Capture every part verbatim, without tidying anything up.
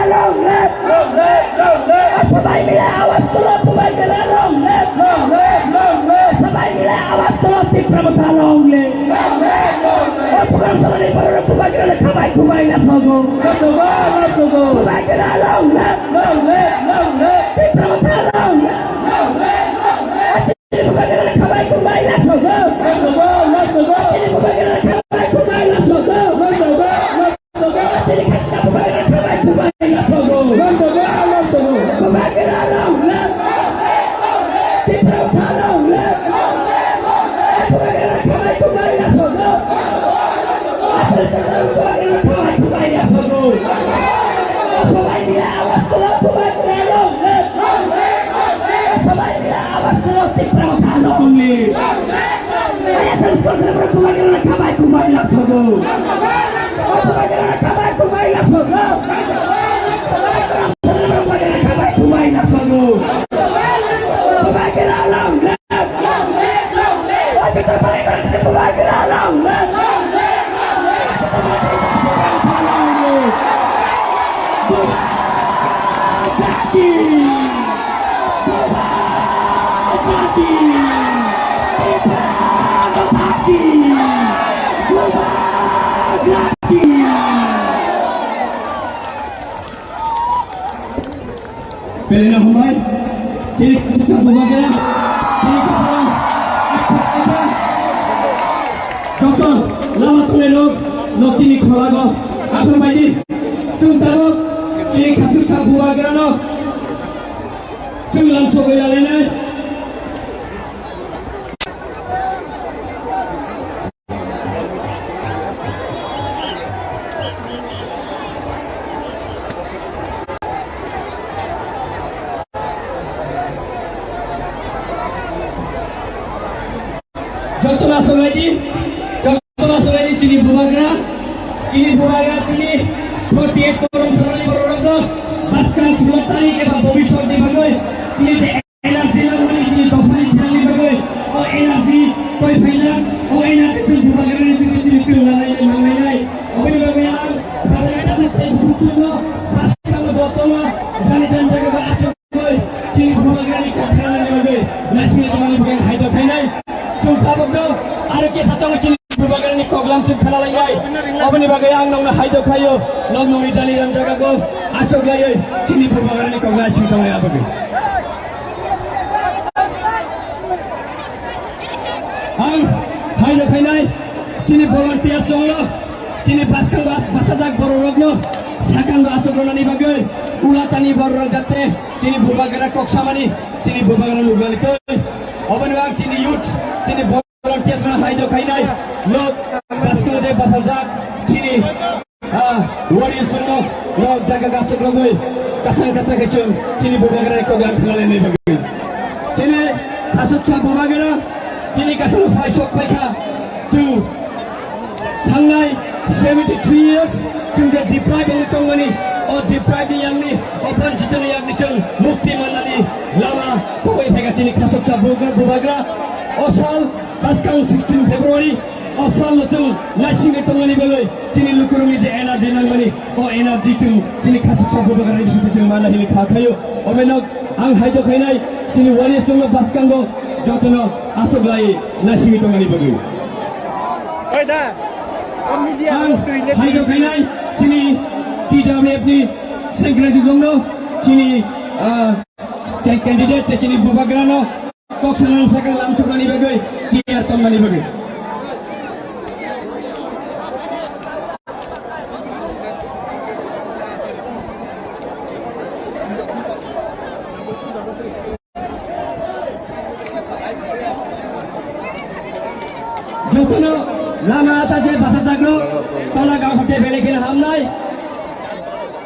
Long live! Long live! Long live! Sabai mile awaz tulo, Bubagra long live! Long live! Long live! Sabai mile awaz tulo, Tipra Motha long live! Long live! Long live! O program salani borok Bubagra le khabai khubai lapsogo. Lapsogo, lapsogo. Bubagra long live! Long live! Long live! Tipra Motha long live! Long live! Long live! Bubagra le khabai khubai lapsogo. Lapsogo, lapsogo. Bubagra le khabai khubai lapsogo. Lapsogo, lapsogo. Pelena humai, chini kusa bubagra, chini kusa, doktor, lama tole lok, lok chini kholago, akhor baidi, chwng tabuk, chini khasuksa bubagrano, chwng lamsogwi lalenai. Jotono aswk lai di, jotono aswk lai di chini bubagra, chini bubagra tini forty eight korom sorani bororokno bwskang sulo tarik eba bobiswtni bagwi chini je energy nangmani chini dophani thangni bagwi o energy koi phaijak, o energy chwng bubagrani chwngno chini chwng nalainai manglainai. Oboni bagwi ang bwskangno jotono jani jani jaga ba achuk chini bubagrani kok khanani bagwi naisingni tongmani bagwi ang haidok khainai. Chwng tabukno aro kisa tongo chini bubagrani koklam chwng khana lainai. Oboni bagwi ang nokno haidok khaio, nok nokni jani jani jagao achuk laiwi chini bubagrani kok naising tongnai aboni. Ang haino khainai chini volunteers rokno, chini bwskango bachajak bororokno sakango achuk rwnani bagwi ulatani bororok jate chini bubagra kok samani, chini bubagra nuknani twi. Oboni ang chini youth, chini volunteers rokno haino khainai nok bwskango je bachajak chini Ah, wari songno, no jaga gasuk rogwi, kasang kasang khe chwng chini bubagra kok ang khnalainai bagwi. Chini khasuksa bubagra, chini kasano phaisok phaikha, chwng thangnai seventy three years, chwng je deprive wngwi tongmani, o deprive ni yakni, o banchito ni yakni chwng mukti mannani lama tongwi phaikha chini khasuksa bubagra, bubagra, o sal bwskang sixteen February, o salno chwng naisingwi tongmani bagwi chini lukurokni je energy nangmani, o energy chwng chini khasuksa bubagrani bisingtwi chwng mana hwnwi kha khaio. Omono ang haidok khainai chini wari chwngno bwskango jotono achuk lai naisingwi tongmani bagwi. Ang haidok khainai chini T W F ni secretary rokno chini, ah, candidate chini bubagrano Kok sanani saka lamsoknani bagwi, tiyar tongmani bagwi. Jotono lama ta je basa jagro, tola gam hote bele kina hamnai.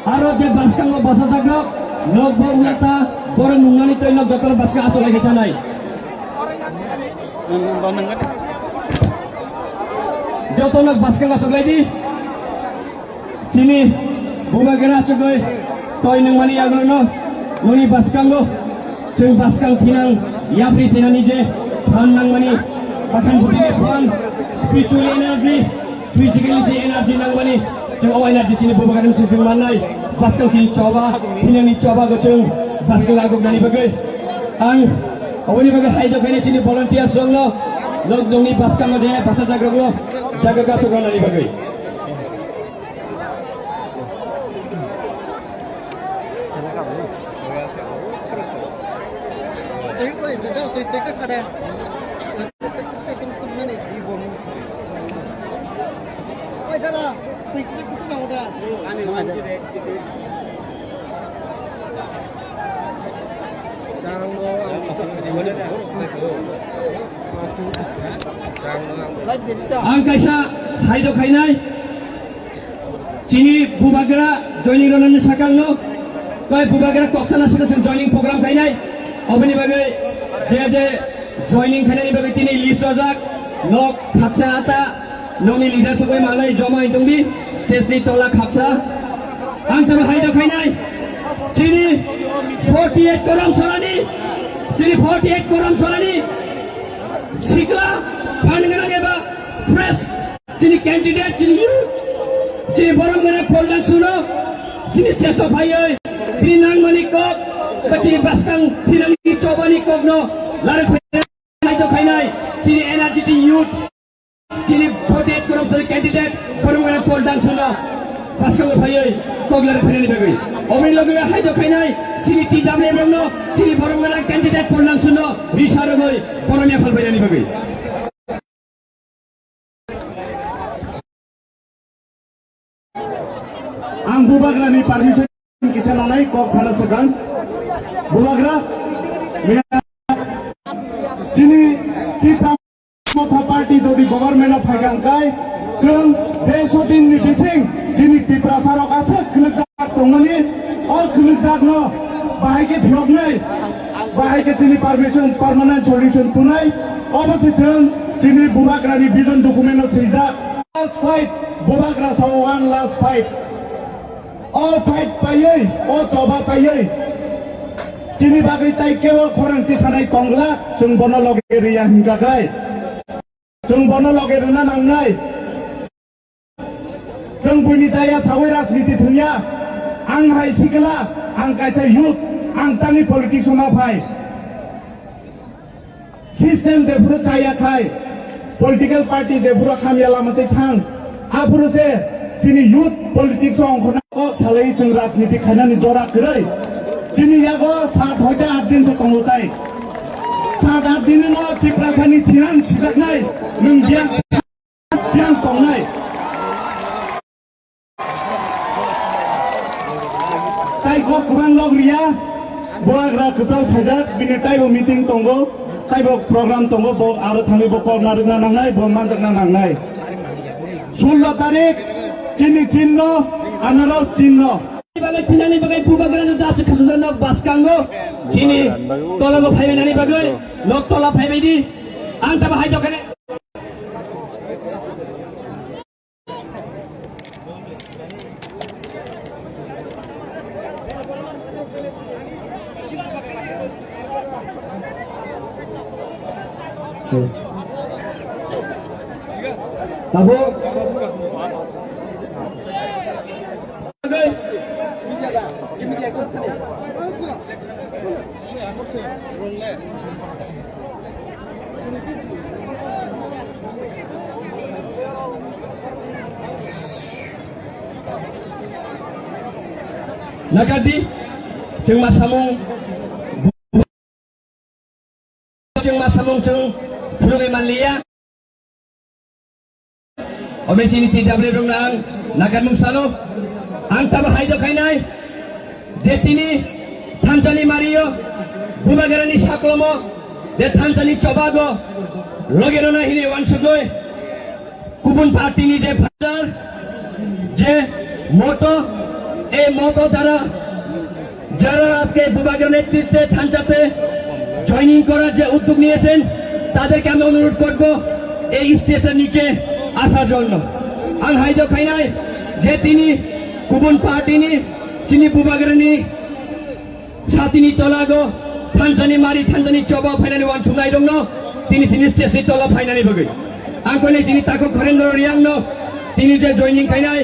Aro je bwskango bwsajakrok, nok bo wngya ta, borok nungnani twi nok jotono bwskang achuk lai khe chanai. Joto nok bwskang achuk lai di. Chini bubagra achugwi twi nungmani yagulono, noni bwskango chwng bwskang thinang yapri sinani je phan nangmani, bakhan butini phan, spiritual energy, physically je energy nangmani. Chwng o energy chini bubagrani sujung mannai, bwskang chini choba, thinangni choba go chwng bwskang lagoknani bagwi. Ang oboni bagwi hai dokhaini chini volunteers rokno, nok nokni bwskango je bwsajak rokno jaga gasok rwnani bagwi. Ang kaisa hai dokhainai. Chini bubagra joining rwnani sakangno, tei bubagra kok sana saka chwng joining program khainai. Oboni bagwi je je joining khainani bagwi tini list rojak, nok khaksa ata, nokni leader sokbai manai joma wng tongdi, stage ni tola khaksa. Ang tamo hai dokhainai, chini forty eight korom sorani, chini forty eight korom sorani, sikla, phan gwnang eba fresh. Chini candidate, chini youth, chini borom gwnang Paul Dangshuno, chini stage o phaiwi, bini nangmani kok, ba chini bwskang thinangni chobani kokno, larwi phainai to khainai, chini energetic youth, chini forty eight korom sori candidate, borom gwnang Paul Dangshuno, bwskango phaiwi, kok larwi phainani bagwi. Oboni loge hai to khainai, chini T W M no, chini borom gwnang candidate Paul Dangshuno, risa rogwi, borom ya phal phainani bagwi. Ang bubagrani permission kisa nanai kok sana swkang. Bubagra, chini Tipra Motha Party jodi government o phaikha hwnkhe, chwng desh o din ni bising chini Tiprasa rok aswk khwlwkjak tongmani, o khwlwkjak no bahai khe phiyoknai, bahai khe chini permission, permanent solution tunai, obo se chwng chini bubagrani vision document o swijak. Last fight, bubagra sao one last fight. O fight paiwi, o choba paiwi. Chini bagwi tai kebo khorang tisanai tongla, chwng bono loge riya hingka khlai. Chwng bono loge rwna nangnai. Chwng buini chaya sawi rajniti thwngya. Ang hai sikla, ang kaisa youth, ang tangwi politics o ma phai. System jephuru chaya khai, political party jephuru hamya lama twi thang, aphuru se chini youth politics o ongkhorna kok salai chwng rajniti khainani jora kwrwi. Chini yago sat hoite aat din se tongo tai. Sat aat din no Tiprasani thinang sijaknai nwng biyang. Yang tongnai. Tai kok kwbang log riya, bubagra kwchal phaijak, bini taibo meeting tongo, taibo program tongo, bo aro thangwi bo kok narwkna nangnai, bo manjakna nangnai. Sullo tarik, chini chinno, anaros chinno. Bagwi thinani bagwi bubagrano dasu khasujakno bwskango, chini tologo phaibainani bagwi, nok tola phaibaidi, ang tamo hai dokane. Tabuk. Nakadi, chwng ma samung, chwng ma samung chwng phunugwi manliya. Obe chini T W rokno ang nakarmung sano. Ang tabo hai do khainai je tini thansani mario, bubagrani saklomo, je thansani chobago loge rona hini wansugoi. Kubun party ni je phajar, je moto, ei moto dara যারা আজকে বুবাগ্রার নেতৃত্বে থানচাতে জয়েনিং করার যে উদ্যোগ নিয়েছেন, তাদেরকে আমি অনুরোধ করব এই স্টেজের নিচে আসার জন্য। Ang hai do khainai je tini kubun party ni chini bubagrani satini tolago thansani mari thansani choba phainani wansuknai rokno tini chini stage ni tola phainani bagwi. Ang koi chini takhuk Harendra Riang no tini je joining khainai,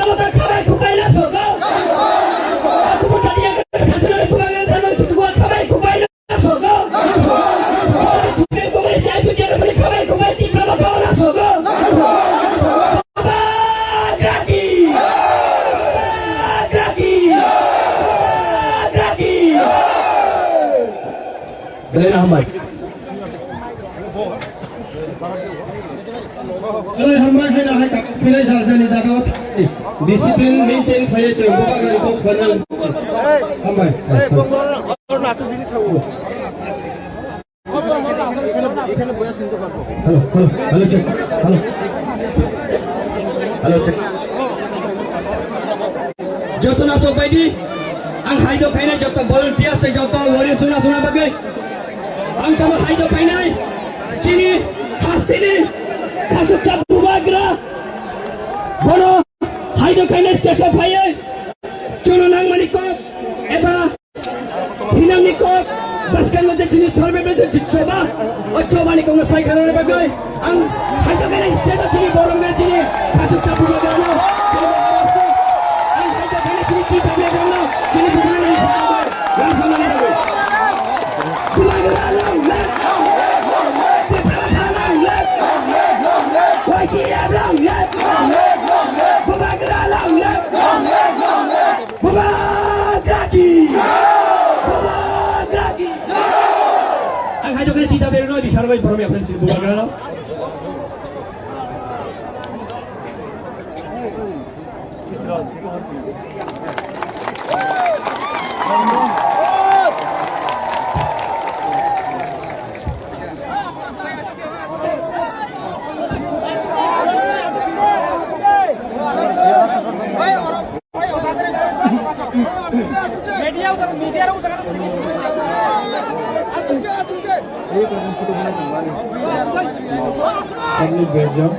Tipra Motha khabai khubai na sogo. Aku pun tadi yang kata kata dari bukan yang sama itu gua khabai khubai na sogo. Supreme Congress I P T R khabai khubai Tipra Motha na sogo. Bagrati! Bagrati! Bagrati! Belai hambai. Belai hambai, hai na hai tak, belai jar jani jaga o thangwi. Discipline maintain khlaiwi chwng bubagrani kok khwna. Hambai. Hello, hello, hello, check. Hello. Hello, check. Joto nasok baidi, ang haido khainai joto volunteer tei joto warrior suna suna bagwi. Ang tamo haido khainai, chini, hasteni, khasukcha bubagra. Bono haido khainai stage o phaiwi, chwngno nangmani kok, eba Hinangni kok, bwskango je chini sorbe bede je choba, o chobani kokno sai kharani bagwi, ang haikhe bini state o chini borok na chini, khachuk chabu bagwi ano, ang haikhe bini chini chi thabi ano, chini bwskango ni sakao, lang samani bagwi. Bubagra long live! Tipra Motha long live! Y T F long live! Bubagra long live! Bubagrati! Bubagrati! Ang hai dokhe tita berno di sarbai promi apren sini Bubagra lo. Media ujar, media ujar kata sedikit. Public Belgium.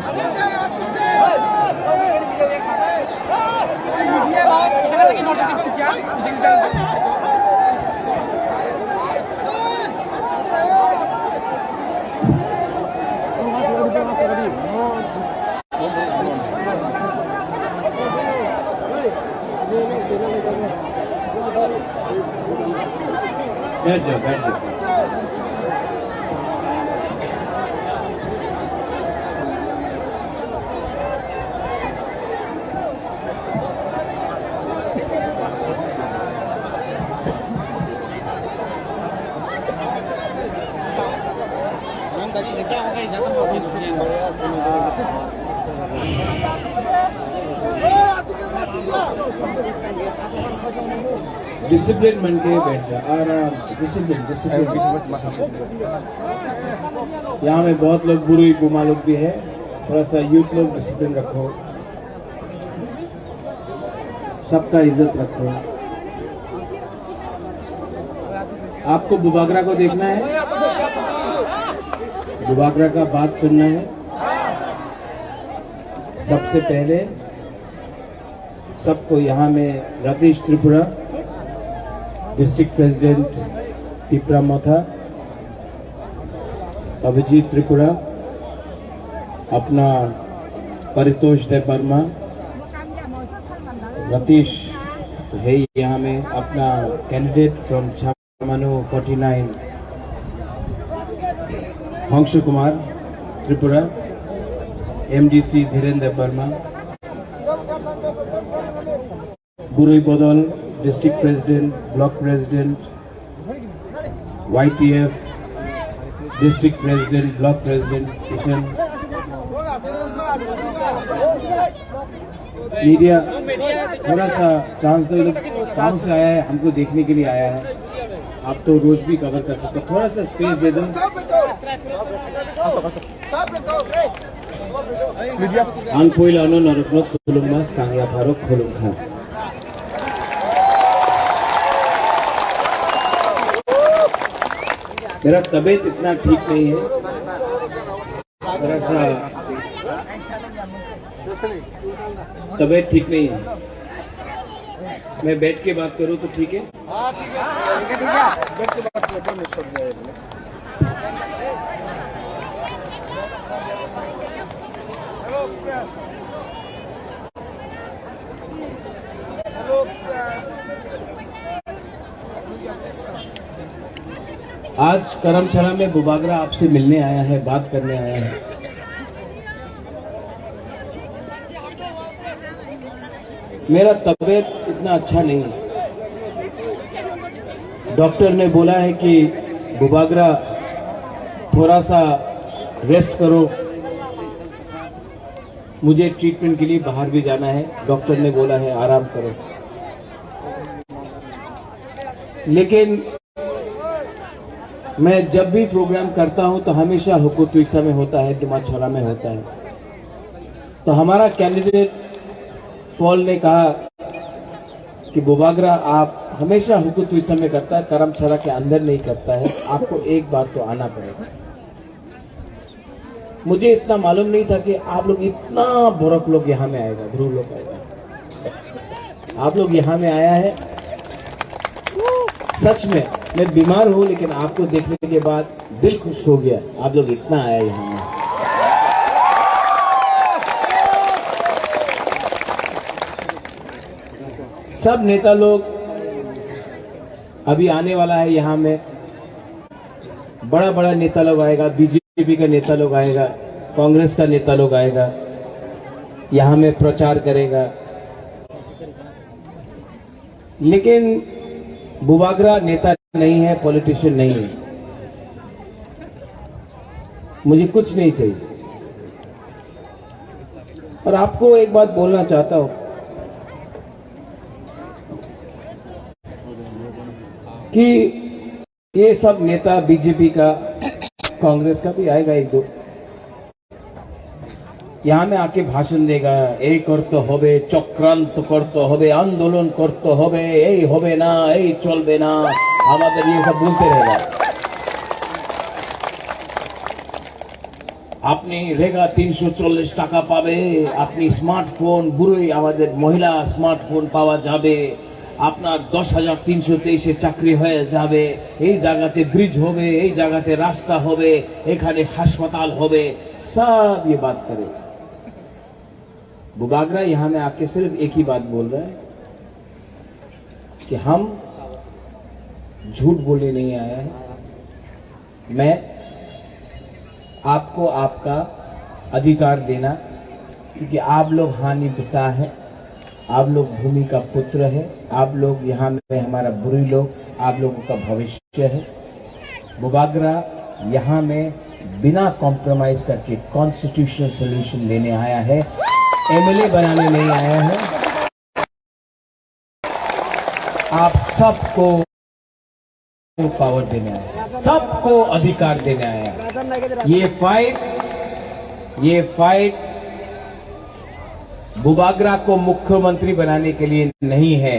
बैठ जाओ, बैठ जाओ। डिसिप्लिन बन के बैठ जा, आराम से, डिसिप्लिन, डिसिप्लिन। यहाँ में बहुत लोग बुरुई बुमा लोग भी है, थोड़ा सा यूथ लोग डिसिप्लिन रखो, सबका इज्जत रखो। आपको बुबागरा को देखना है, बुबागरा का बात सुनना है। सबसे पहले सबको यहाँ में रतीश त्रिपुरा, डिस्ट्रिक्ट प्रेसिडेंट तिपरा मथा, अभिजीत त्रिपुरा, अपना परितोष देव वर्मा, रतीश है यहाँ में, अपना candidate from Chhamanu forty nine, Hans Kumar Tripura, MDC Dhirendra Varma, बुरुई बदल, district president, block president, YTF, district president, block president, Kishan. Media, थोड़ा सा चांस दो, ये लोग गाँव से आया है, हमको देखने के लिए आया है। आप तो रोज भी कवर कर सकते हो, थोड़ा सा स्पेस दे दो। Ang puilano norokno khulumma, skang yapharo khulumkha. मेरा तबीयत इतना ठीक नहीं है, थोड़ा सा तबीयत ठीक नहीं है। मैं बैठ के बात करूँ तो ठीक है? हाँ, ठीक है। ठीक है, ठीक है। बैठ के बात करो, बैठ के बात करो। आज करमछड़ा में बुबागरा आपसे मिलने आया है, बात करने आया है। मेरा तबीयत इतना अच्छा नहीं है। डॉक्टर ने बोला है कि बुबागरा, थोड़ा सा रेस्ट करो। मुझे ट्रीटमेंट के लिए बाहर भी जाना है, डॉक्टर ने बोला है आराम करो। लेकिन मैं जब भी प्रोग्राम करता हूं तो हमेशा हुकुतुइसा में होता है, दुमाछड़ा में होता है। तो हमारा कैंडिडेट पॉल ने कहा कि बुबागरा, आप हमेशा हुकुतुइसा में करता है, करमछड़ा के अंदर नहीं करता है, आपको एक बार तो आना पड़ेगा। मुझे इतना मालूम नहीं था कि आप लोग इतना बरक लोग यहाँ में आएगा, ध्रुव लोग आएगा। आप लोग यहाँ में आया है, सच में, मैं बीमार हूँ, लेकिन आपको देखने के बाद दिल खुश हो गया। आप लोग इतना आया यहाँ में। सब नेता लोग अभी आने वाला है यहाँ में, बड़ा बड़ा नेता लोग आएगा, बीजेपी का नेता लोग आएगा, कांग्रेस का नेता लोग आएगा, यहाँ में प्रचार करेगा। लेकिन बुबागरा नेता नहीं है, पॉलिटिशियन नहीं है, मुझे कुछ नहीं चाहिए। और आपको एक बात बोलना चाहता हूं कि ये सब नेता बीजेपी का, कांग्रेस का भी आएगा एक दो, यहाँ में आके भाषण देगा, এই করতে হবে, চক্রান্ত করতে হবে, আন্দোলন করতে হবে, এই হবে না, এই চলবে না, আমাদের ये सब बोलते रहेगा। আপনি রেগা তিনশো চল্লিশ টাকা পাবে, আপনি স্মার্টফোন, বুড়োই আমাদের মহিলা স্মার্টফোন পাওয়া যাবে, আপনার দশ হাজার তিনশো তেইশে চাকরি হয়ে যাবে, এই জায়গাতে ব্রিজ হবে, এই জায়গাতে রাস্তা হবে, এখানে হাসপাতাল হবে, সব ইয়ে বাত করে। बुबागरा यहाँ में आके सिर्फ एक ही बात बोल रहा है कि हम झूठ बोलने नहीं आया है। मैं आपको आपका अधिकार देना, क्योंकि आप लोग हानि बिसा है, आप लोग भूमि का पुत्र है, आप लोग यहाँ में हमारा बुरी लोग, आप लोगों का भविष्य है। बुबागरा यहाँ में बिना कॉम्प्रोमाइज करके कॉन्स्टिट्यूशनल सॉल्यूशन लेने आया है, एमएलए बनाने नहीं आया है। आप सबको पावर देने आया है, सबको अधिकार देने आया है। ये फाइट, ये फाइट बुबागरा को मुख्यमंत्री बनाने के लिए नहीं है।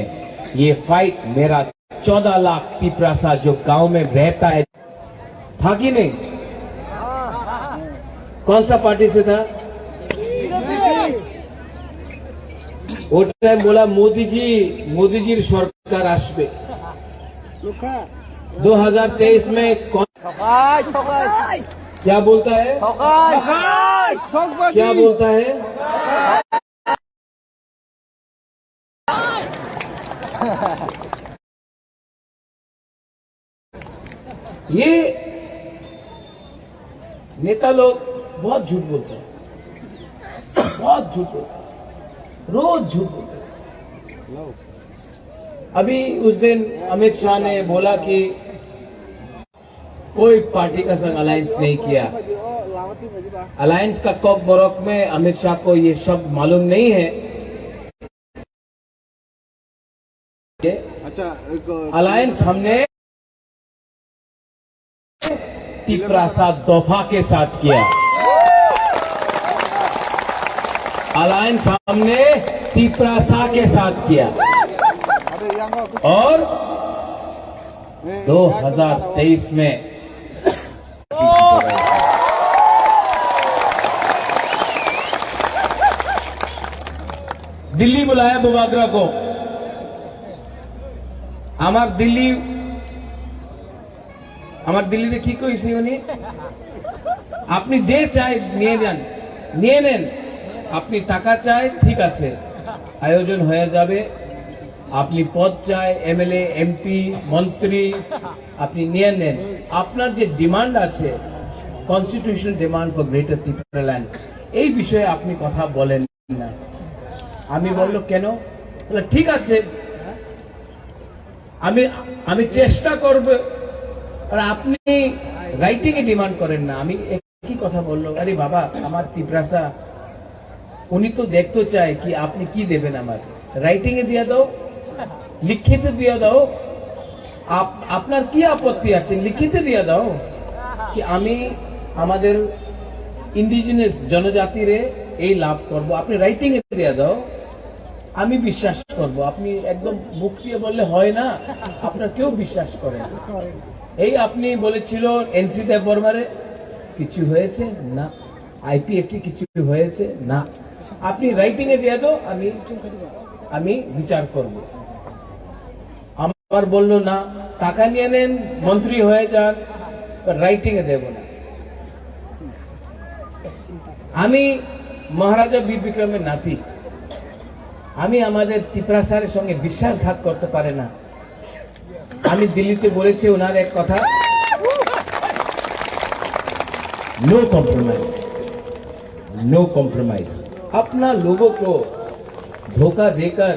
ये फाइट मेरा चौदह लाख तिपरासा जो गांव में रहता है, था कि नहीं? कौन सा पार्टी से था? वो टाइम बोला मोदी जी, मोदी जी सरकार আসবে। दो हज़ार तेईस में कौन क्या बोलता है? क्या बोलता है? ये नेता लोग बहुत झूठ बोलते हैं, बहुत झूठ बोलते हैं, रोज झूठ बोलते हैं। अभी उस दिन अमित शाह ने बोला कि कोई पार्टी का संग अलायंस नहीं किया। अलायंस का कॉकबरक में अमित शाह को ये शब्द मालूम नहीं है। अच्छा, अलायंस हमने तिपरासा दफा के साथ किया। अलायंस हमने तिपरासा के साथ किया। और दो हज़ार तेईस में दिल्ली बुलाया बुबागरा को। আমার দিল্লি, আমার দিল্লিতে কি কইছি উনি? আপনি যে চাই নিয়ে যান, নিয়ে নেন। আপনি টাকা চাই, ঠিক আছে, আয়োজন হয়ে যাবে। আপনি পদ চাই, এমএলএ, এমপি, মন্ত্রী, আপনি নিয়ে নেন। আপনার যে ডিমান্ড আছে, constitutional demand for greater Tripuraland, এই বিষয়ে আপনি কথা বলেন না। আমি বলল, "কেন?" বলে, "ঠিক আছে, আমি, আমি চেষ্টা করব।" আর আপনি রাইটিং এ ডিমান্ড করেন না। আমি একই কথা বলল, "আরে বাবা, আমার তিপ্রাসা, উনি তো দেখতে চায় কি আপনি কি দেবেন আমার, রাইটিং এ দিয়ে দাও, লিখিত দিয়ে দাও।" আপ-, আপনার কি আপত্তি আছে? লিখিত দিয়ে দাও কি আমি আমাদের ইন্ডিজিনাস জনজাতিরে এই লাভ করব, আপনি রাইটিং এ দিয়ে দাও, আমি বিশ্বাস করব। আপনি একদম মুখ দিয়ে বললে হয় না, আপনার কেউ বিশ্বাস করে না। এই আপনি বলেছিল এনসি দেববর্মারে, কিছু হয়েছে না, আইপিএফটি কিছু হয়েছে না, আপনি রাইটিং এ দিয়ে দাও, আমি, আমি বিচার করব। আবার বলল, "না, টাকা নিয়ে নেন, মন্ত্রী হয়ে যান, রাইটিং এ দেব না।" আমি মহারাজা বীর বিক্রমের নাতি, আমি আমাদের তিপ্রাসার সঙ্গে বিশ্বাসঘাত করতে পারে না। আমি দিল্লিতে বলেছি ওনার এক কথা, "নো কম্প্রোমাইজ, নো কম্প্রোমাইজ।" अपना लोगों को धोखा देकर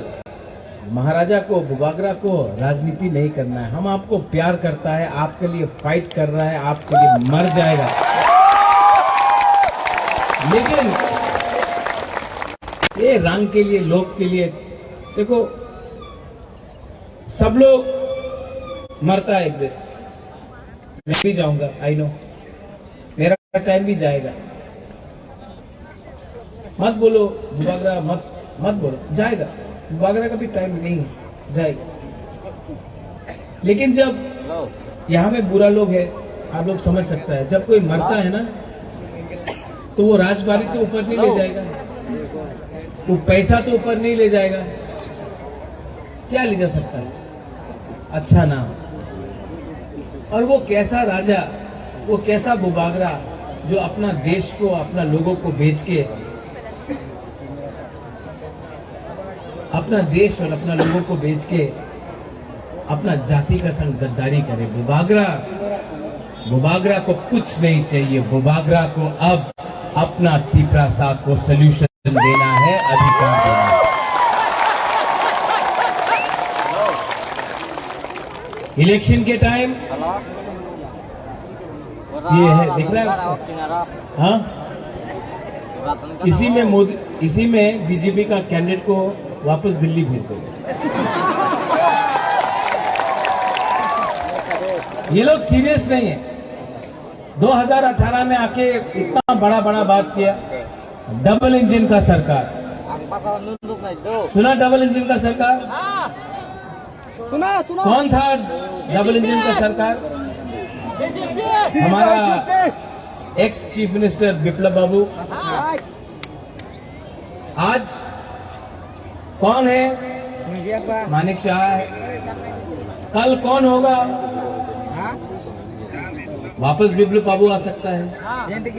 महाराजा को, बुबागरा को राजनीति नहीं करना है। हम आपको प्यार करता है, आपके लिए फाइट कर रहा है, आपके लिए मर जाएगा। लेकिन ये रंग के लिए, लोभ के लिए, देखो, सब लोग मरता है एक दिन। मैं भी जाऊंगा, आई नो, मेरा टाइम भी जाएगा। मत बोलो बुबागरा, मत, मत बोलो, जाएगा। बुबागरा का भी टाइम नहीं है, जाएगा। लेकिन जब यहाँ में बुरा लोग है, आप लोग समझ सकता है, जब कोई मरता है ना, तो वो राजबारी तो ऊपर नहीं ले जाएगा, वो पैसा तो ऊपर नहीं ले जाएगा, क्या ले जा सकता है? अच्छा नाम। और वो कैसा राजा, वो कैसा बुबागरा, जो अपना देश को, अपना लोगों को बेच के, अपना देश और अपना लोगों को बेच के अपना जाति का संग गद्दारी करे। बुबागरा, बुबागरा को कुछ नहीं चाहिए। बुबागरा को अब अपना तिपरासा को सॉल्यूशन देना है, अधिकार देना है। इलेक्शन के टाइम ये है, दिख रहा है उसको? हाँ, इसी में मोदी, इसी में बीजेपी का कैंडिडेट को वापस दिल्ली भेज दो। ये लोग सीरियस नहीं है। दो हज़ार अठारह में आके इतना बड़ा बड़ा बात किया, डबल इंजन का सरकार। सुना डबल इंजन का सरकार? सुना, सुना। कौन था डबल इंजन का सरकार? हमारा एक्स चीफ मिनिस्टर विप्लव बाबू। आज कौन है? मानिक शाह है। कल कौन होगा? वापस विप्लव बाबू आ सकता है।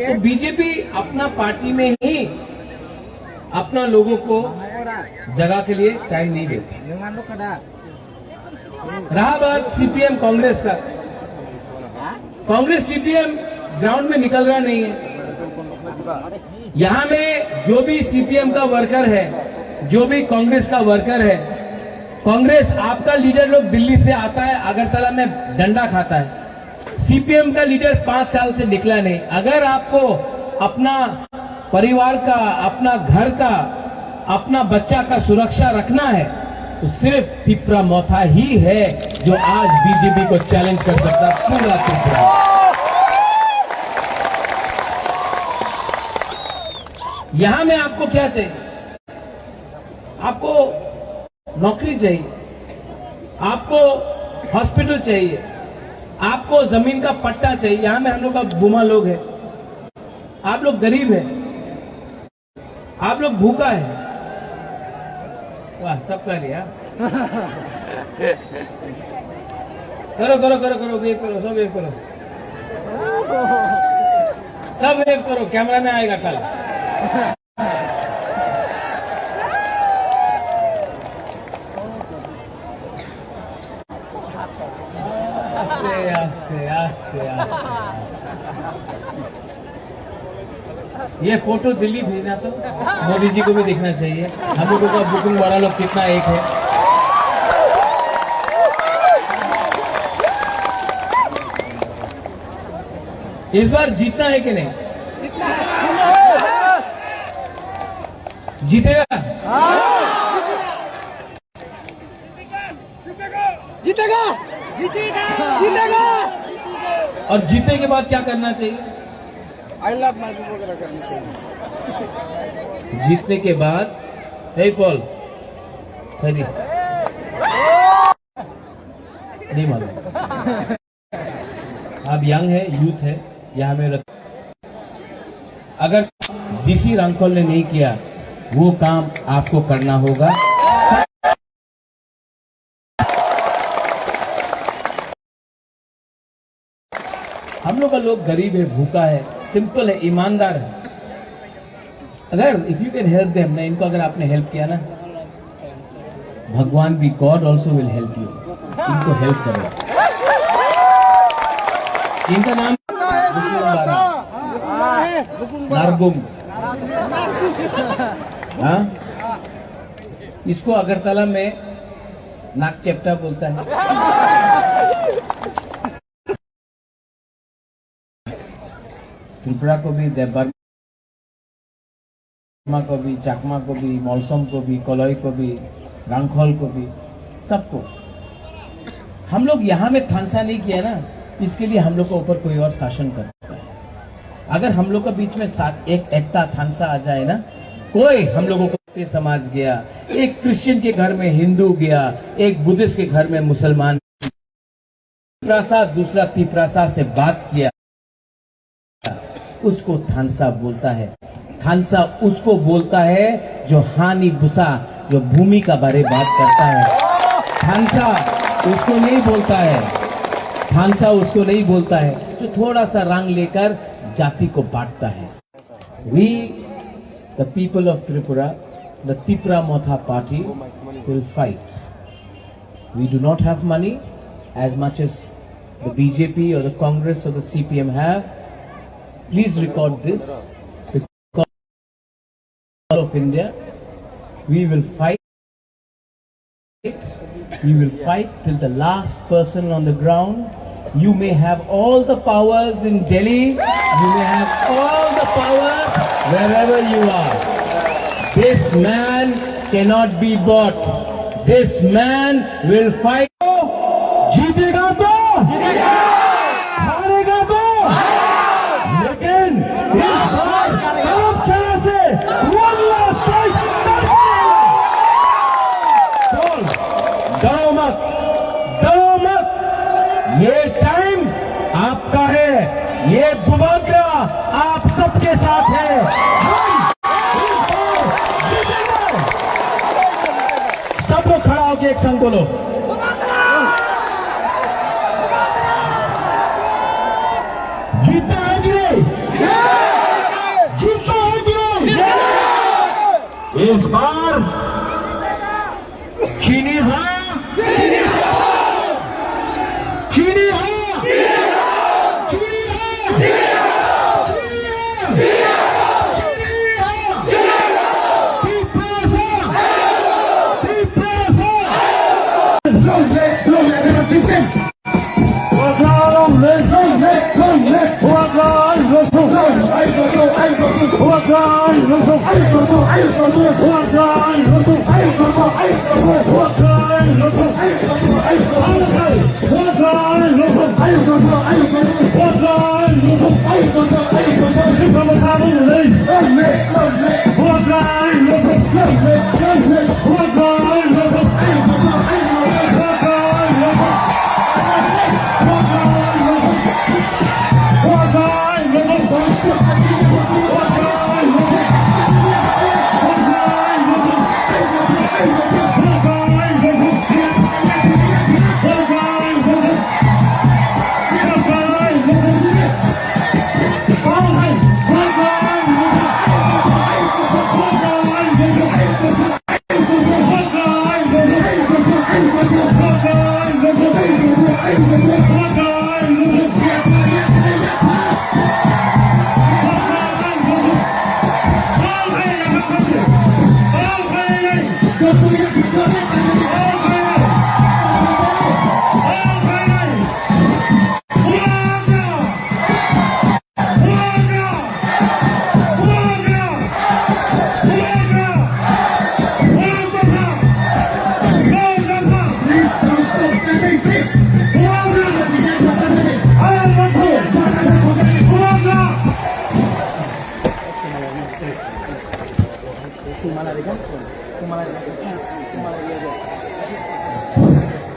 तो बीजेपी अपना पार्टी में ही अपना लोगों को जगह के लिए टाइम नहीं देता। रहा बात सीपीएम कांग्रेस का, कांग्रेस सीपीएम ग्राउंड में निकल रहा नहीं है। यहाँ में जो भी सीपीएम का वर्कर है, जो भी कांग्रेस का वर्कर है, कांग्रेस आपका लीडर लोग दिल्ली से आता है, अगरतला में डंडा खाता है। सीपीएम का लीडर पांच साल से निकला नहीं। अगर आपको अपना परिवार का, अपना घर का, अपना बच्चा का सुरक्षा रखना है, तो सिर्फ तिपरा मोथा ही है जो आज बीजेपी को चैलेंज कर सकता है, पूरा तिपरा। यहां में आपको क्या चाहिए? आपको नौकरी चाहिए, आपको हॉस्पिटल चाहिए, आपको जमीन का पट्टा चाहिए। यहाँ में हम लोग का बुमा लोग है, आप लोग गरीब है, आप लोग भूखा है। वाह, सब कर लिया। करो, करो, करो, करो, वेव करो, सब वेव करो, सब वेव करो, कैमरा में आएगा कल। आस्ते, आस्ते, आस्ते, आस्ते। ये फोटो दिल्ली भेजना तो मोदी जी को भी देखना चाहिए। हम लोगों का बुकुन वाला लोग कितना एक है। इस बार जीतना है कि नहीं? जीतेगा? जीतेगा। जीतेगा। जीतेगा। और जीतने के बाद क्या करना चाहिए? आई लव माय वगैरह करना चाहिए। जीतने के बाद, हे पॉल, सही नहीं मालूम। आप यंग है, यूथ है, यहाँ में रख-, अगर डीसी रांखल ने नहीं किया, वो काम आपको करना होगा। हम लोग का लोग गरीब है, भूखा है, सिंपल है, ईमानदार है। अगर if you can help them ना, इनको अगर आपने हेल्प किया ना, भगवान भी, God also will help you। इनको हेल्प करो। इनका नाम नारगुम। हाँ, इसको अगरतला में नाक चेपटा बोलता है। त्रिपुरा को भी, देवबर्मा को भी, चकमा को भी, मलसम को भी, कलई को भी, रांखल को भी, सबको। हम लोग यहाँ में थानसा नहीं किया ना, इसके लिए हम लोग के ऊपर कोई और शासन करता है। अगर हम लोग के बीच में साथ एक एकता थानसा आ जाए ना, कोई हम लोगों को समाज गया, एक क्रिश्चियन के घर में हिंदू गया, एक बुद्धिस्ट के घर में मुसलमान, तिपरासा, दूसरा तिपरासा से बात किया, उसको थानसा बोलता है। थानसा उसको बोलता है जो हानि बुसा, जो भूमि का बारे बात करता है। थानसा उसको नहीं बोलता है, थानसा उसको नहीं बोलता है जो थोड़ा सा रंग लेकर जाति को बांटता है। We, the people of Tripura, the Tipra Motha party, will fight. We do not have money as much as the B J P or the Congress or the C P M have. Please record this. Because of India, we will fight. We will fight till the last person on the ground. You may have all the powers in Delhi. You may have all the powers wherever you are. This man cannot be bought. This man will fight. जीतेगा तो? हारेगा तो? लेकिन इस बार कड़क छाया से one last fight करके आएगा। बोल, डरो मत, डरो मत, ये टाइम आपका है, ये बुबाग्रा आप सबके साथ है। हम इस बार जीतेंगे। सब लोग खड़ा होके एक संग बोलो। जीता है कि नहीं? जीता है कि नहीं? इस बार चीनी हाँ, चीनी हाँ, चीनी हाँ, चीनी हाँ, चीनी हाँ, चीनी हाँ। Tiprasa! Tiprasa! Long live, long live, everyone listen. Long live, long live, long live.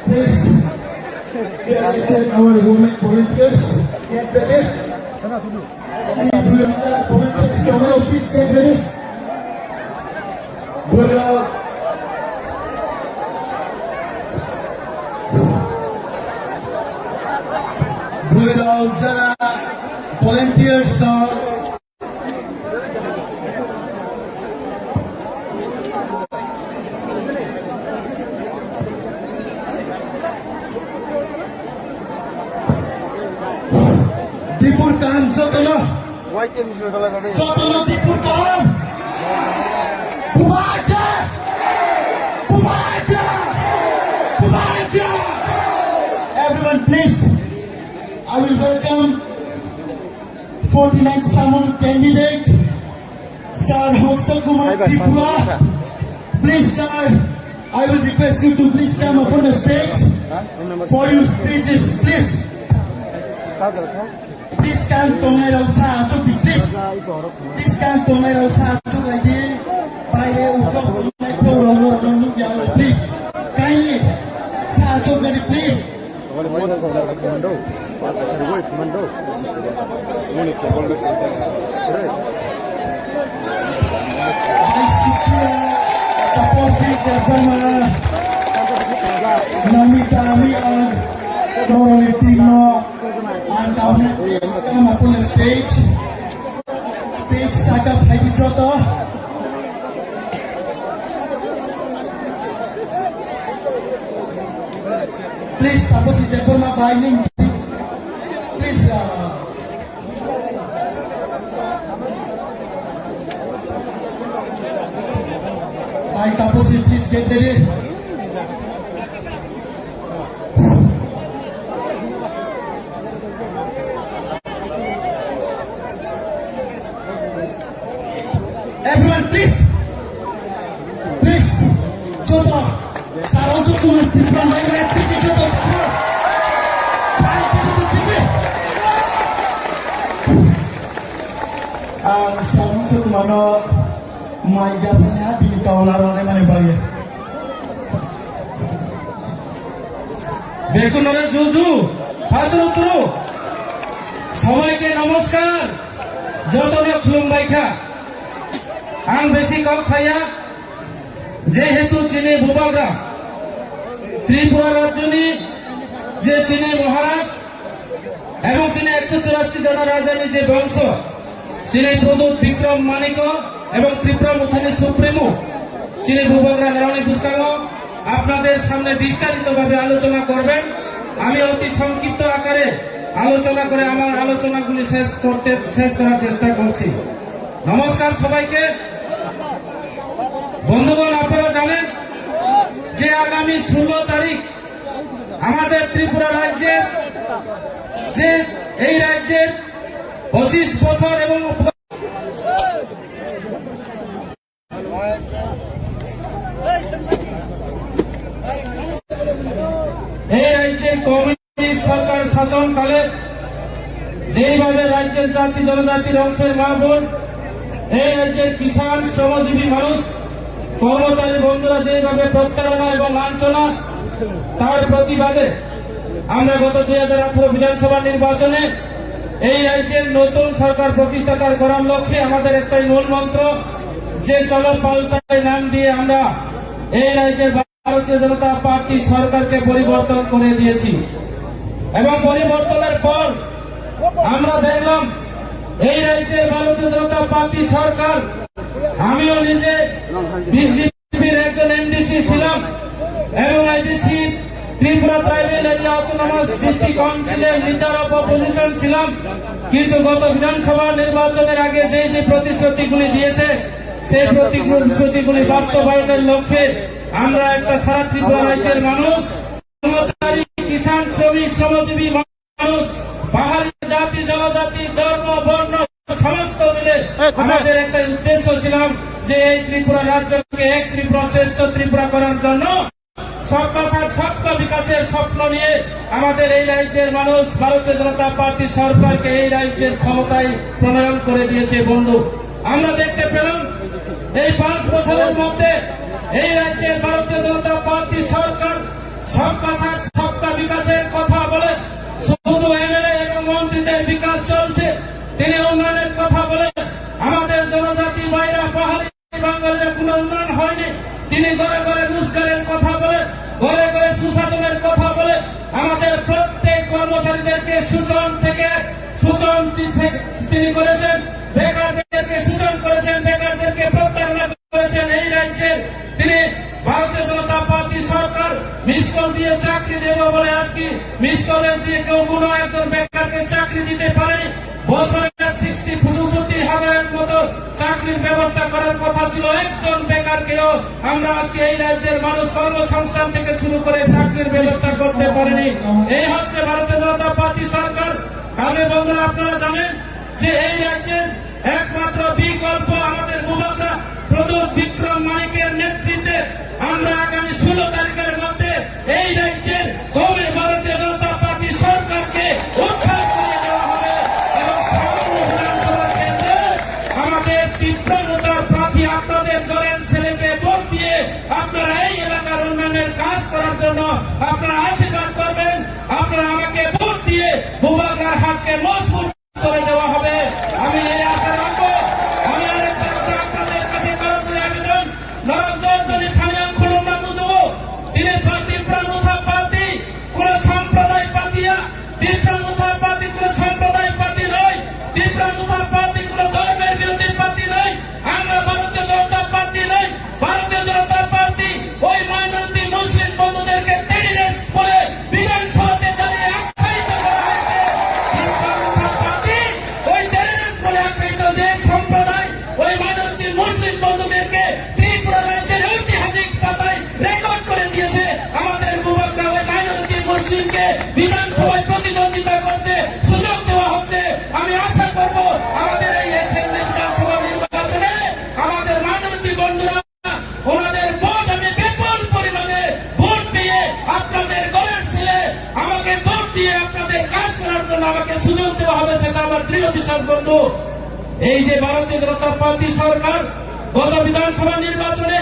Please, we understand our women volunteers. Get ready. Any volunteer, volunteers, tomorrow, please get ready. Bwrwirok, bwrwirok jara volunteers no. Dipur kaham jotono. Jotono Dipur kaham. Bubagra! Bubagra! Bubagra! Everyone, please. I will welcome forty-nine Samul candidate, Sir Hoksai Kumar Tripura. Please, sir, I will request you to please come upon the stage for your speeches, please. Please, kan tongnai rok sa achuk di, please. Please, kan tongnai rok sa achuk lai di. Baire utok tongnai pro rok no rok no nukya, please. Kindly sa achuk lai di, please. Hai Supriya, Taposi Debbarma, Namita Reang, Morali Tino, and our come up on the stage. Stage saka phaidi joto. Please, Taposi Debbarma bai ning. Please, uh, bai Taposi, please get ready. Everyone, please, please, joto, saro joto, Tripura Maigra, tiki joto, tiki joto, tiki. Ang sarong suk mano, mai gapanya bini tawla rone mane bagi. Bekunore juju, patru tru, sobaike namaskar. Jotono khulumbai kha. Ang besi kok saya, jehetu chini bubagra Tripura rajyoni je chini Maharaj ebong chini ekso churasi jona rajani je bongso, chini Pradyut Bikram Manikya ebong Tripura Mothani Supremo, chini bubagra naroni bwskango আপনাদের সামনে বিস্তারিতভাবে আলোচনা করবেন। আমি অতি সংক্ষিপ্ত আকারে আলোচনা করে আমার আলোচনাগুলি শেষ করতে, শেষ করার চেষ্টা করছি। নমস্কার সবাইকে। বন্ধুগণ, আপনারা জানেন যে আগামী ষোলো তারিখ আমাদের ত্রিপুরা রাজ্যের যে, এই রাজ্যের পঁচিশ বছর এবং এই রাজ্যের কমিউনিস্ট সরকার শাসনকালে যেইভাবে রাজ্যের জাতি জনজাতির অংশের মা বোন, এই রাজ্যের কিষাণ শ্রমজীবী মানুষ, কর্মচারী বন্ধুরা যেইভাবে প্রতারণা এবং লাঞ্ছনা, তার প্রতিবাদে আমরা গত দুই হাজার আঠারো বিধানসভা নির্বাচনে এই রাজ্যের নতুন সরকার প্রতিষ্ঠা করার লক্ষ্যে আমাদের একটাই মূল মন্ত্র যে চলো পাল্টাই নাম দিয়ে আমরা এই রাজ্যের ভারতীয় জনতা পার্টি সরকারকে পরিবর্তন করে দিয়েছি। এবং পরিবর্তনের পর আমরা দেখলাম এই রাজ্যের ভারতীয় জনতা পার্টি সরকার, আমিও নিজে বিজেপির একজন এমডিসি ছিলাম এবং ADC, Tripura tribal area autonomous district কাউন্সিলের লিডার অফ অপোজিশন ছিলাম। কিন্তু গত বিধানসভা নির্বাচনের আগে যে যে প্রতিশ্রুতিগুলি দিয়েছে, সেই প্রতিশ্রুতিগুলি বাস্তবায়নের লক্ষ্যে আমরা একটা সারা ত্রিপুরা রাজ্যের মানুষ, কর্মচারী, কিষাণ, শ্রমিক, শ্রমজীবী মানুষ, পাহাড়ি জাতি, জনজাতি, ধর্ম, বর্ণ সমস্ত মিলে আমাদের একটা উদ্দেশ্য ছিলাম যে এই ত্রিপুরা রাজ্যকে এক ত্রিপুরা শ্রেষ্ঠ ত্রিপুরা করার জন্য সবকা সাথ সবকা বিকাশের স্বপ্ন নিয়ে আমাদের এই রাজ্যের মানুষ ভারতীয় জনতা পার্টি সরকারকে এই রাজ্যের ক্ষমতায় প্রণয়ন করে দিয়েছে। বন্ধু, আমরা দেখতে পেলাম এই পাঁচ বছরের মধ্যে এই রাজ্যের ভারতীয় জনতা পার্টি সরকার সবকা সাথ সবকা বিকাশের কথা বলে শুধু এমএলএ এবং মন্ত্রীদের বিকাশ চলছে। তিনি উন্নয়নের কথা বলে আমাদের জনজাতি ভাইরা, পাহাড়ি বাঙালিরা কোনো উন্নয়ন হয়নি। তিনি ঘরে ঘরে রোজগারের কথা বলে, ঘরে ঘরে সুশাসনের কথা বলে আমাদের প্রত্যেক কর্মচারীদেরকে শোষণ থেকে, শোষণ তি-, থেকে তিনি করেছেন, বেকারদেরকে শোষণ করেছেন, বেকারদেরকে প্রতারণা করেছেন। এই রাজ্যে তিনি ভারতীয় জনতা পার্টি সরকার মিস কল দিয়ে চাকরি দেব বলে আজকে মিস কলের দিয়ে কেউ কোনো একজন বেকারকে চাকরি দিতে পারেনি। বছরে সিক্সটি, পঁচাশি হাজারের মতো চাকরির ব্যবস্থা করার কথা ছিল। একজন বেকারকেও আমরা আজকে এই রাজ্যের মানুষ কর্মসংস্থান থেকে শুরু করে চাকরির ব্যবস্থা করতে পারেনি। এই হচ্ছে ভারতীয় জনতা পার্টি সরকার। কাজে বন্ধুরা, আপনারা জানেন যে এই রাজ্যের একমাত্র বিকল্প আমাদের বুবাগ্রা প্রদ্যুৎ বিক্রম মানিকের নেতৃত্বে আমরা আগামী ষোলো তারিখের মধ্যে এই রাজ্যের কওমি ভারতীয় জনতা পার্টি সরকারকে উৎখাত করে দেওয়া হবে এবং সামনে বিধানসভা কেন্দ্রে আমাদের তীব্র মোতার প্রার্থী আপনাদের দলের ছেলেকে ভোট দিয়ে আপনারা এই এলাকার উন্নয়নের কাজ করার জন্য আপনারা আশীর্বাদ করবেন। আপনারা আমাকে বুবাগ্রার হাতকে মজবুত করে দেওয়া হবে। আমি এই আশা রাখবো। আমি আরেকটা কথা আপনাদের কাছে করা আবেদন, নরক জয়ন্তনী থামিয়াং খুলুমনা মুজুবো, তিনি পার্টি প্রাণুথা পার্টি, কোন সম্প্রদায় পার্টি না, তীব্র মুথার পার্টি কোনো সম্প্রদায় পার্টি নয়, তীব্র মুথার পার্টি কোনো ধর্মের বিরোধী পার্টি নয়। আমরা ভারতীয় জনতা পার্টি নয়। ভারতীয় জনতা পার্টি ওই মাইনরিটি মুসলিম বন্ধুদেরকে টেররিস্ট বলে বিধানসভাতে দাঁড়িয়ে আখ্যায়িত করা হয়েছে। তীব্র মুথার পার্টি ওই টেররিস্ট বলে আখ্যায়িত যে সম্প্রদায় ওই মাইনরিটি মুসলিম বন্ধুদেরকে ত্রিপুরা রাজ্যের ঐতিহাসিক পাতায় রেকর্ড করে দিয়েছে। আমাদের বুবাগ্রা ওই মাইনরিটি মুসলিমকে বিধানসভায় প্রতিদ্বন্দ্বিতা করতে সুযোগ দেওয়া হচ্ছে। আমি আশা করব আমাদের এই অ্যাসেম্বলি বিধানসভা নির্বাচনে আমাদের মাইনরিটি বন্ধুরা ওনাদের ভোট আমি বিপুল পরিমাণে ভোট পেয়ে আপনাদের ঘরের ছেলে আমাকে ভোট দিয়ে আপনাদের কাজ করার জন্য আমাকে সুযোগ দেওয়া হবে, সেটা আমার দৃঢ় বিশ্বাস বন্ধু। এই যে ভারতীয় জনতা পার্টি সরকার গত বিধানসভা নির্বাচনে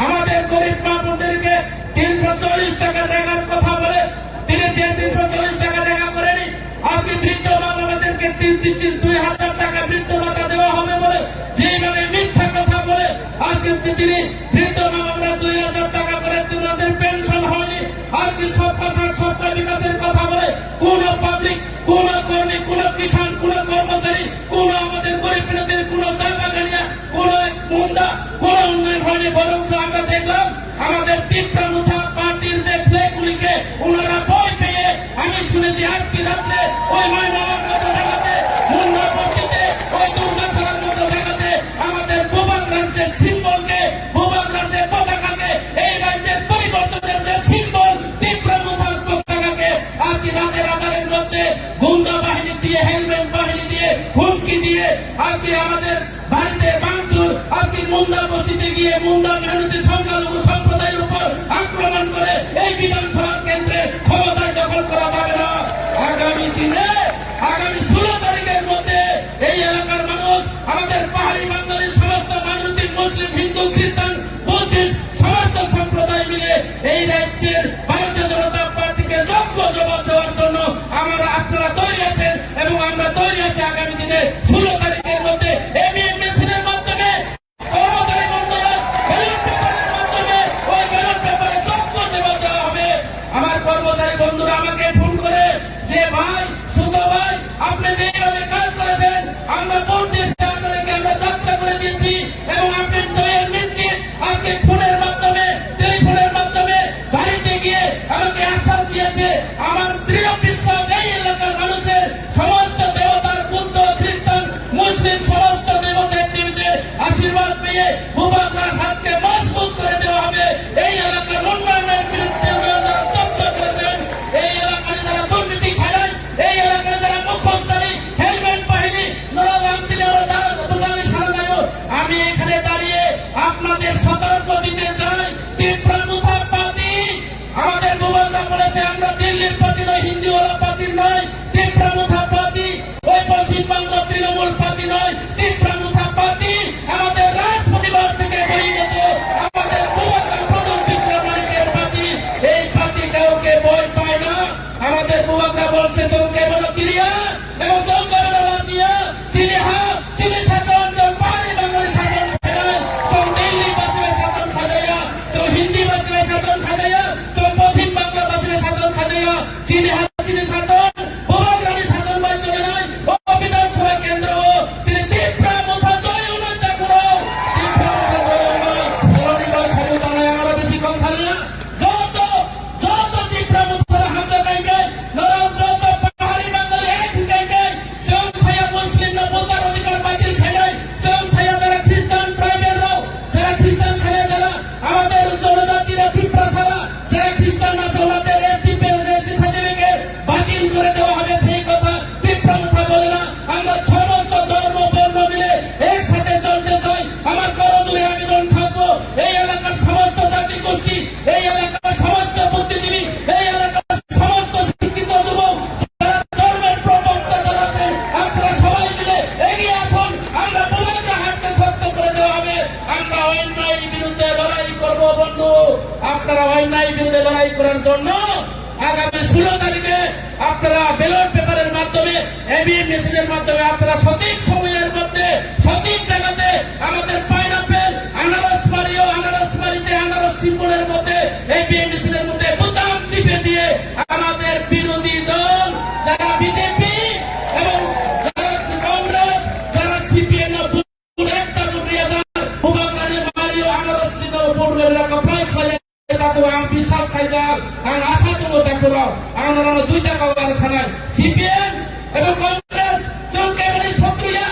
আমাদের গরিব মা বোনদেরকে তিনশো চল্লিশ টাকা দেওয়ার কথা বলে তিনি যে তিনশো চল্লিশ টাকা দেখা করেনি, আজকে বৃদ্ধ মা বাবাদেরকে তিন তিন তিন দুই হাজার টাকা বৃদ্ধ ভাতা দেওয়া হবে বলে যেভাবে মিথ্যা কথা বলে আজকে তিনি বৃদ্ধ মা বাবারা দুই হাজার টাকা করে তাদের পেনশন হয়নি। আজকে সবকা সাথ সবকা বিকাশের কথা বলে কোন পাবলিক, কোন কর্মী, কোন কিষাণ, কোন কর্মচারী, কোন আমাদের গরিব মিনতির কোন চা বাগানিয়া, কোন এক মুন্দা, কোন উন্নয়ন হয়নি, বরং আমরা দেখলাম আমাদের তীব্র মুথা পার্টির যে ফ্ল্যাগগুলিকে ওনারা ভয় পেয়ে, আমি শুনেছি আজকে রাত্রে ওই ময়নামার মতো জায়গাতে, মুন্না বস্তিতে, ওই দুর্গাছড়ার মতো জায়গাতে আমাদের ভূভাগ রাজ্যের সিম্বলকে, ভূভাগ রাজ্যের পতাকাকে, এই রাজ্যের পরিবর্তনের যে সিম্বল তীব্র মুথার পতাকাকে আজকে রাতের আধারের মধ্যে গুন্ডা বাহিনী দিয়ে, হেলমেট বাহিনী দিয়ে, হুমকি দিয়ে আজকে আমাদের বাড়িতে ভাঙচুর, আজকে মুন্ডা বস্তিতে গিয়ে মুন্ডা মেহনতি সংখ্যালঘু সম্প্রদায়ের উপর আক্রমণ করে এই বিধানসভা কেন্দ্রে ক্ষমতায় দখল করা যাবে না। আগামী দিনে, আগামী ষোলো তারিখের মধ্যে এই এলাকার মানুষ, আমাদের পাহাড়ি বাঙালি, সমস্ত মাইনরিটি, মুসলিম, হিন্দু, খ্রিস্টান, বুদ্ধিস্ট, সমস্ত সম্প্রদায় মিলে এই রাজ্যের ভারতীয় জনতা পার্টিকে যোগ্য জবাব দেওয়ার জন্য আমরা, আপনারা তৈরি আছেন এবং আমরা তৈরি আছি আগামী দিনে ষোলো তারিখের মধ্যে এবিএম মেশিনের মাধ্যমে কর্মচারী বন্ধুরা ব্যালট পেপারের মাধ্যমে ওই ব্যালট পেপারে যোগ্য জবাব দেওয়া হবে। আমার কর্মচারী বন্ধুরা আমাকে ফোন করে যে, "ভাই, সুতো ভাই, আপনি যেভাবে কাজ করেছেন, আমরা ভোট দিয়েছি আপনাদেরকে, আমরা যাত্রা করে দিয়েছি এবং আপনি জয়ের নিশ্চিত।" আজকে ফোনের মাধ্যমে, টেলিফোনের মাধ্যমে বাড়িতে গিয়ে আমাকে আশ্বাস দিয়েছে। আমার দৃঢ় বিশ্বাস এই এলাকার মানুষের সমস্ত দেবতার বুদ্ধ, খ্রিস্টান, মুসলিম সমস্ত দেবতা দেবীদের আশীর্বাদ পেয়ে বুবাগ্রার হাতকে মজবুত করে দেওয়া হবে। এই এলাকার উন্নয়নের বিরুদ্ধে যারা স্তব্ধ করেছেন, এই এলাকায় যারা দুর্নীতি খায়, এই এলাকায় যারা মুখোশধারী হেলমেট বাহিনী, নরক রামদিনের দ্বারা প্রজামি সারা দায়ও। আমি এখানে দাঁড়িয়ে আপনাদের সতর্ক দিতে চাই, তীব্র মুথাপাতি আমাদের বুবাগ্রা বলেছে, আমরা দিল্লির পাতি নয়, হিন্দিওয়ালা পাতি নয়, তীব্র মুথাপাতি ওই পশ্চিমবঙ্গ তৃণমূল পাতি নয়, তীব্র মুথাপাতি আমাদের রাজ পরিবার থেকে বহির্গত, আমাদের বুবাগ্রা প্রদীপ বিক্রম মানিকের পাতি। এই পাতি কাউকে ভয় পায় না। আমাদের বুবাগ্রা বলছে, "জঙ্গে বলো ক্লিয়ার এবং জঙ্গে বলো লাঠিয়ার।" যিনি হা-, যিনি শাসন, জন পাহাড়ি বাঙালি শাসন খায় নাই, জন দিল্লি বাসীরা শাসন খায় নাই, জন হিন্দি বাসীরা শাসন খায় নাই, জন পশ্চিম বাংলা বাসীরা শাসন খায় নাই, যিনি হা-, যিনি শাসন, ভুবনকালী শাসন বাই চলে নাই, ও বিধানসভা কেন্দ্র, ও তিনি তীব্র মুথা জয় উন্নয়ন দেখুন, তীব্র মুথা জয় উন্নয়ন, বলনি বা স্বাধীনতা নয়, আমরা বেশি কথা না। যত, যত তীব্র মুথা হামজা নাই নাই, নরম যত পাহাড়ি বাঙালি এক নাই নাই, Chwng saya Muslim no voter adhikar batil khainai, chwng saya jara Christian tribal rok, jara Christian khainai jara, amader jonojatira Tiprasara, jara Christian asol amader S T P, S T certificate batil kore dewa hobe, sei kotha Tipra Motha bole na. Amra somosto dhormo borno mile ek sathe cholte chai, amar korojore abejon thakbo, ei elakar somosto jati gosti, ei elakar somosto buddhijibi, ei elakar somosto sikkito jubok, যারা ধর্মের প্রবক্তা যারা আছেন, আপনারা সবাই মিলে এগিয়ে আসুন। আমরা বুবাগ্রা হাটকে শক্ত করে দেওয়া হবে। আমরা অন্যায় বিরুদ্ধে লড়াই করব বন্ধু। আপনারা অন্যায় বিরুদ্ধে লড়াই করার জন্য আগামী ষোলো তারিখে আপনারা ব্যালট পেপারের মাধ্যমে, ইভিএম মেশিনের মাধ্যমে আপনারা সঠিক সময়ের মধ্যে সঠিক জায়গাতে আমাদের পাইনাপেল আনারস বাড়িও, আনারস বাড়িতে আনারস সিম্বলের মধ্যে, ইভিএম মেশিনের মধ্যে বোতাম টিপে দিয়ে আমাদের বিরোধী দল যারা বিজেপি এবং যারা কংগ্রেস, যারা সিপিএম না, একটা ভোট নিয়ে যান, ভোট নিয়ে যান, ভোট নিয়ে যান। Ang biswas khaijak, ang asa tongo takhurok, ang norokno duita kok aro sanai, CPM এবং Congress, chwng keboni sotru ya,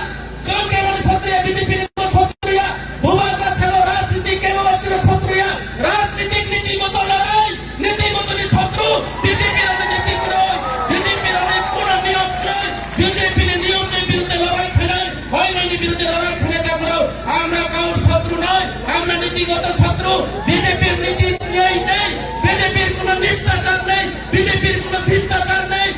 chwng keboni sotru ya, BJP ni sotru ya, Bubagra salo rajniti kebo sotru ya, rajnitik nitigoto lorai, nitigoto ni sotru, BJP ni niti kwrwi, BJP ni kono niyom kwrwi, BJP ni niyom ni birudhe lorai khainai, অন্যায়নি বিরুদ্ধে লড়াই করে থাকলেও আমরা কারোর শত্রু নই, আমরা নীতিগত শত্রু। বিজেপির নীতি নেই, নেই, বিজেপির কোনো নিষ্ঠাচার নেই, বিজেপির কোনো শিষ্টাচার নেই।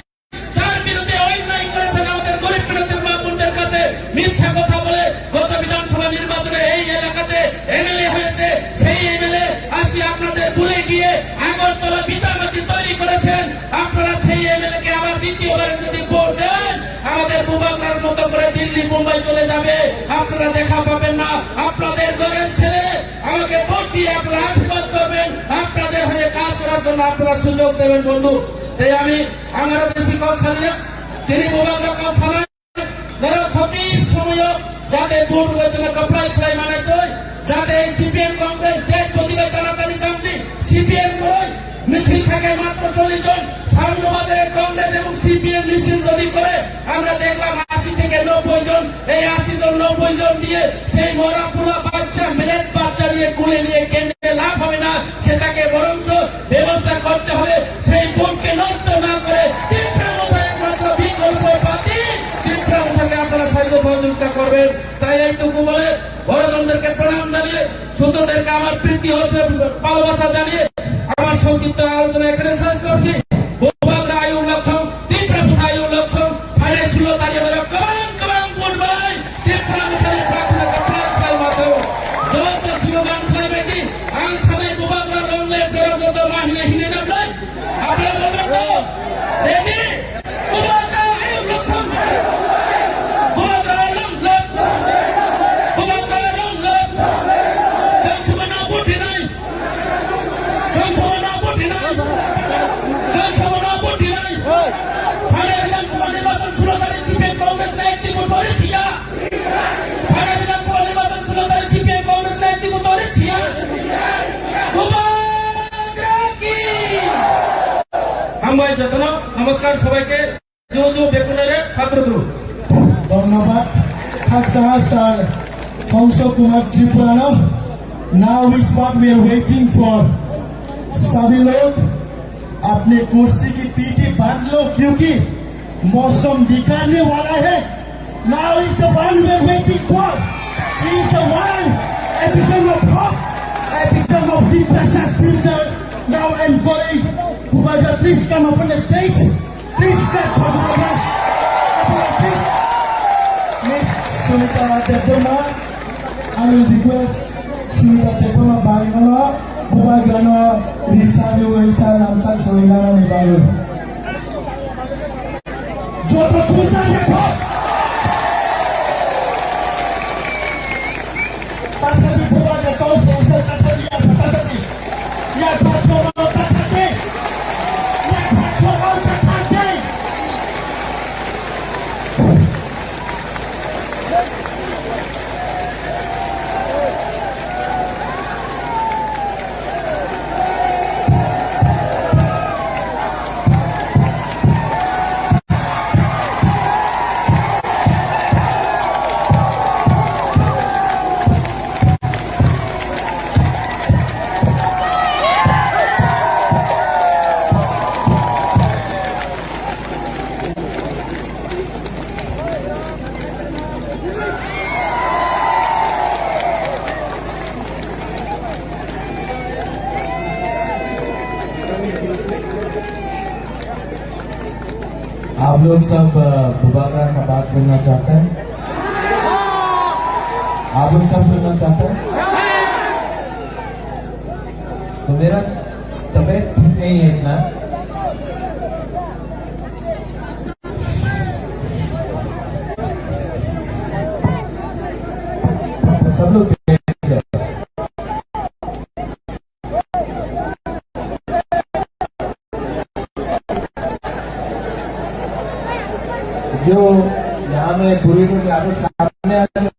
যার বিরুদ্ধে অন্যায় করেছেন, আমাদের গরিব পীড়িতের মা বোনদের কাছে মিথ্যা কথা বলে গত বিধানসভা নির্বাচনে এই এলাকাতে এমএলএ হয়েছে, সেই এমএলএ আজকে আপনাদের ভুলে গিয়ে আগরতলা ভিটামাটি তৈরি করেছেন। আপনারা সেই এমএলএ কে আবার দ্বিতীয়বার যদি ভোট দেন, আমাদের বুবাগ্রার মতো করে দিল্লি বোম্বাই চলে যাবে, আপনারা দেখা পাবেন না। আপনাদের ঘরের ছেলে, আমাকে ভোট দিয়ে আপনারা আশীর্বাদ করবেন, আপনাদের হয়ে কাজ করার জন্য আপনারা সুযোগ দেবেন বন্ধু। তাই আমি আমার বেশি কথা নিয়ে যিনি বুবাগ্রা কথা যারা সঠিক সময় যাতে ভোট রয়েছে না কপ্লাই ফ্লাই মানাই তৈ, যাতে এই সিপিএম কংগ্রেস দেশ প্রতিবাদ জানাতানি দামটি সিপিএম কই মিছিল থাকে মাত্র চল্লিশ জন। সামনে বাজারে কংগ্রেস এবং সিপিএম মিছিল যদি করে, আমরা দেখলাম আশি থেকে নব্বই জন, এই আশি জন নব্বই জন দিয়ে সেই মরা পোড়া বাচ্চা, মেলেট বাচ্চা নিয়ে কুলে নিয়ে কেন্দ্রে লাভ হবে না, সেটাকে বরঞ্চ ব্যবস্থা করতে হবে। সেই ভোটকে নষ্ট না করে তীব্র মুখে একমাত্র বিকল্প প্রার্থী তীব্র মুখে আপনারা সাহায্য সহযোগিতা করবেন। তাই এইটুকু বলে বড়জনদেরকে প্রণাম জানিয়ে, ছোটদেরকে আমার প্রীতি ও ভালোবাসা জানিয়ে আমার সংক্ষিপ্ত আলোচনা এখানে শেষ করছি। Bubagra ayung lokthong, Tipra Motha ayung lokthong, phainai sullo tarikh o kwbang kwbang vote bai Tipra Mothani প্রার্থনা করা খাই মাত্র। যত slogan খাই বেটি, ang sanai Bubagra long live karo joto mahine hine nablai. Apre bolbe to, ready? Bubagra ayung lokthong. Bubagra long live. Bubagra long live. Jai Bubagra vote hinai. Jai Bubagra vote hinai. Jai Bubagra vote hinai. Phainai Bidhan Sabha nirbachan sullo tarikh C P M Congress na ekti vote pore siya. Phainai Bidhan Sabha nirbachan sullo tarikh C P M Congress na ekti vote pore siya. Bubagra ki. Hambai jotono, namaskar sobaike. Ju ju bekunare patrudru. ধন্যবাদ। Khaksa sir Kongso Kumar Tripurano. Now is what we are waiting for. सभी लोग अपने कुर्सी की पीठी बांध लो, क्योंकि मौसम बिगड़ने वाला है। Now is the one we are waiting for. He is the one, epitome of hope, epitome of deep precious future. Now I am calling Bubagra, please come up on the stage. Please clap for Bubagra. Please. Miss Sunita Debbarma, I will request Sunita Debbarma bai nono Bubagrano risa riwi sa lamchak soi nanani bagwi. Joto thumna repho. Tathabi Bubagra tong sengsa tathabi ya tathabi. Ya patro tathabi. Ya patro tathabi. आप लोग सब, अ, बुबागरा का बात सुनना चाहते हैं? आप लोग सब सुनना चाहते हैं? तो मेरा तबीयत ठीक नहीं है इतना। जो यहाँ में बुरे लोग आगे सामने आ रहे हैं,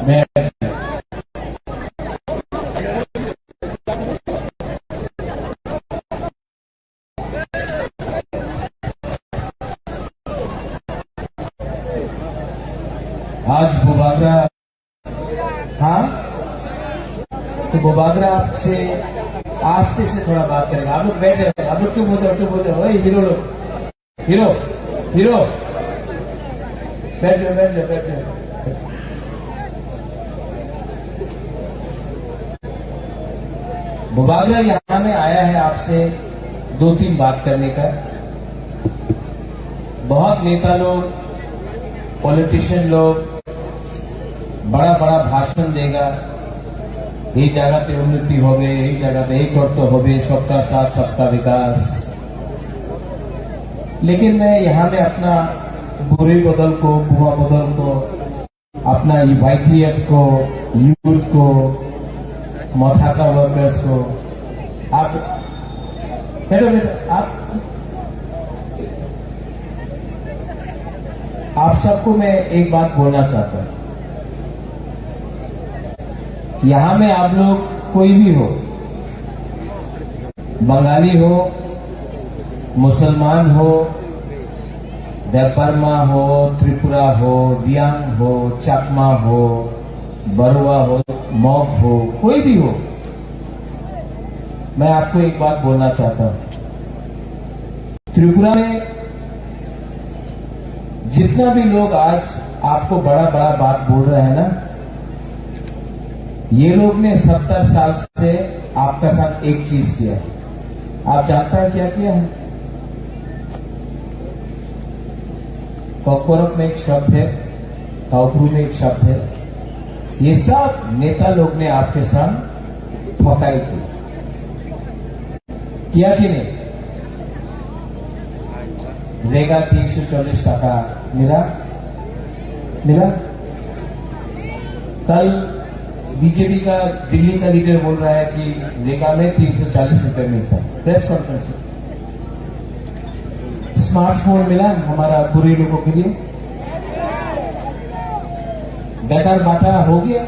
मैं आज बुबागरा, हाँ, तो बुबागरा आपसे आस्ते से थोड़ा बात करेंगे। आप लोग बैठ जाओ, आप लोग चुप हो जाओ, चुप हो जाओ। ओए हीरो लोग, हीरो, हीरो, बैठ जाओ, बैठ जाओ, बैठ जाओ। बुबागरा यहाँ में आया है आपसे दो तीन बात करने का। बहुत नेता लोग, पॉलिटिशियन लोग बड़ा बड़ा भाषण देगा, এই জায়গাতে উন্নতি হবে, এই জায়গাতে এই করতে হবে, सबका साथ सबका विकास। लेकिन मैं यहाँ में अपना बुरे बदल को, बुआ बदल को, अपना वाईटीएफ को, यूथ को, मथाका वर्कर्स को, आप, बैठो, बैठो, आप, आप सबको मैं एक बात बोलना चाहता हूँ। यहाँ में आप लोग कोई भी हो, बंगाली हो, मुसलमान हो, देबबर्मा हो, त्रिपुरा हो, रियांग हो, चाकमा हो, बरुआ हो, मग हो, कोई भी हो, मैं आपको एक बात बोलना चाहता हूँ। त्रिपुरा में जितना भी लोग आज आपको बड़ा बड़ा बात बोल रहे हैं ना, ये लोग ने सत्तर साल से आपका साथ एक चीज किया है। आप जानता है क्या किया है? कॉकबरक में एक शब्द है, काउब्रू में एक शब्द है। ये सब नेता लोग ने आपके साथ ठगाई की। किया कि नहीं? रेगा तीन सौ चालीस टका मिला, मिला। कल बीजेपी का दिल्ली का लीडर बोल रहा है कि रेगा में तीन सौ चालीस रुपए मिलता है। प्रेस कॉन्फ्रेंस में स्मार्टफोन मिला हमारा बुरे लोगों के लिए, बेकार बांटा हो गया।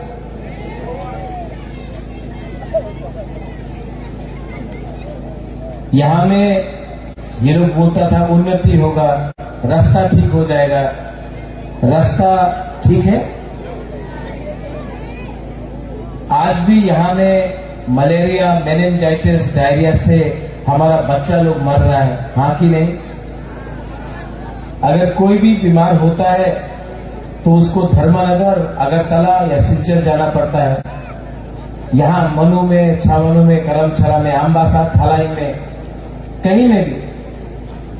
यहाँ में ये लोग बोलता था उन्नति होगा, रास्ता ठीक हो जाएगा, रास्ता ठीक है? आज भी यहाँ में मलेरिया, मेनिंजाइटिस, डायरिया से हमारा बच्चा लोग मर रहा है, हाँ कि नहीं? अगर कोई भी बीमार होता है तो उसको धर्मनगर, अगरतला या सिलचर जाना पड़ता है। यहाँ मनु में, छावनु में, करमछाला में, अम्बासा, थालाई में, कहीं में भी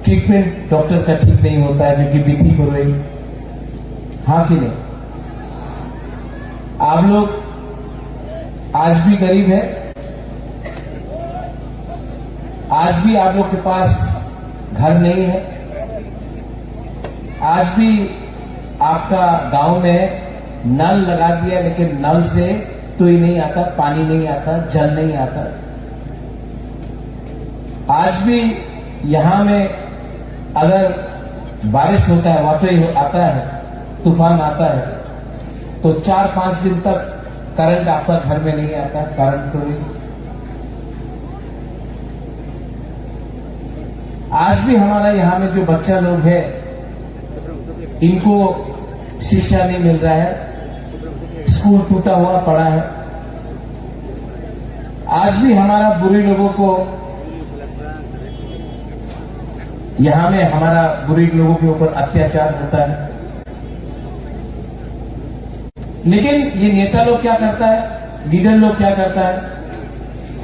ट्रीटमेंट डॉक्टर का ठीक नहीं होता है, क्योंकि बिथी को रोई। हाँ कि नहीं? आप लोग आज भी गरीब है, आज भी आप लोग के पास घर नहीं है, आज भी आपका गांव में नल लगा दिया, लेकिन नल से तोई नहीं आता, पानी नहीं आता, जल नहीं आता। आज भी यहाँ में अगर बारिश होता है, वातोई आता है, तूफान आता है, तो चार पांच दिन तक करंट आपका घर में नहीं आता, करंट चोरी। आज भी हमारा यहाँ में जो बच्चा लोग है, इनको शिक्षा नहीं मिल रहा है, स्कूल टूटा हुआ पड़ा है। आज भी हमारा बुरे लोगों को, यहाँ में हमारा बुरे लोगों के ऊपर अत्याचार होता है। लेकिन ये नेता लोग क्या करता है, लीडर लोग क्या करता है,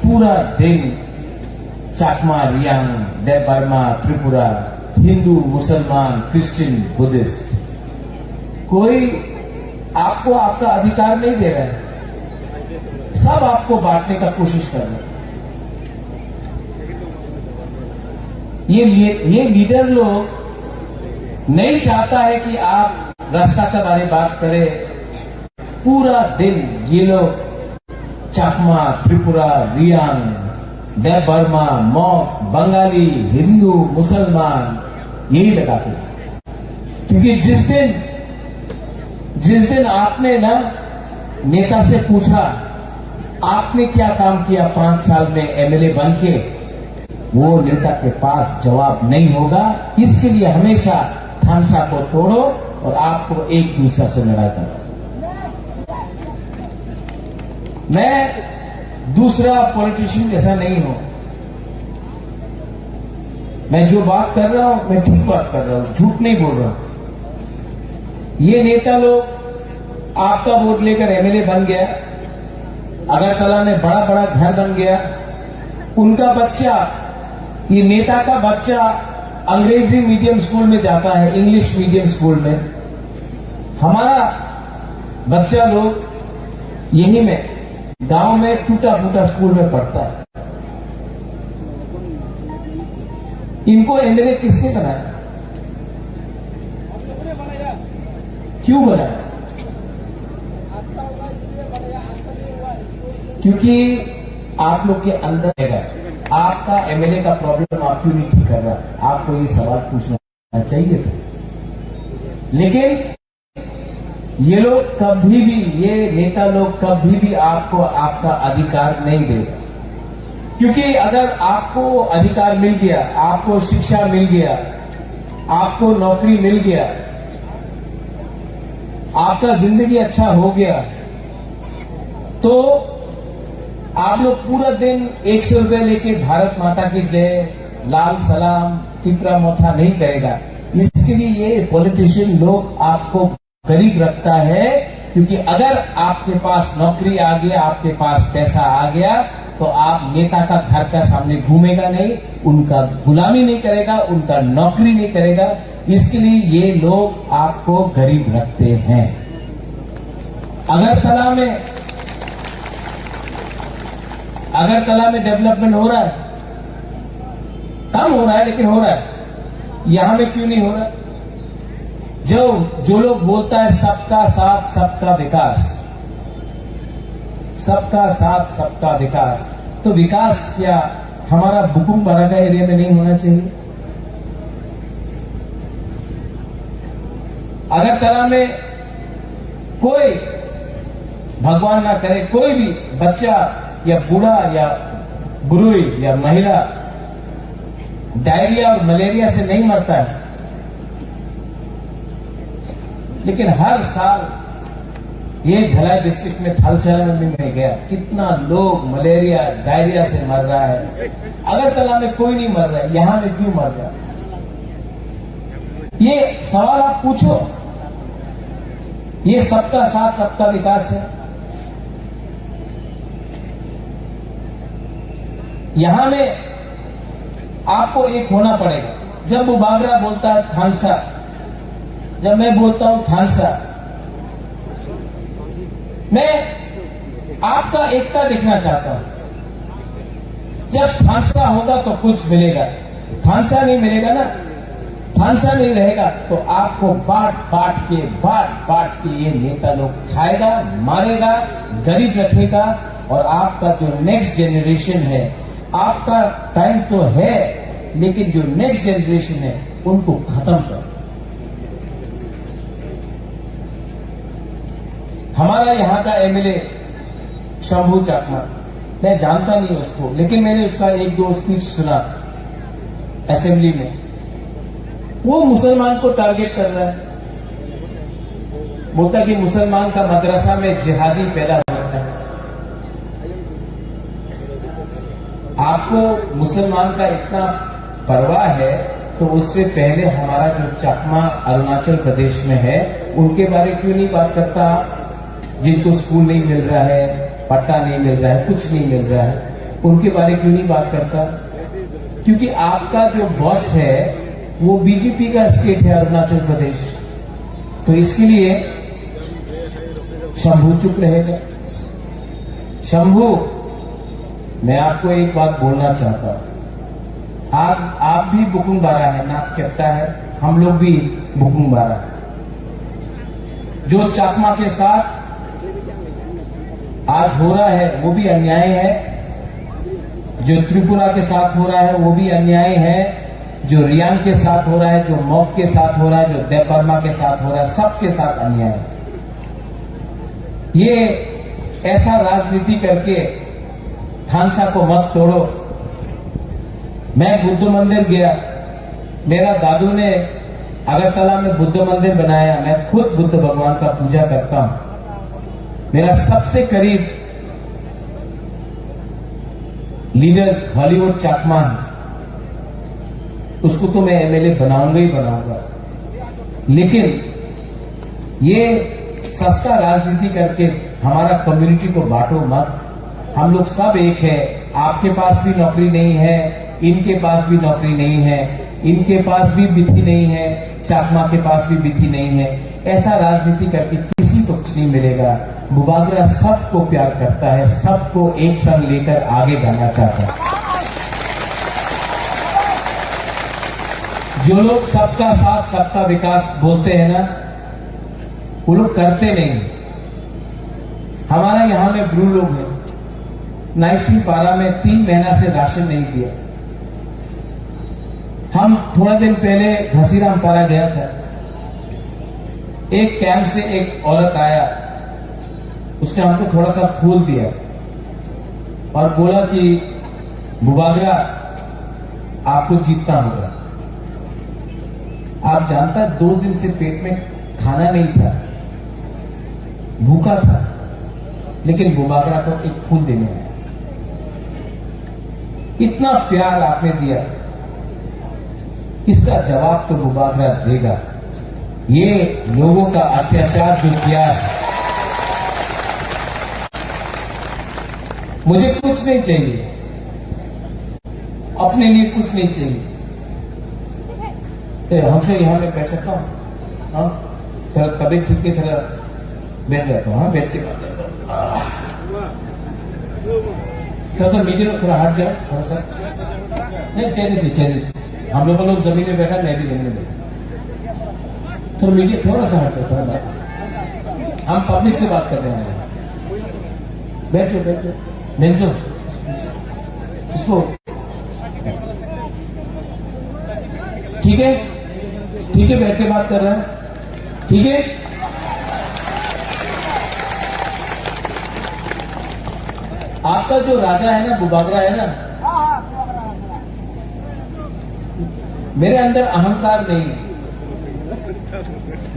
पूरा दिन चाकमा, रियांग, देबबर्मा, त्रिपुरा, हिंदू, मुसलमान, क्रिश्चियन, बुद्धिस्ट, कोई आपको आपका अधिकार नहीं दे रहे हैं, सब आपको बांटने का कोशिश कर रहे हैं। ये ली-, ये लीडर लोग नहीं चाहता है कि आप रास्ता के बारे में बात करें। पूरा दिन ये लोग चाकमा, त्रिपुरा, रियांग, देबबर्मा, मॉग, बंगाली, हिंदू, मुसलमान, यही लगाते हैं। क्योंकि जिस दिन, जिस दिन आपने ना नेता से पूछा, आपने क्या काम किया पांच साल में एमएलए बन के, वो नेता के पास जवाब नहीं होगा। इसके लिए हमेशा थानसा को तोड़ो और आपको एक दूसरे से लड़ाई करो। मैं दूसरा पॉलिटिशियन जैसा नहीं हूं। मैं जो बात कर रहा हूं, मैं ठीक बात कर रहा हूं, झूठ नहीं बोल रहा हूं। ये नेता लोग, आपका वोट लेकर एमएलए बन गया, अगरतला में बड़ा बड़ा घर बन गया, उनका बच्चा, ये नेता का बच्चा अंग्रेजी मीडियम स्कूल में जाता है, इंग्लिश मीडियम स्कूल में। हमारा बच्चा लोग यही में, गांव में टूटा फूटा स्कूल में पढ़ता है। इनको एमएलए किसने बनाया? क्यों बनाया? क्योंकि आप लोग के अंदर है। आपका एमएलए का प्रॉब्लम आप क्यों नहीं ठीक कर रहा? आपको ये सवाल पूछना चाहिए था। लेकिन ये लोग कभी भी, ये नेता लोग कभी भी आपको आपका अधिकार नहीं देगा, क्योंकि अगर आपको अधिकार मिल गया, आपको शिक्षा मिल गया, आपको नौकरी मिल गया, आपका जिंदगी अच्छा हो गया, तो आप लोग पूरा दिन एक सौ रुपए लेके भारत माता की जय, लाल सलाम, तिपरा मोथा नहीं करेगा। इसके लिए ये पॉलिटिशियन लोग आपको गरीब रखता है, क्योंकि अगर आपके पास नौकरी आ गया, आपके पास पैसा आ गया, तो आप नेता का घर का सामने घूमेगा नहीं, उनका गुलामी नहीं करेगा, उनका नौकरी नहीं करेगा। इसके लिए ये लोग आपको गरीब रखते हैं। अगरतला में, अगरतला में डेवलपमेंट हो रहा है, कम हो रहा है लेकिन हो रहा है। यहां में क्यों नहीं हो रहा? जो, जो लोग बोलता है सबका साथ सबका विकास, सबका साथ सबका विकास, तो विकास क्या हमारा बुकुम बारागा एरिया में नहीं होना चाहिए? अगरतला में कोई, भगवान ना करे, कोई भी बच्चा या बूढ़ा या बुरुई या महिला डायरिया और मलेरिया से नहीं मरता है, लेकिन हर साल ये भिलाई डिस्ट्रिक्ट में थालचरा में भी मैं गया, कितना लोग मलेरिया डायरिया से मर रहा है। अगरतला में कोई नहीं मर रहा है, यहां में क्यों मर रहा है? ये सवाल आप पूछो। ये सबका साथ सबका विकास है। यहां में आपको एक होना पड़ेगा। जब वो बागरा बोलता है थानसा, जब मैं बोलता हूं थानसा, मैं आपका एकता देखना चाहता हूं। जब थानसा होगा तो कुछ मिलेगा, थानसा नहीं मिलेगा ना, थानसा नहीं रहेगा तो आपको बांट बांट के, बांट बांट के ये नेता लोग खाएगा, मारेगा, गरीब रखेगा। और आपका जो नेक्स्ट जनरेशन है, आपका टाइम तो है, लेकिन जो नेक्स्ट जनरेशन है, उनको खत्म कर। हमारा यहाँ का एमएलए शंभू चाकमा, मैं जानता नहीं उसको, लेकिन मैंने उसका एक दो स्पीच सुना असेंबली में। वो मुसलमान को टारगेट कर रहा है, बोलता कि मुसलमान का मदरसा में जिहादी पैदा होता है। आपको मुसलमान का इतना परवाह है, तो उससे पहले हमारा जो चकमा अरुणाचल प्रदेश में है, उनके बारे क्यों नहीं बात करता आप? जिनको स्कूल नहीं मिल रहा है, पट्टा नहीं मिल रहा है, कुछ नहीं मिल रहा है, उनके बारे क्यों नहीं बात करता? क्योंकि आपका जो बॉस है, वो बीजेपी का स्टेट है अरुणाचल प्रदेश, तो इसके लिए शंभू चुप रहेगा। शंभू, मैं आपको एक बात बोलना चाहता हूँ। आप, आप भी बुकुंग बारा है, नाक चपटा है, हम लोग भी बुकुंग बारा है। जो चाकमा के साथ आज हो रहा है, वो भी अन्याय है। जो त्रिपुरा के साथ हो रहा है, वो भी अन्याय है। जो रियांग के साथ हो रहा है, जो मॉग के साथ हो रहा है, जो देबबर्मा के साथ हो रहा है, सबके साथ अन्याय है। ये ऐसा राजनीति करके थानसा को मत तोड़ो। मैं बुद्ध मंदिर गया, मेरा दादू ने अगरतला में बुद्ध मंदिर बनाया। मैं खुद बुद्ध भगवान का पूजा करता हूँ। मेरा सबसे करीब लीडर हॉलीवुड चाकमा है, उसको तो मैं एमएलए बनाऊंगा ही बनाऊंगा। लेकिन ये सस्ता राजनीति करके हमारा कम्युनिटी को बांटो मत। हम लोग सब एक है। आपके पास भी नौकरी नहीं है, इनके पास भी नौकरी नहीं है, इनके पास भी विधि नहीं है, चाकमा के पास भी विधि नहीं है। ऐसा राजनीति करके किसी को कुछ नहीं मिलेगा। बुबागरा सबको प्यार करता है, सबको एक संग लेकर आगे जाना चाहता है। जो लोग सबका साथ सबका विकास बोलते हैं ना, वो लोग करते नहीं। हमारा यहाँ में ब्रू लोग हैं, नाइसिंग पारा में तीन महीना से राशन नहीं दिया। हम थोड़ा दिन पहले घसीराम पारा गया था, एक कैंप से एक औरत आया, उसने हमको थोड़ा सा फूल दिया और बोला कि बुबागरा, आपको जीतना होगा। आप जानता, दो दिन से पेट में खाना नहीं था, भूखा था, लेकिन बुबागरा को एक फूल देने आया। इतना प्यार आपने दिया, इसका जवाब तो बुबागरा देगा। ये लोगों का अत्याचार जो किया है, मुझे कुछ नहीं चाहिए, अपने लिए कुछ नहीं चाहिए। ए, हमसे यहाँ में बैठ सकता हूँ? हाँ, थोड़ा तबीयत ठीक है, थोड़ा बैठ जाता हूँ। हाँ, बैठ के बात करता हूँ। आह। थोड़ा सा मीडियम, थोड़ा हट जाओ, थोड़ा सा। नहीं, चेंज नहीं, चेंज नहीं। हम लोग, लोग जमीन में बैठा, मैं भी जमीन में बैठा। थोड़ा मीडियम, थोड़ा सा हट जाओ, थोड़ा बात। हम पब्लिक से बात कर रहे हैं। बैठ जाओ, बैठ जाओ। बेंचो। इसको ठीक है, ठीक है, बैठ के बात कर रहे हैं, ठीक है। आपका जो राजा है ना, बुबागरा है ना, मेरे अंदर अहंकार नहीं है,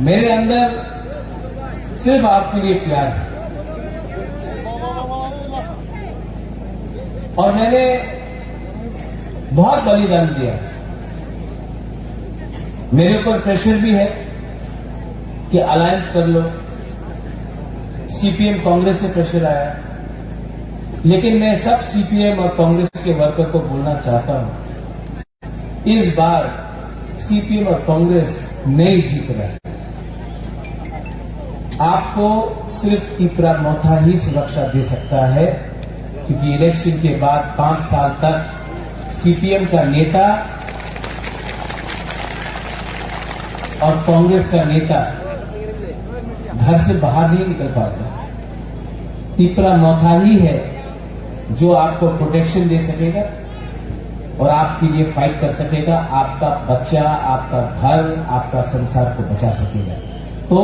मेरे अंदर सिर्फ आपके लिए प्यार है। और मैंने बहुत बलिदान दिया। मेरे ऊपर प्रेशर भी है कि अलायंस कर लो, सीपीएम कांग्रेस से प्रेशर आया, लेकिन मैं सब सीपीएम और कांग्रेस के वर्कर को बोलना चाहता हूं, इस बार सीपीएम और कांग्रेस नहीं जीत रहा है। आपको सिर्फ तिपरा मोथा ही सुरक्षा दे सकता है, क्योंकि इलेक्शन के बाद पांच साल तक सीपीएम का नेता और कांग्रेस का नेता घर से बाहर नहीं निकल पाएगा। तिपरा मोथा ही है जो आपको प्रोटेक्शन दे सकेगा और आपके लिए फाइट कर सकेगा। आपका बच्चा, आपका घर, आपका संसार को बचा सकेगा। तो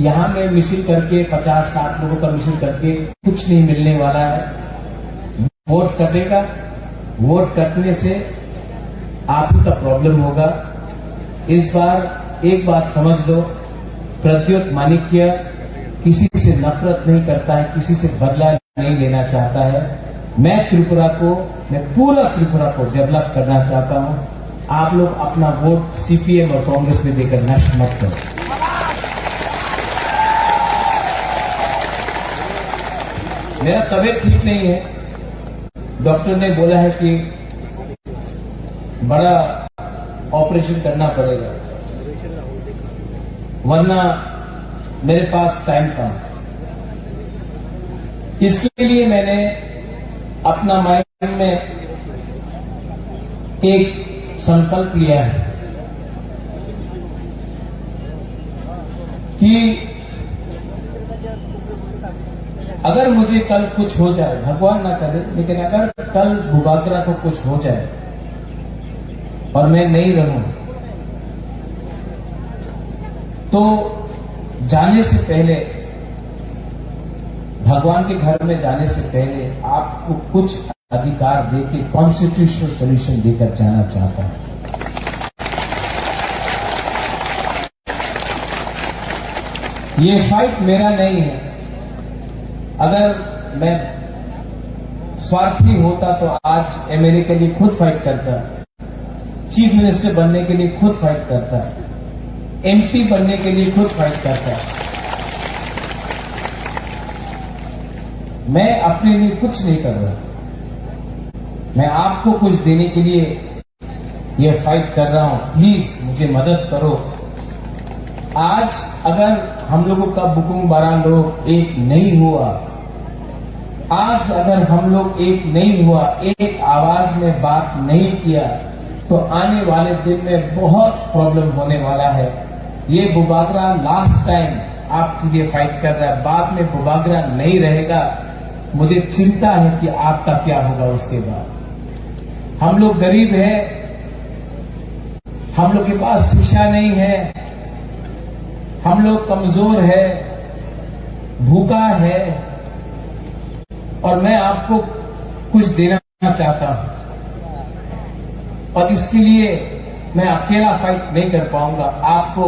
यहाँ में मिशन करके, पचास साठ लोगों का मिशन करके कुछ नहीं मिलने वाला है। वोट कटेगा, वोट कटने से आप ही का प्रॉब्लम होगा। इस बार एक बात समझ लो, प्रद्युत माणिक्य किसी से नफरत नहीं करता है, किसी से बदला नहीं लेना चाहता है। मैं त्रिपुरा को, मैं पूरा त्रिपुरा को डेवलप करना चाहता हूं। आप लोग अपना वोट सीपीएम और कांग्रेस में देकर नष्ट मत करो। मेरा तबीयत ठीक नहीं है, डॉक्टर ने बोला है कि बड़ा ऑपरेशन करना पड़ेगा, वरना मेरे पास टाइम कम है। इसके लिए मैंने अपना माइंड में एक संकल्प लिया है कि अगर मुझे कल कुछ हो जाए, भगवान ना करे, लेकिन अगर कल बुबागरा को कुछ हो जाए और मैं नहीं रहूं, तो जाने से पहले, भगवान के घर में जाने से पहले आपको कुछ अधिकार देके कॉन्स्टिट्यूशनल सॉल्यूशन देकर जाना चाहता हूं। ये फाइट मेरा नहीं है। अगर मैं स्वार्थी होता तो आज एमएलए के लिए खुद फाइट करता, चीफ मिनिस्टर बनने के लिए खुद फाइट करता, एमपी बनने के लिए खुद फाइट करता। मैं अपने लिए कुछ नहीं कर रहा, मैं आपको कुछ देने के लिए ये फाइट कर रहा हूं। प्लीज मुझे मदद करो। आज अगर हम लोगों का बुकुंग बारा लोग एक नहीं हुआ, आज अगर हम लोग एक नहीं हुआ, एक आवाज में बात नहीं किया, तो आने वाले दिन में बहुत प्रॉब्लम होने वाला है। ये बुबागरा लास्ट टाइम आपके लिए फाइट कर रहा है, बाद में बुबागरा नहीं रहेगा। मुझे चिंता है कि आपका क्या होगा उसके बाद। हम लोग गरीब हैं, हम लोग के पास शिक्षा नहीं है, हम लोग कमजोर है, भूखा है, और मैं आपको कुछ देना चाहता हूं। और इसके लिए मैं अकेला फाइट नहीं कर पाऊंगा, आपको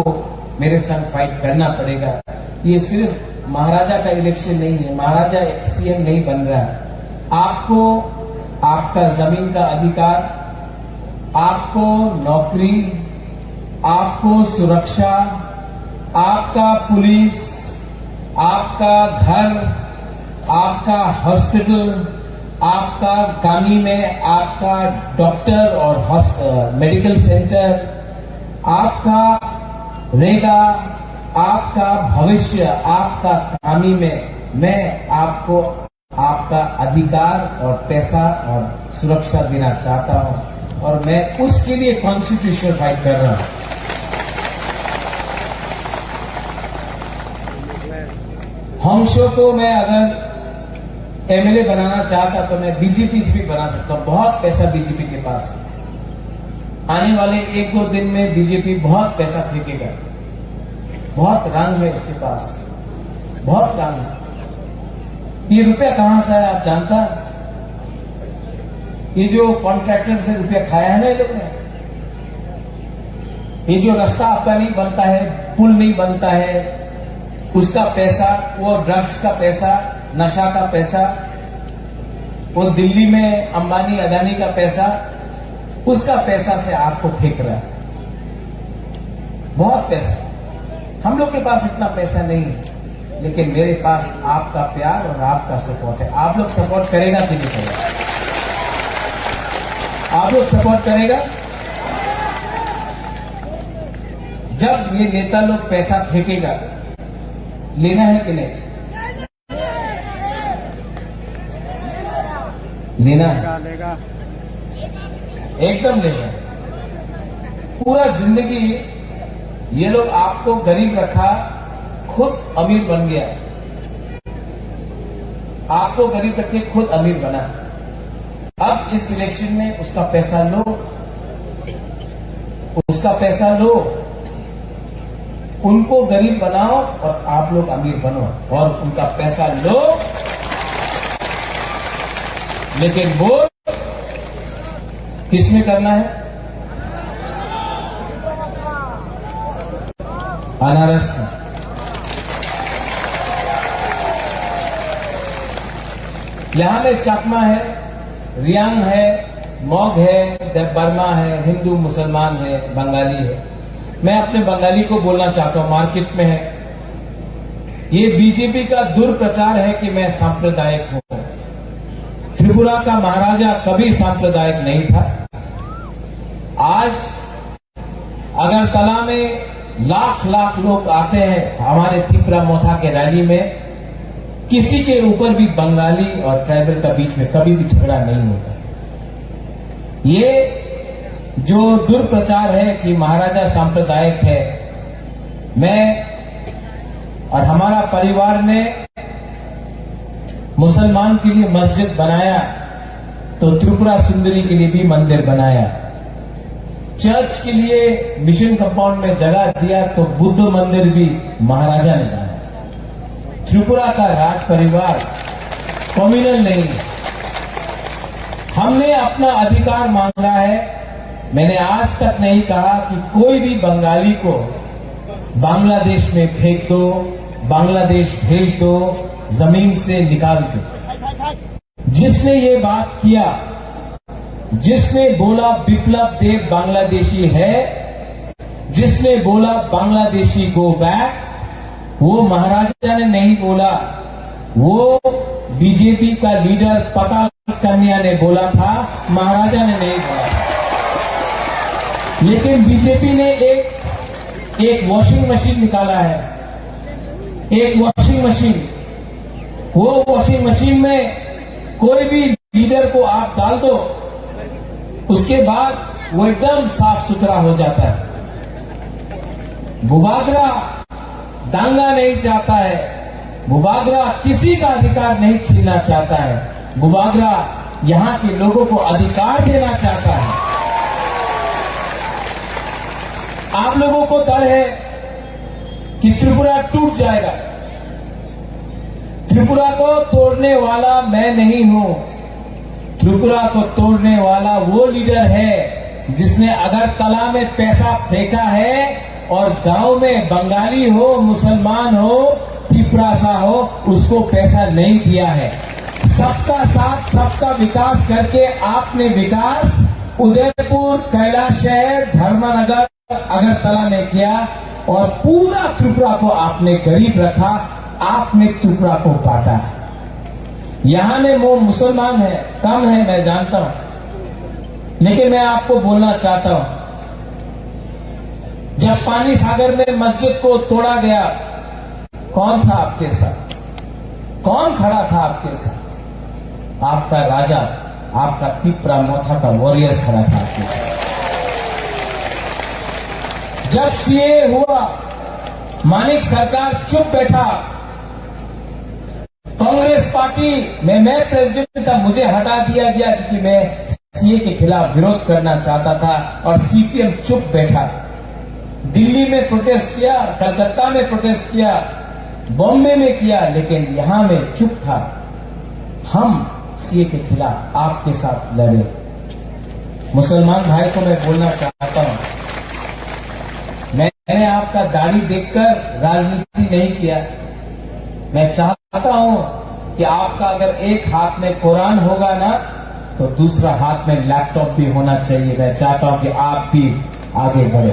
मेरे संग फाइट करना पड़ेगा। ये सिर्फ महाराजा का इलेक्शन नहीं है, महाराजा एक सीएम नहीं बन रहा है। आपको आपका जमीन का अधिकार, आपको नौकरी, आपको सुरक्षा, आपका पुलिस, आपका घर, आपका हॉस्पिटल, आपका गामी में आपका डॉक्टर और हॉस-, अ, मेडिकल सेंटर, आपका रेगा, आपका भविष्य, आपका गामी में मैं आपको आपका अधिकार और पैसा और सुरक्षा देना चाहता हूं और मैं उसके लिए कॉन्स्टिट्यूशनल फाइट कर रहा हूं। हंसो को मैं अगर एमएलए बनाना चाहता तो मैं बीजेपी से भी बना सकता हूं। बहुत पैसा बीजेपी के पास है। आने वाले एक दो दिन में बीजेपी बहुत पैसा फेंकेगा। बहुत रंग है उसके पास, बहुत रंग है। ये रुपया कहां से आया, आप जानता है? ये जो कॉन्ट्रैक्टर से रुपया खाया है ना ये लोग ने, ये जो रास्ता आपका नहीं बनता है, पुल नहीं बनता है, उसका पैसा, वो ड्रग्स का पैसा, नशा का पैसा, वो दिल्ली में अंबानी अदानी का पैसा, उसका पैसा से आपको फेंक रहा है। बहुत पैसा। हम लोग के पास इतना पैसा नहीं है, लेकिन मेरे पास आपका प्यार और आपका सपोर्ट है। आप लोग सपोर्ट करेगा कि नहीं करेगा? आप लोग सपोर्ट करेगा? जब ये नेता लोग पैसा फेंकेगा, लेना है कि नहीं? लेना है। एकदम लेना है। पूरा जिंदगी ये लोग आपको गरीब रखा, खुद अमीर बन गया। आपको गरीब रख के खुद अमीर बना। अब इस इलेक्शन में उसका पैसा लो, उसका पैसा लो, उनको गरीब बनाओ और आप लोग अमीर बनो और उनका पैसा लो, लेकिन वो किसमें करना है? अनारस में। यहां में चकमा है, रियांग है, मग है, देबबर्मा है, हिंदू, मुसलमान है, बंगाली है। मैं अपने बंगाली को बोलना चाहता हूं, मार्केट में है, ये बीजेपी का दुर्प्रचार है कि मैं सांप्रदायिक हूं। त्रिपुरा का महाराजा कभी सांप्रदायिक नहीं था। आज अगरतला में लाख लाख लोग आते हैं हमारे तिपरा मोथा के रैली में, किसी के ऊपर भी बंगाली और ट्राइबल का बीच में कभी भी झगड़ा नहीं होता। ये जो दुष्प्रचार है कि महाराजा सांप्रदायिक है, मैं और हमारा परिवार ने मुसलमान के लिए मस्जिद बनाया तो त्रिपुरा सुंदरी के लिए भी मंदिर बनाया। चर्च के लिए मिशन कंपाउंड में जगह दिया तो बुद्ध मंदिर भी महाराजा ने बनाया। त्रिपुरा का राज परिवार कम्युनल नहीं है। हमने अपना अधिकार मांगा है। मैंने आज तक नहीं कहा कि कोई भी बंगाली को बांग्लादेश में फेंक दो, बांग्लादेश भेज दो, जमीन से निकाल दो। जिसने ये बात किया, जिसने बोला विप्लव देव बांग्लादेशी है, जिसने बोला बांग्लादेशी गो बैक, वो महाराजा ने नहीं बोला, वो बीजेपी का लीडर पता कन्या ने बोला था, महाराजा ने नहीं बोला था। लेकिन बीजेपी ने एक एक वॉशिंग मशीन निकाला है, एक वॉशिंग मशीन। वो वॉशिंग मशीन में कोई भी लीडर को आप डाल दो, उसके बाद वो एकदम साफ सुथरा हो जाता है। बुबागरा दंगा नहीं चाहता है, बुबागरा किसी का अधिकार नहीं छीनना चाहता है। बुबागरा यहाँ के लोगों को अधिकार देना चाहता है। आप लोगों को डर है कि त्रिपुरा टूट जाएगा। त्रिपुरा को तोड़ने वाला मैं नहीं हूं। त्रिपुरा को तोड़ने वाला वो लीडर है जिसने अगरतला में पैसा फेंका है और गांव में बंगाली हो, मुसलमान हो, तिपरासा हो, उसको पैसा नहीं दिया है। सबका साथ, सबका विकास करके आपने विकास उदयपुर, कैलाश शहर, धर्मानगर, अगरतला में किया और पूरा त्रिपुरा को आपने गरीब रखा, आपने त्रिपुरा को बांटा। यहाँ में वो मुसलमान है, कम है, मैं जानता हूँ, लेकिन मैं आपको बोलना चाहता हूँ, जब पानी सागर में मस्जिद को तोड़ा गया, कौन था आपके साथ? कौन खड़ा था आपके साथ? आपका राजा, आपका तिपरा मोथा का वॉरियर खड़ा था आपके साथ। जब सीए हुआ, मानिक सरकार चुप बैठा। कांग्रेस पार्टी में मैं प्रेसिडेंट था, मुझे हटा दिया गया क्योंकि मैं सीए के खिलाफ विरोध करना चाहता था और सीपीएम चुप बैठा। दिल्ली में प्रोटेस्ट किया, कलकत्ता में प्रोटेस्ट किया, बॉम्बे में किया, लेकिन यहाँ में चुप था। हम सीए के खिलाफ आपके साथ लड़े। मुसलमान भाई को मैं बोलना चाहता हूँ, मैंने आपका दाढ़ी देखकर राजनीति नहीं किया। मैं चाहता हूं कि आपका अगर एक हाथ में कुरान होगा ना, तो दूसरा हाथ में लैपटॉप भी होना चाहिए। मैं चाहता हूं कि आप भी आगे बढ़े।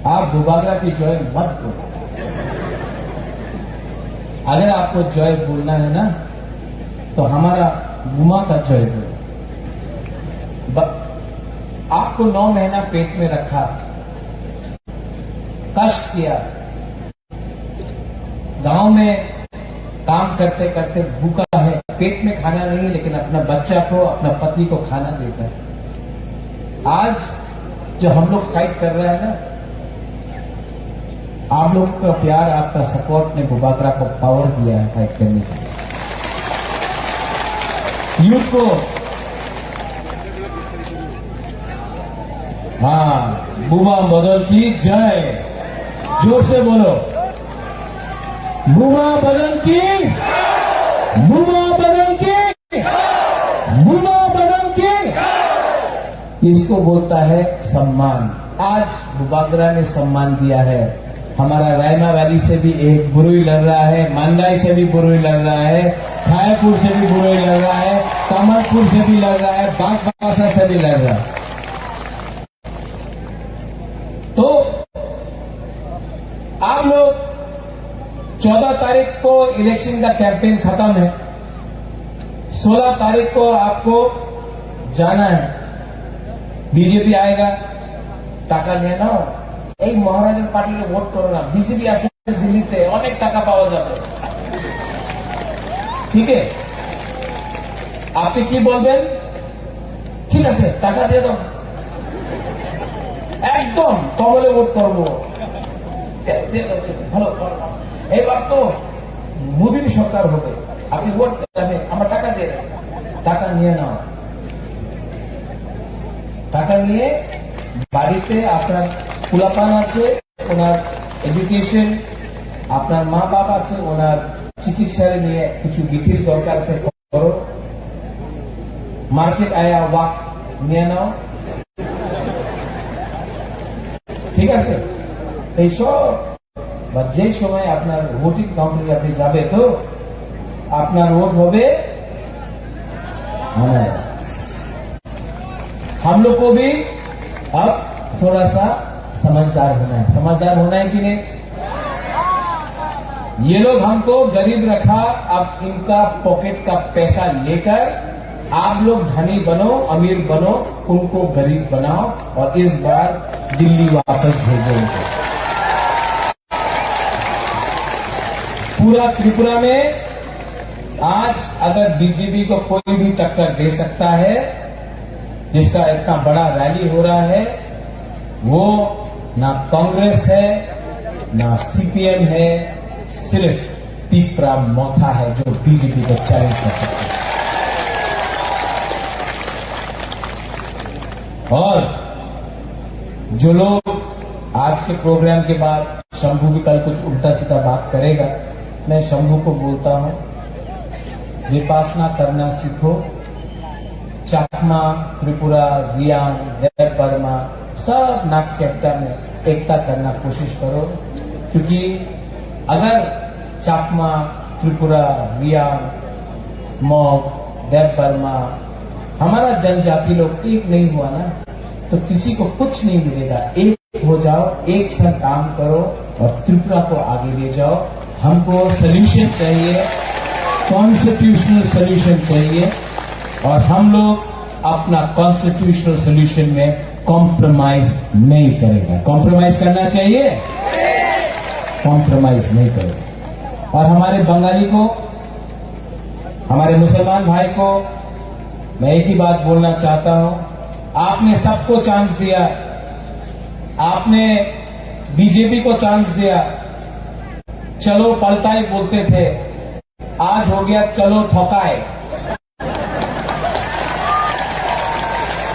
आप बुबागरा की जय मत बोलो। अगर आपको जय बोलना है ना, तो हमारा बुमा का जय बोलो। ब-, आपको नौ महीना पेट में रखा, कष्ट किया, गांव में काम करते करते भूखा है, पेट में खाना नहीं है, लेकिन अपना बच्चा को, अपना पति को खाना देता है। आज जो हम लोग फाइट कर रहे हैं ना, आप लोग का प्यार, आपका सपोर्ट ने बुबागरा को पावर दिया है फाइट करने के लिए। यूथ को, हाँ, बुबा बदल की जय। जोर से बोलो, बुबा बदल की, बुबा बदल की, बुबा बदल की। इसको बोलता है सम्मान। आज बुबागरा ने सम्मान दिया है। हमारा रायमा वैली से भी एक बुरुई लड़ रहा है, मांदाई से भी बुरुई लड़ रहा है, खायपुर से भी बुरुई लड़ रहा है, कमलपुर से भी लड़ रहा है, बागबासा से भी लड़ रहा है। तो आप लोग, चौदह तारीख को इलेक्शन का कैंपेन खत्म है, सोलह तारीख को आपको जाना है। बीजेपी आएगा, टाका लेना हो, এই মহারাজের পার্টিকে ভোট করো না, বিজেপি আছে দিল্লিতে, অনেক টাকা পাওয়া যাবে। ঠিক আছে, আপনি কি বলবেন? ঠিক আছে, টাকা দিয়ে দাও, একদম কমলে ভোট করবো। দিয়ে দাও, দিয়ে দাও, ভালো, ভালো, ভালো। এবার তো মোদির সরকার হবে, আপনি ভোট দেবেন, আমার টাকা দিয়ে দেন। টাকা নিয়ে নাও, টাকা নিয়ে বাড়িতে আপনার পোলাপান আছে, ওনার এডুকেশন, আপনার মা বাপ আছে, ওনার চিকিৎসার নিয়ে কিছু বিধির দরকার আছে, করো। মার্কেট আয়া ওয়াক নিয়ে নাও, ঠিক আছে? এই সব, বা যে সময় আপনার ভোটিং কাউন্টারে আপনি যাবে, তো আপনার ভোট হবে। হ্যাঁ। हम लोग को भी अब थोड़ा सा समझदार होना है। समझदार होना है कि नहीं? ये लोग हमको गरीब रखा, अब इनका पॉकेट का पैसा लेकर आप लोग धनी बनो, अमीर बनो, उनको गरीब बनाओ और इस बार दिल्ली वापस भेजो उनको। पूरा त्रिपुरा में आज अगर बीजेपी को कोई भी टक्कर दे सकता है, जिसका इतना बड़ा रैली हो रहा है, वो ना कांग्रेस है, ना सीपीएम है, सिर्फ तीपरा मोथा है जो बीजेपी को चैलेंज कर सकता है। और जो लोग आज के प्रोग्राम के बाद शंभू भी कल कुछ उल्टा सीधा बात करेगा, मैं शंभू को बोलता हूँ, विपासना करना सीखो। चाकमा, त्रिपुरा, रियांग, देव वर्मा, सब नाक चेप्टा में एकता करना कोशिश करो, क्योंकि अगर चाकमा, त्रिपुरा, रियांग, मग, देव वर्मा, हमारा जनजाति लोग एक नहीं हुआ ना, तो किसी को कुछ नहीं मिलेगा। एक हो जाओ, एक साथ काम करो और त्रिपुरा को आगे ले जाओ। हमको सॉल्यूशन चाहिए, कॉन्स्टिट्यूशनल सॉल्यूशन चाहिए, और हम लोग अपना कॉन्स्टिट्यूशनल सॉल्यूशन में कॉम्प्रोमाइज नहीं करेगा। कॉम्प्रोमाइज करना चाहिए, कॉम्प्रोमाइज नहीं करेगा। और हमारे बंगाली को, हमारे मुसलमान भाई को मैं एक ही बात बोलना चाहता हूं, आपने सबको चांस दिया, आपने बीजेपी को चांस दिया, चलो पलटाई बोलते थे, आज हो गया चलो ठोकाए।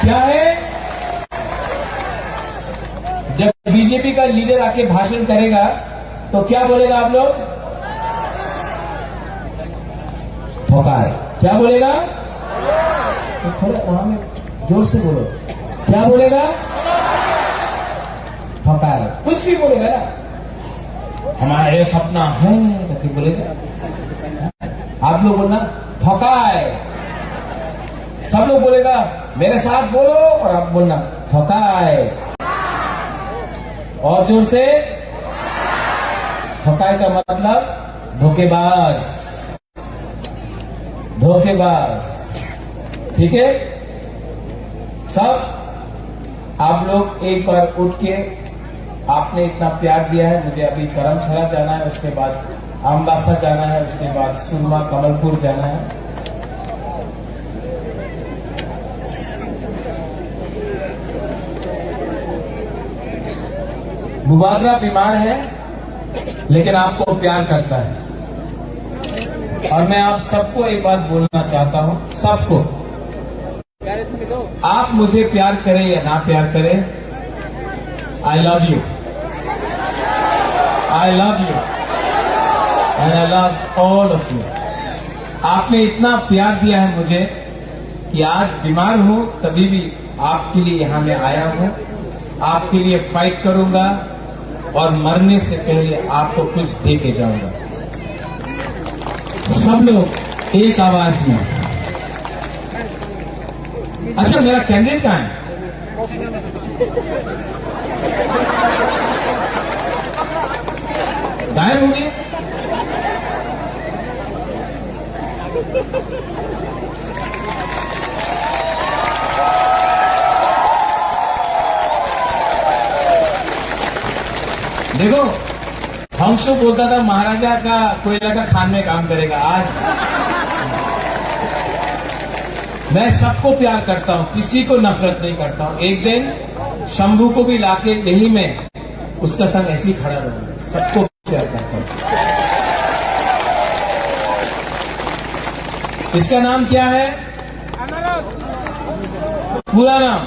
क्या है, जब बीजेपी का लीडर आके भाषण करेगा तो क्या बोलेगा आप लोग? ठोकाए। क्या बोलेगा? तो थोड़ा वहां में जोर से बोलो। क्या बोलेगा? ठोकाए। कुछ भी बोलेगा ना, हमारा ये सपना है करके बोलेगा। आप लोग बोलना, ठोकाए। सब लोग बोलेगा, मेरे साथ बोलो, और आप बोलना, ठोकाए। और जोर से, ठोकाए का मतलब धोखेबाज, धोखेबाज। ठीक है, सब आप लोग एक बार उठ के, आपने इतना प्यार दिया है, मुझे अभी धर्मशाला जाना है, उसके बाद अम्बासा जाना है, उसके बाद सुरमा कमलपुर जाना है। मुबादला बीमार है, लेकिन आपको प्यार करता है। और मैं आप सबको एक बात बोलना चाहता हूं, सबको, आप मुझे प्यार करें या ना प्यार करें, I love you, I love you, and I love all of you। आपने इतना प्यार दिया है मुझे कि आज बीमार हूं, तभी भी आपके लिए यहां मैं आया हूं, आपके लिए फाइट करूंगा और मरने से पहले आपको कुछ दे के जाऊंगा। सब लोग एक आवाज में। अच्छा, मेरा कैंडिडेट कहाँ है? गायब हो गया। देखो, हंसो बोलता था महाराजा का कोयला का खान में काम करेगा। आज मैं सबको प्यार करता हूँ, किसी को नफरत नहीं करता हूँ। एक दिन शंभू को भी लाके यही मैं उसका संग ऐसे ही खड़ा रहूंगा। सबको प्यार करता हूँ। इसका नाम क्या है? पूरा नाम।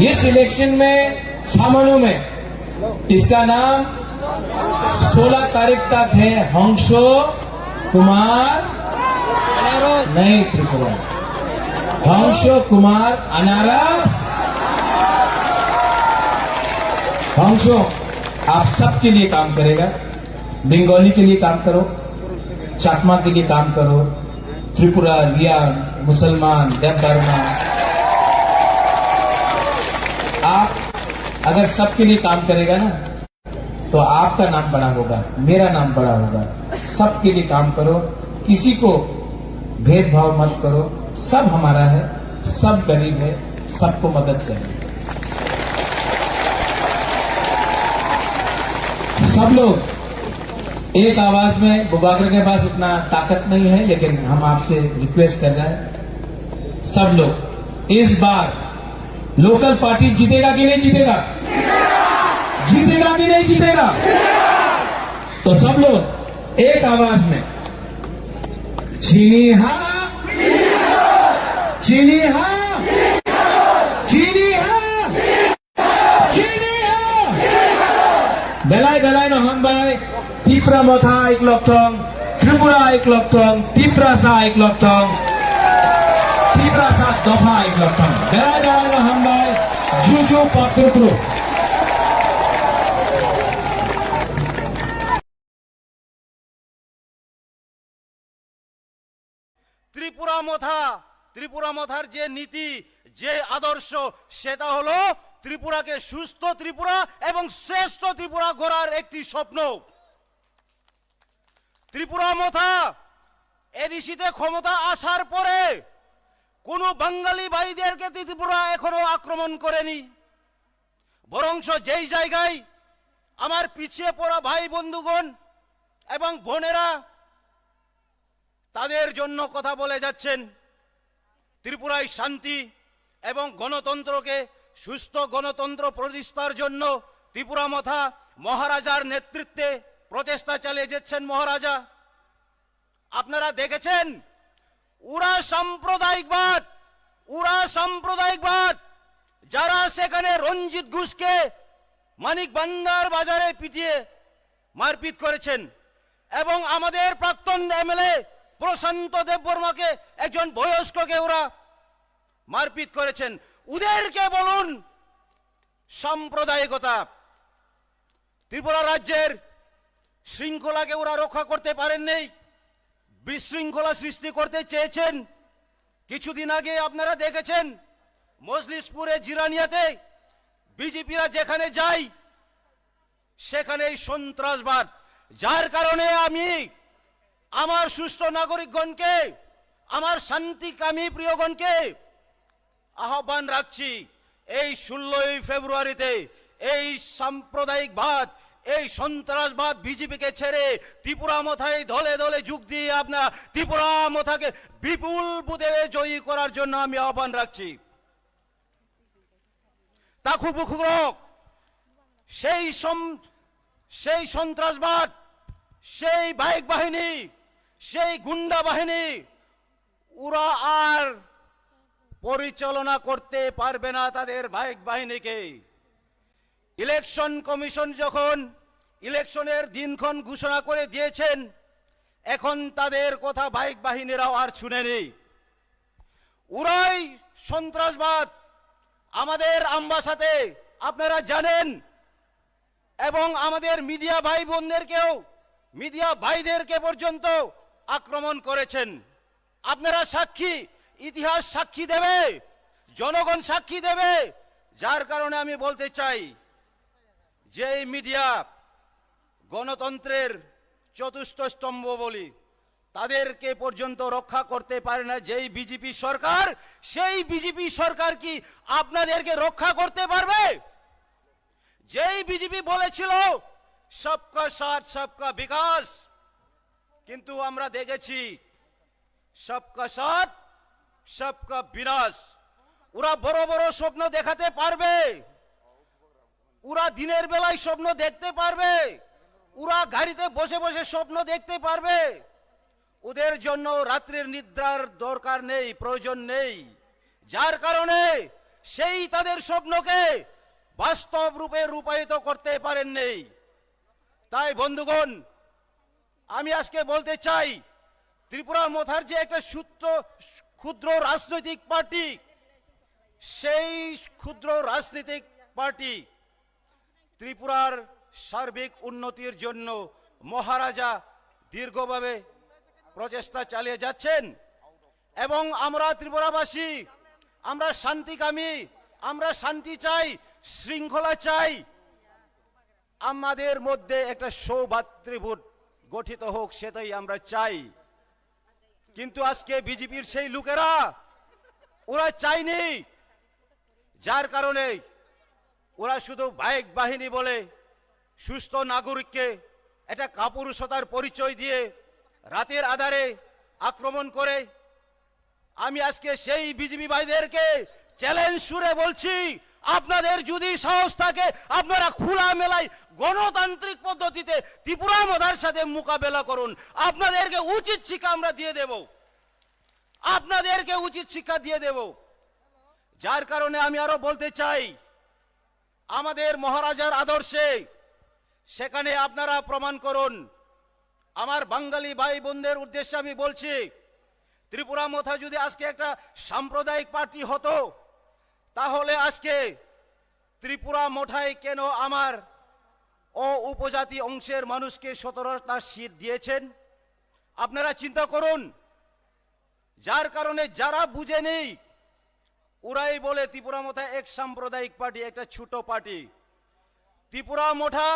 इस इलेक्शन में, छह महीनों में, इसका नाम सोलह तारीख तक है हंसो कुमार, नहीं त्रिपुरा, हंसो कुमार अनारस। हंसो आप सबके लिए काम करेगा। बंगाली के लिए काम करो, चाकमा के लिए काम करो, त्रिपुरा, रियांग, मुसलमान, देवबर्मा, आप अगर सबके लिए काम करेगा ना, तो आपका नाम बड़ा होगा, मेरा नाम बड़ा होगा। सबके लिए काम करो, किसी को भेदभाव मत करो, सब हमारा है, सब गरीब है, सबको मदद चाहिए। सब लोग एक आवाज में, बुबाकर के पास उतना ताकत नहीं है, लेकिन हम आपसे रिक्वेस्ट कर रहे हैं, सब लोग इस बार लोकल पार्टी जीतेगा कि नहीं जीतेगा? जीतेगा कि नहीं जीतेगा? तो सब लोग एक आवाज में, चीनी हा, चीनी हा, चीनी हा। Belai belai no hambai, Tipra Motha iklok thong, Tripura iklok thong, Tiprasa iklok thong, Tiprasa dopha iklok thong. Belai belai no hambai, juju patrukru. Tripura মথা, ত্রিপুরা মথার যে নীতি, যে আদর্শ, সেটা হলো ত্রিপুরাকে সুস্থ ত্রিপুরা এবং শ্রেষ্ঠ ত্রিপুরা গড়ার একটি স্বপ্ন। ত্রিপুরা মথা এডিসিতে ক্ষমতা আসার পরে কোনো বাঙালি ভাইদেরকে ত্রিপুরা এখনো আক্রমণ করেনি, বরঞ্চ যেই জায়গায় আমার পিছিয়ে পড়া ভাই বন্ধুগণ এবং বোনেরা তাদের জন্য কথা বলে যাচ্ছেন। ত্রিপুরায় শান্তি এবং গণতন্ত্রকে, সুস্থ গণতন্ত্র প্রতিষ্ঠার জন্য ত্রিপুরা মথা মহারাজার নেতৃত্বে প্রচেষ্টা চালিয়ে যাচ্ছেন মহারাজা। আপনারা দেখেছেন, উরা সাম্প্রদায়িকবাদ, উরা সাম্প্রদায়িকবাদ, যারা সেখানে রঞ্জিত ঘোষকে মানিক ভান্ডার বাজারে পিটিয়ে মারপিট করেছেন এবং আমাদের প্রাক্তন এমএলএ প্রশান্ত দেববর্মাকে, একজন বয়স্ককে ওরা মারপিট করেছেন। ওদেরকে বলুন সাম্প্রদায়িকতা। ত্রিপুরা রাজ্যের শৃঙ্খলাকে ওরা রক্ষা করতে পারেননি, বিশৃঙ্খলা সৃষ্টি করতে চেয়েছেন। কিছুদিন আগে আপনারা দেখেছেন মজলিশপুরে জিরানিয়াতে বিজেপিরা যেখানে যায় সেখানেই সন্ত্রাসবাদ। যার কারণে আমি আমার সুষ্ঠু নাগরিকগণকে, আমার শান্তিকামী প্রিয়গণকে আহ্বান রাখছি, এই ষোলোই ফেব্রুয়ারিতে এই সাম্প্রদায়িকবাদ, এই সন্ত্রাসবাদ বিজেপিকে ছেড়ে ত্রিপুরা মথায় দলে দলে যোগ দিয়ে আপনারা ত্রিপুরা মথাকে বিপুল ভোটে জয়ী করার জন্য আমি আহ্বান রাখছি। Takhuk bukhuk rok, সেই সম-, সেই সন্ত্রাসবাদ, সেই বাইক বাহিনী, সেই গুন্ডা বাহিনী, ওরা আর পরিচালনা করতে পারবে না তাদের বাইক বাহিনীকে। ইলেকশন কমিশন যখন ইলেকশনের দিনক্ষণ ঘোষণা করে দিয়েছেন, এখন তাদের কথা বাইক বাহিনীরাও আর শুনেনি। উরাই সন্ত্রাসবাদ আমাদের আমবাসাতে আপনারা জানেন, এবং আমাদের মিডিয়া ভাই বোনদেরকেও, মিডিয়া ভাইদেরকে পর্যন্ত আক্রমণ করেছেন। আপনারা সাক্ষী, ইতিহাস সাক্ষী দেবে, জনগণ সাক্ষী দেবে। যার কারণে আমি বলতে চাই, যেই মিডিয়া গণতন্ত্রের চতুর্থ স্তম্ভ বলি, তাদেরকে পর্যন্ত রক্ষা করতে পারে না যেই বিজেপি সরকার, সেই বিজেপি সরকার কি আপনাদেরকে রক্ষা করতে পারবে? যেই বিজেপি বলেছিল সবকা সাথ সবকা বিকাশ, কিন্তু আমরা দেখেছি সবকা সাথ সবকা বিনাশ। ওরা বড় বড় স্বপ্ন দেখাতে পারবে, ওরা দিনের বেলায় স্বপ্ন দেখতে পারবে, ওরা গাড়িতে বসে বসে স্বপ্ন দেখতে পারবে, ওদের জন্য রাত্রির নিদ্রার দরকার নেই, প্রয়োজন নেই, যার কারণে সেই তাদের স্বপ্নকে বাস্তব রূপে রূপায়িত করতে পারেননি। তাই বন্ধুগণ, আমি আজকে বলতে চাই, ত্রিপুরা মথার যে একটা সূত্র, ক্ষুদ্র রাজনৈতিক পার্টি, সেই ক্ষুদ্র রাজনৈতিক পার্টি ত্রিপুরার সার্বিক উন্নতির জন্য মহারাজা দীর্ঘভাবে প্রচেষ্টা চালিয়ে যাচ্ছেন। এবং আমরা ত্রিপুরাবাসী, আমরা শান্তিকামী, আমরা শান্তি চাই, শৃঙ্খলা চাই, আমাদের মধ্যে একটা সৌভাতৃবোধ গঠিত হোক, সেটাই আমরা চাই। কিন্তু আজকে বিজেপির সেই লোকেরা, ওরা চায়নি, যার কারণে ওরা শুধু বাইক বাহিনী বলে সুস্থ নাগরিককে একটা কাপুরুষতার পরিচয় দিয়ে রাতের আধারে আক্রমণ করে। আমি আজকে সেই বিজেপি ভাইদেরকে চ্যালেঞ্জ সুরে বলছি, আপনাদের যদি সাহস থাকে, আপনারা খোলামেলায় গণতান্ত্রিক পদ্ধতিতে ত্রিপুরা মথার সাথে মোকাবেলা করুন। আপনাদেরকে উচিত শিক্ষা আমরা দিয়ে দেব, আপনাদেরকে উচিত শিক্ষা দিয়ে দেব। যার কারণে আমি আরো বলতে চাই, আমাদের মহারাজার আদর্শে সেখানে আপনারা প্রমাণ করুন। আমার বাঙালি ভাই বোনদের উদ্দেশ্যে আমি বলছি, ত্রিপুরা মথা যদি আজকে একটা সাম্প্রদায়িক পার্টি হতো, তাহলে আজকে ত্রিপুরা মথায় কেন আমার অ উপজাতি অংশের মানুষকে সতেরোটা সিট দিয়েছেন? আপনারা চিন্তা করুন। যার কারণে যারা বুঝেনি, ওরাই বলে ত্রিপুরা মথা এক সাম্প্রদায়িক পার্টি, একটা ছোট পার্টি। ত্রিপুরা মথা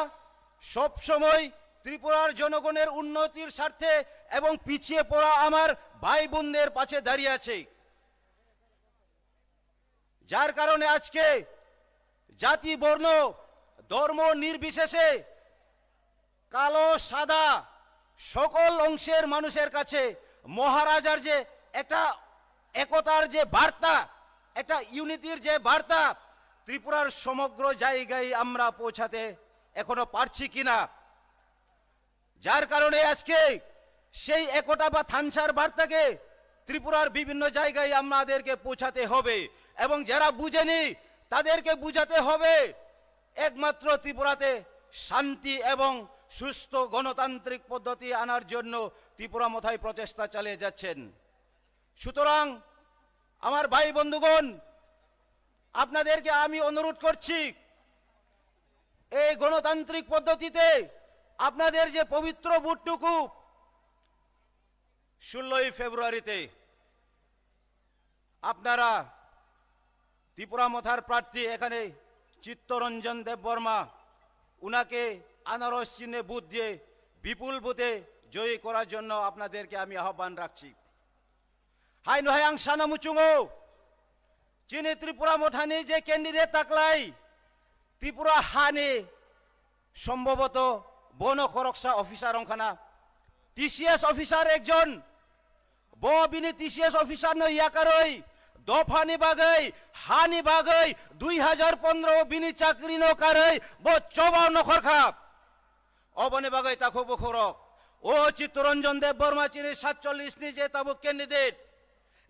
সবসময় ত্রিপুরার জনগণের উন্নতির স্বার্থে এবং পিছিয়ে পড়া আমার ভাই বোনদের পাশে দাঁড়িয়ে আছে। যার কারণে আজকে জাতি, বর্ণ, ধর্ম নির্বিশেষে কালো সাদা সকল অংশের মানুষের কাছে মহারাজার যে একটা একতার যে বার্তা, একটা ইউনিটির যে বার্তা ত্রিপুরার সমগ্র জায়গায় আমরা পৌঁছাতে এখনো পারছি কিনা, যার কারণে আজকে সেই একতা বা থানসার বার্তাকে ত্রিপুরার বিভিন্ন জায়গায় আমাদেরকে পৌঁছাতে হবে। এবং যারা বুঝেনি, তাদেরকে বুঝাতে হবে একমাত্র ত্রিপুরাতে শান্তি এবং সুস্থ গণতান্ত্রিক পদ্ধতি আনার জন্য ত্রিপুরা মথায় প্রচেষ্টা চালিয়ে যাচ্ছেন। সুতরাং আমার ভাই বন্ধুগণ, আপনাদেরকে আমি অনুরোধ করছি, এই গণতান্ত্রিক পদ্ধতিতে আপনাদের যে পবিত্র ভোটটুকু ষোলোই ফেব্রুয়ারিতে আপনারা ত্রিপুরা মথার প্রার্থী এখানে চিত্তরঞ্জন দেববর্মা, উনাকে আনারস চিহ্নে ভোট দিয়ে বিপুল ভোটে জয়ী করার জন্য আপনাদেরকে আমি আহ্বান রাখছি। Hai no hai ang sana muchungo, chini Tripura mothani je candidate taklai, Tripura hani sombhoboto bono khoroksa officer wngkhana, T C S officer ekjon, bo bini T C S officer no yakarwi, dophani bagwi, hani bagwi, dui hajar pondro bini chakri no karwi, bo choba nokhorkha. Oboni bagwi takhuk bukhukrok, o Chittaranjan Debbarma chini satchollish ni je tabuk candidate,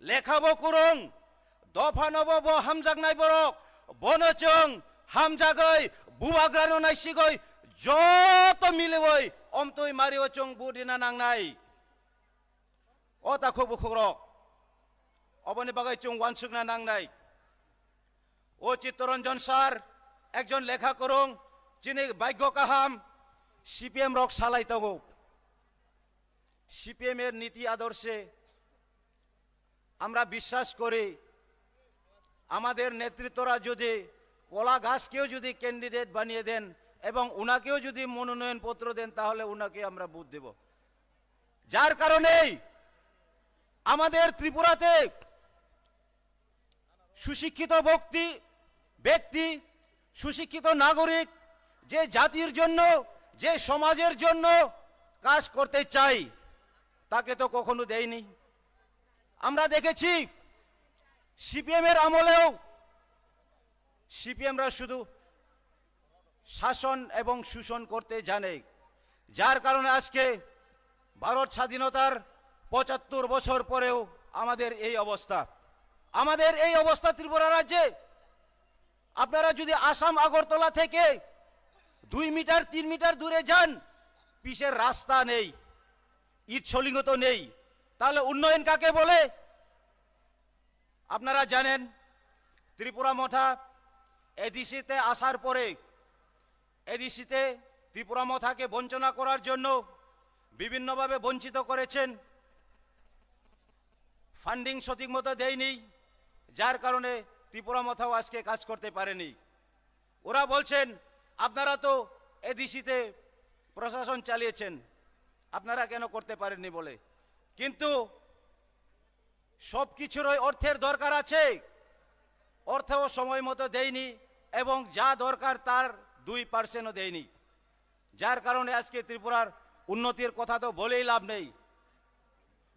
lekha bo kwrwng, dophano bo, bo hamjaknai borok, bono chwng hamjagwi, bubagrano naisigwi, joto miliwi omtwi mario chwng vote rina nangnai. O takhuk bukhukrok, oboni bagwi chwng uansukna nangnai. O Chittaranjan sir, ekjon lekha kwrwng, chini bhagyo kaham, C P M rok salai tongo. C P M er niti adorshe আমরা বিশ্বাস করি, আমাদের নেতৃত্বরা যদি কলা গাছকেও যদি ক্যান্ডিডেট বানিয়ে দেন এবং ওনাকেও যদি মনোনয়ন পত্র দেন, তাহলে ওনাকে আমরা ভোট দেব। যার কারণেই আমাদের ত্রিপুরাতে সুশিক্ষিত ব্যক্তি, ব্যক্তি, সুশিক্ষিত নাগরিক, যে জাতির জন্য, যে সমাজের জন্য কাজ করতে চাই, তাকে তো কখনো দেয়নি। আমরা দেখেছি সিপিএম এর আমলেও সিপিএমরা শুধু শাসন এবং শোষণ করতে জানে, যার কারণে আজকে ভারত স্বাধীনতার পঁচাত্তর বছর পরেও আমাদের এই অবস্থা। আমাদের এই অবস্থা ত্রিপুরা রাজ্যে। আপনারা যদি আসাম আগরতলা থেকে দুই মিটার, তিন মিটার দূরে যান, পিচের রাস্তা নেই, ইট সলিঙ্গ তো নেই, তাহলে উন্নয়ন কাকে বলে? আপনারা জানেন, ত্রিপুরা মথা এডিসিতে আসার পরে এডিসিতে ত্রিপুরা মথাকে বঞ্চনা করার জন্য বিভিন্নভাবে বঞ্চিত করেছেন। ফান্ডিং সঠিক মতো দেয়নি, যার কারণে ত্রিপুরা মথাও আজকে কাজ করতে পারেনি। ওরা বলছেন, আপনারা তো এডিসিতে প্রশাসন চালিয়েছেন, আপনারা কেন করতে পারেননি বলে। কিন্তু সব কিছুরই অর্থের দরকার আছে, অর্থও সময় মতো দেয়নি এবং যা দরকার তার দুই পার্সেন্টও দেয়নি, যার কারণে আজকে ত্রিপুরার উন্নতির কথা তো বলেই লাভ নেই।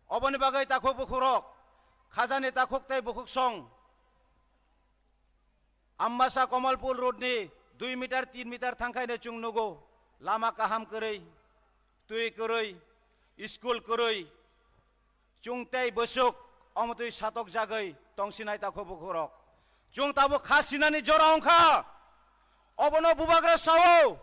Oboni bagwi takhuk bukhuk rok, khajani takhuk tei bukhuk song, Ambasa Kamalpur road ni dui meter, tin meter thangkhaino chwng nugo, lama kaham kwrwi, twi kwrwi, school kwrwi, chwng tei bwswk omotwi satok jagwi tongsinai takhuk bukhuk rok. Chwng tabuk kha sinani jora wngkha. Obono bubagra sao,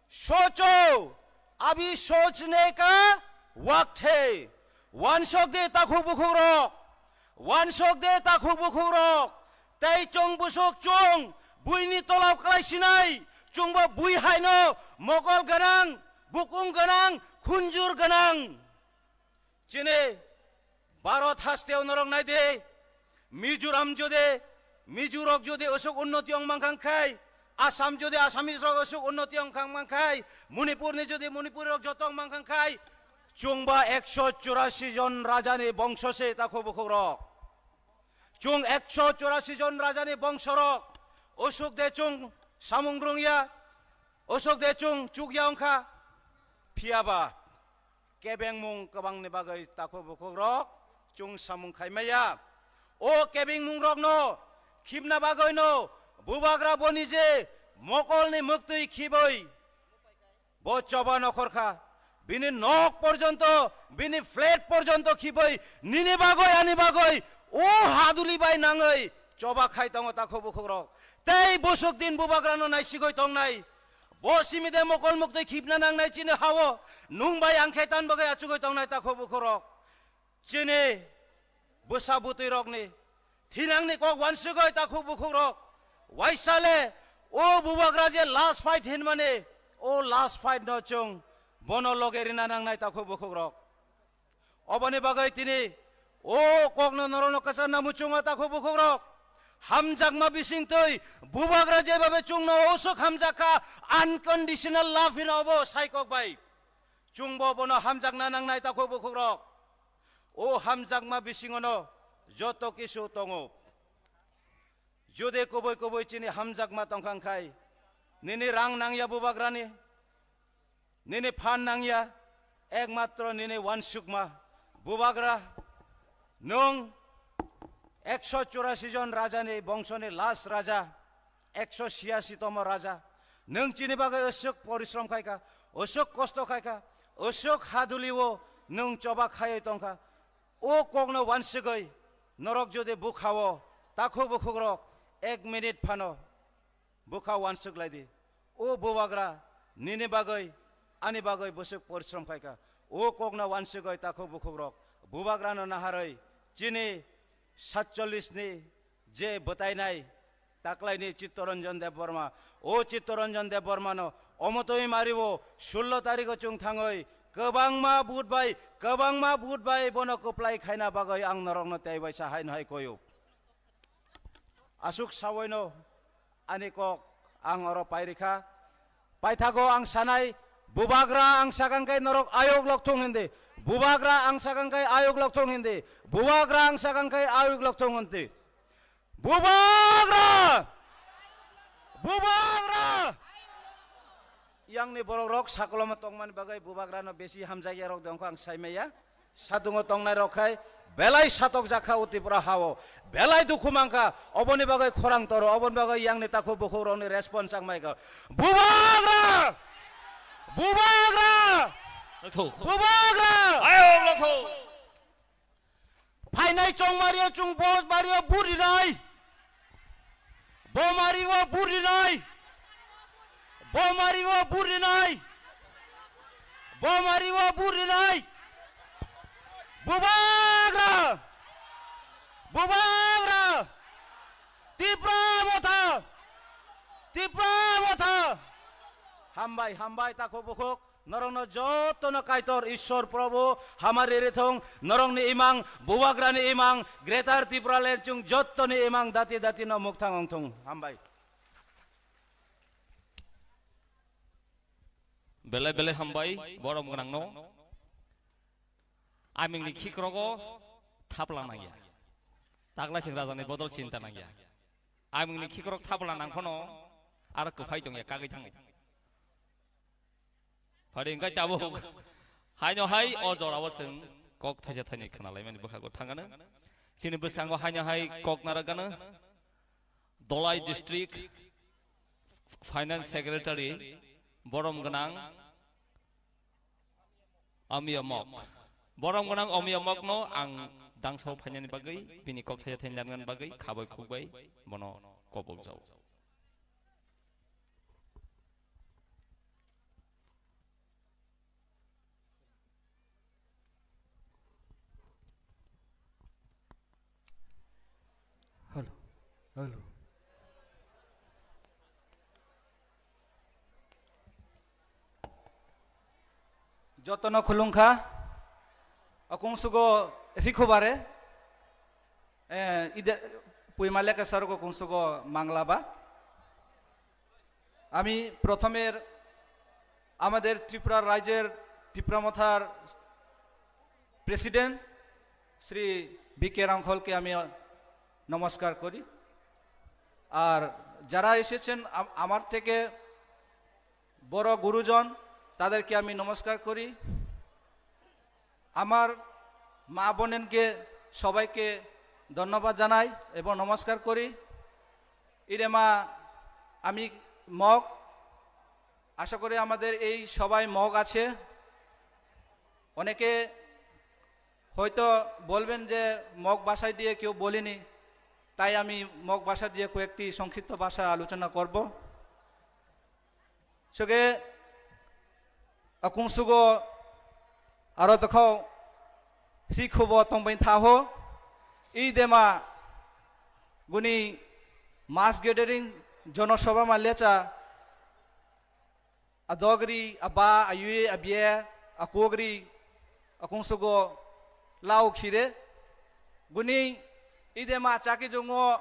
socho, abi sochne ka wakthe. Wansok de takhuk bukhuk rok. Wansok de takhuk bukhuk rok. Tei chwng bwswk chwng buini tolao klai sinai. Chwngbo bui haino mokol gwnang, bukung gwnang, khunjur gwnang. Chini Bharat hasteo norok nai de, Mizoram jodi, Mizorok jodi osuk unnoti wng mankha khai, Assam jodi Assamese rok osuk unnoti wng kha mankha khai, Manipur ni jodi Manipuri rok joto wng mankha khai, chwngba ekso churasi jon raja ni bongso se takhuk bukhuk rok. Chwng ekso churasi jon raja ni bongso rok, osuk de chwng samung rwngya, osuk de chwng chukya wngkha, phiyaba kebengmung kwbangni bagwi takhuk bukhuk rok chwng samung khaimaya. O kebengmung rokno khibna bagwino bubagra boni je mokolni mwktwi khibwi bo choba nokhor kha. Bini nok porjonto, bini flat porjonto khibwi nini bagwi ani bagwi o haduli bai nangwi choba khai tongo takhuk bukhuk rok. Tei bwswk din bubagrano naisigwi tongnai. Bo simi de mokol muktwi khibna nangnai chini hao, nung bai ang khe tan bagwi achugwi tongnai takhuk bukhuk rok. Chini bwsa bwtwi rokni thinangni kok wansugwi takhuk bukhuk rok. Waisale o bubagra je last fight hinmani, o last fight no chwng bono loge rina nangnai takhuk bukhuk rok. Oboni bagwi tini o kokno norokno kwchangna muchungo takhuk bukhuk rok. Hamjakma bisingtwi bubagra jebabe chwngno osuk hamjakha, unconditional love hino obo sai kok bai. Chwngbo bono hamjakna nangnai takhuk bukhuk rok. O hamjakma bisingono joto kisu tongo. Jodi kubui kubui chini hamjakma tongkha khai, nini rang nangya bubagrani, nini phan nangya, ekmatro nini wansukma. Bubagra, nwng ekso churasi jon rajani bongsoni last raja, ekso siyasi tomo raja. Nwng chini bagwi osuk porishrom khaikha, osuk kosto khaikha, osuk hadulio nwng choba khaiwi tongkha. O kokno wansugwi norok jodi bukhao, takhuk bukhuk rok ek minute phano bukha wansuk lai di. O bubagra nini bagwi, ani bagwi bwswk porishrom khaikha. O kokno wansugwi takhuk bukhuk rok bubagrano naharwi chini satchollish ni je bwtainai taklaini Chittaranjan Debbarma. O Chittaranjan Debbarmano omotwi mario sullo tarikho chwng thangwi kwbangma vote bai, kwbangma vote bai bono kwplai khaina bagwi ang norokno tei bai sa haino hai koyo. Aswk sawaino ani kok ang oro pairikha. Paithago ang sanai, bubagra ang sakang kai norok ayok lokthung hindi. Bubagra ang sakang kai ayok lokthung hindi. Bubagra ang sakang kai ayok lokthung hindi. Bubagra! Bubagra! Yang ni borok rok sakoloma tongmani bagwi bubagrano besi hamjakya rok dongkha ang saimaya. Satungo tongnai rok khai belai satok jakha o Tripura hao. Belai dukhu mankha. Oboni bagwi khorang toro. Oboni bagwi yang ni takhuk bukhuk rok ni response ang maikha. Bubagra! Bubagra! Lotho. Bubagra! Ayo lotho. Phainai chongmario chung bo mario burinai. Bo mario burinai. Bo mario burinai. Bo mario burinai. Bubagra. Bubagra. Tipra motha. Tipra motha. Hambai, hambai, takhuk bukhuk. Norokno jotono Kaitor Ishwar Prabhu hamari rithung, norokni imang, Bubagrani imang, Greater Tipraland chung jotoni imang dati dati no mukthang ongthung. Hambai. Belai belai hambai, borom gwnangno. Amingni khikrogo thapla nangya. Taklai sing rajani bodol chinta nangya. Amingni khikrok thapla nangphano aro kwphai tongya, kagwi thango. Phari hwnkhe tabuk haino hai o jorao chwng kok thaisa thaini khwnalaimani bwkhago thangano. Chini bwskango haino hai kok narwkgano Dholai District Finance Secretary borom gwnang Amiya Mok. Borom gwnang Amiya Mokno ang dangsao phainani bagwi, bini kok thaisa thaini lanani bagwi khabai khukbai bono kobok jao. Hello. Hello. Jotono khulumkha. Akungsugo rikhubare. Eh, ide, puima lekha sargo kungsugo manglaba. আমি প্রথমের আমাদের ত্রিপুরা রাজ্যের ত্রিপুরা মথার প্রেসিডেন্ট শ্রী বি কে রাংখলকে আমি নমস্কার করি। আর যারা এসেছেন আম-, আমার থেকে বড় গুরুজন, তাদেরকে আমি নমস্কার করি। আমার মা বোনেরকে সবাইকে ধন্যবাদ জানাই এবং নমস্কার করি। ইরেমা, আমি মগ, আশা করি আমাদের এই সবাই মগ আছে। অনেকে হয়তো বলবেন যে মগ ভাষায় দিয়ে কেউ বলিনি, তাই আমি মগ ভাষা দিয়ে কয়েকটি সংক্ষিপ্ত ভাষা আলোচনা করব। Soge akung sugo aro tokho hri khubo tongbai thaho. I dema guni mass gathering jonosabha ma lecha adogri aba ayui abie akogri akung sugo lau khire guni i dema chaki jungo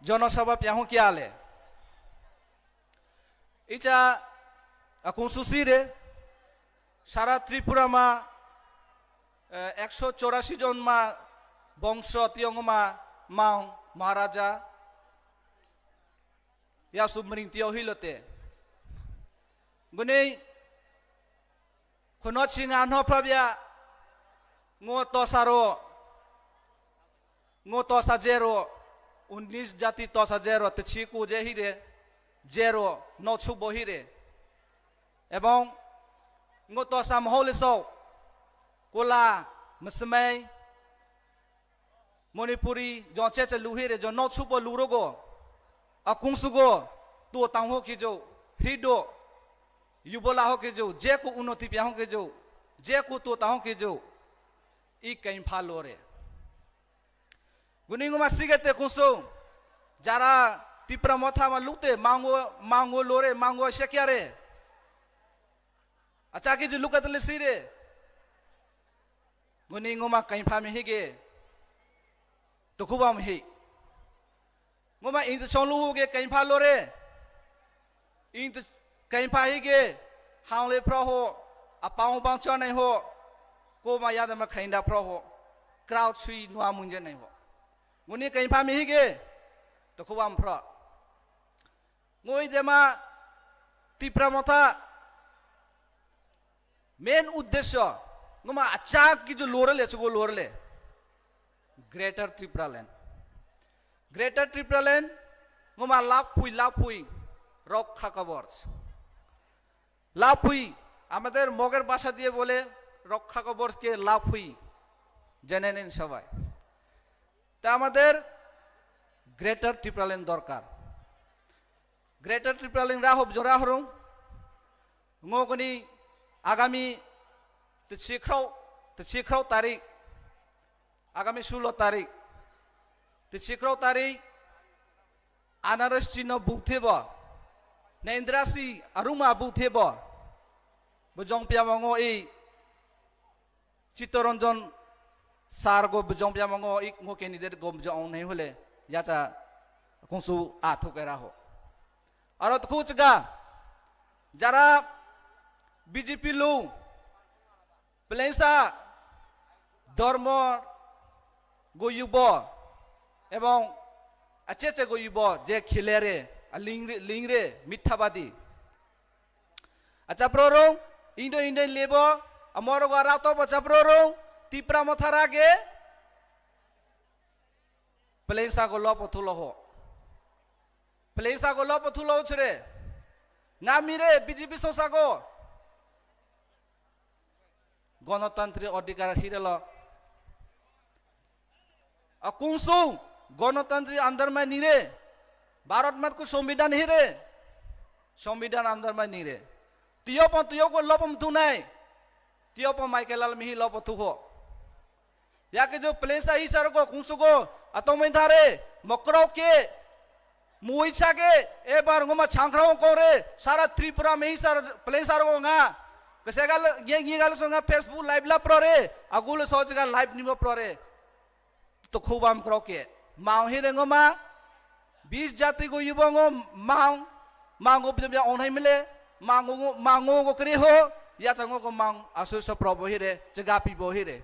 jonosabha piahu kiale. Icha akung susi re, sara Tripura ma, eh, ekso chorasi jon ma bongso tiyong ma maung Maharaja Yasumring tiyo hilote. Guni Khunot singa no phrabya ngo tosaro, ngo tosa jero, unis jati tosa jero, te chiku je hire, jero, no chubo hire. Ebong ngo tosa mohole so, kola, mesmai, Manipuri, jon cheche luhire, jon no chupo lurogo, akung sugo, tuo tang ho kijo, hrido, yubola ho kijo, je ku unoti pia ho kijo, je ku tuo tang ho kijo, i kain pha lore. Guni nguma sige te kung sung, jara Tipra motha ma lukte, mango, mango lore, mango sekiare. Acha kijo luka tele sire. Guni nguma kain pha mi hige. Tukuba mi hi. Nguma ing te chong lu ge kain pha lore. Ing te kain pha hi ge. Hang le phro ho. Apang bang chwa nai ho. Ko ma ya da ma khain da phro ho. Crowd sui nua mun je nai ho. Guni kain pha mi hi ge. Tukuba mi phro. Ngoi dema Tipra motha Main uddesyo, ngoma achak kiju lorele, chugo lorele. Greater Tipraland. Greater Tipraland, ngoma laphui, laphui, রক্ষা কবচ. লাফুই, আমাদের মগের ভাষা দিয়ে বলে রক্ষা কবচকে লাফুই, জেনে নিন সবাই। তা আমাদের গ্রেটার টিপ্রাল্যান্ড দরকার। গ্রেটার টিপ্রাল্যান্ড রাহব জোরা হরং, ngokni agami tisikrao, tisikrao tarik, agami sulo tarik, tisikrao tarik, anaros chino bukthebo, naindrasi aruma bukthebo, bujong piamango ei Chittaranjan sir go bujong piamango ik ngo candidate go bujong ong nai hole yacha kungsu athuk era ho. Aro tukhu chga jara B J P lo Plainsa dormo goyubo ebong acheche goyubo je khilere a lingre lingre mithabadi. Acha prorong indo indo lebo amoro go rato bacha prorong Tipra mothara ge Plainsa go lopo thulo ho. Plainsa go lopo thulo chre. Ngamire B J P sosa go. গণতন্ত্রের অধিকার হিরেল। Akungsu গণতন্ত্রের আন্দারমাই নিরে। ভারত মাতকু সংবিধান হিরে। সংবিধান আন্দারমাই নিরে। Tiyopo tiyopo lopom tunai. Tiyopo Michael Al mihi lopo tuho. Yake jo Plainsa hisar go kungsu go atongmai thare mokrok ke Mui sake ebar ngoma changkhrao kore sara Tripura me sar Plainsa ro nga. Kesegal ngi ngi gal so nga Facebook live la prore agul so jaga live nimo prore. To khubam kroke. Mau hire ngoma bis jati go yubo ngo mau mango bia onhai mile mango mango go kri ho ya tango go mang asu so probo hire jaga pibo hire.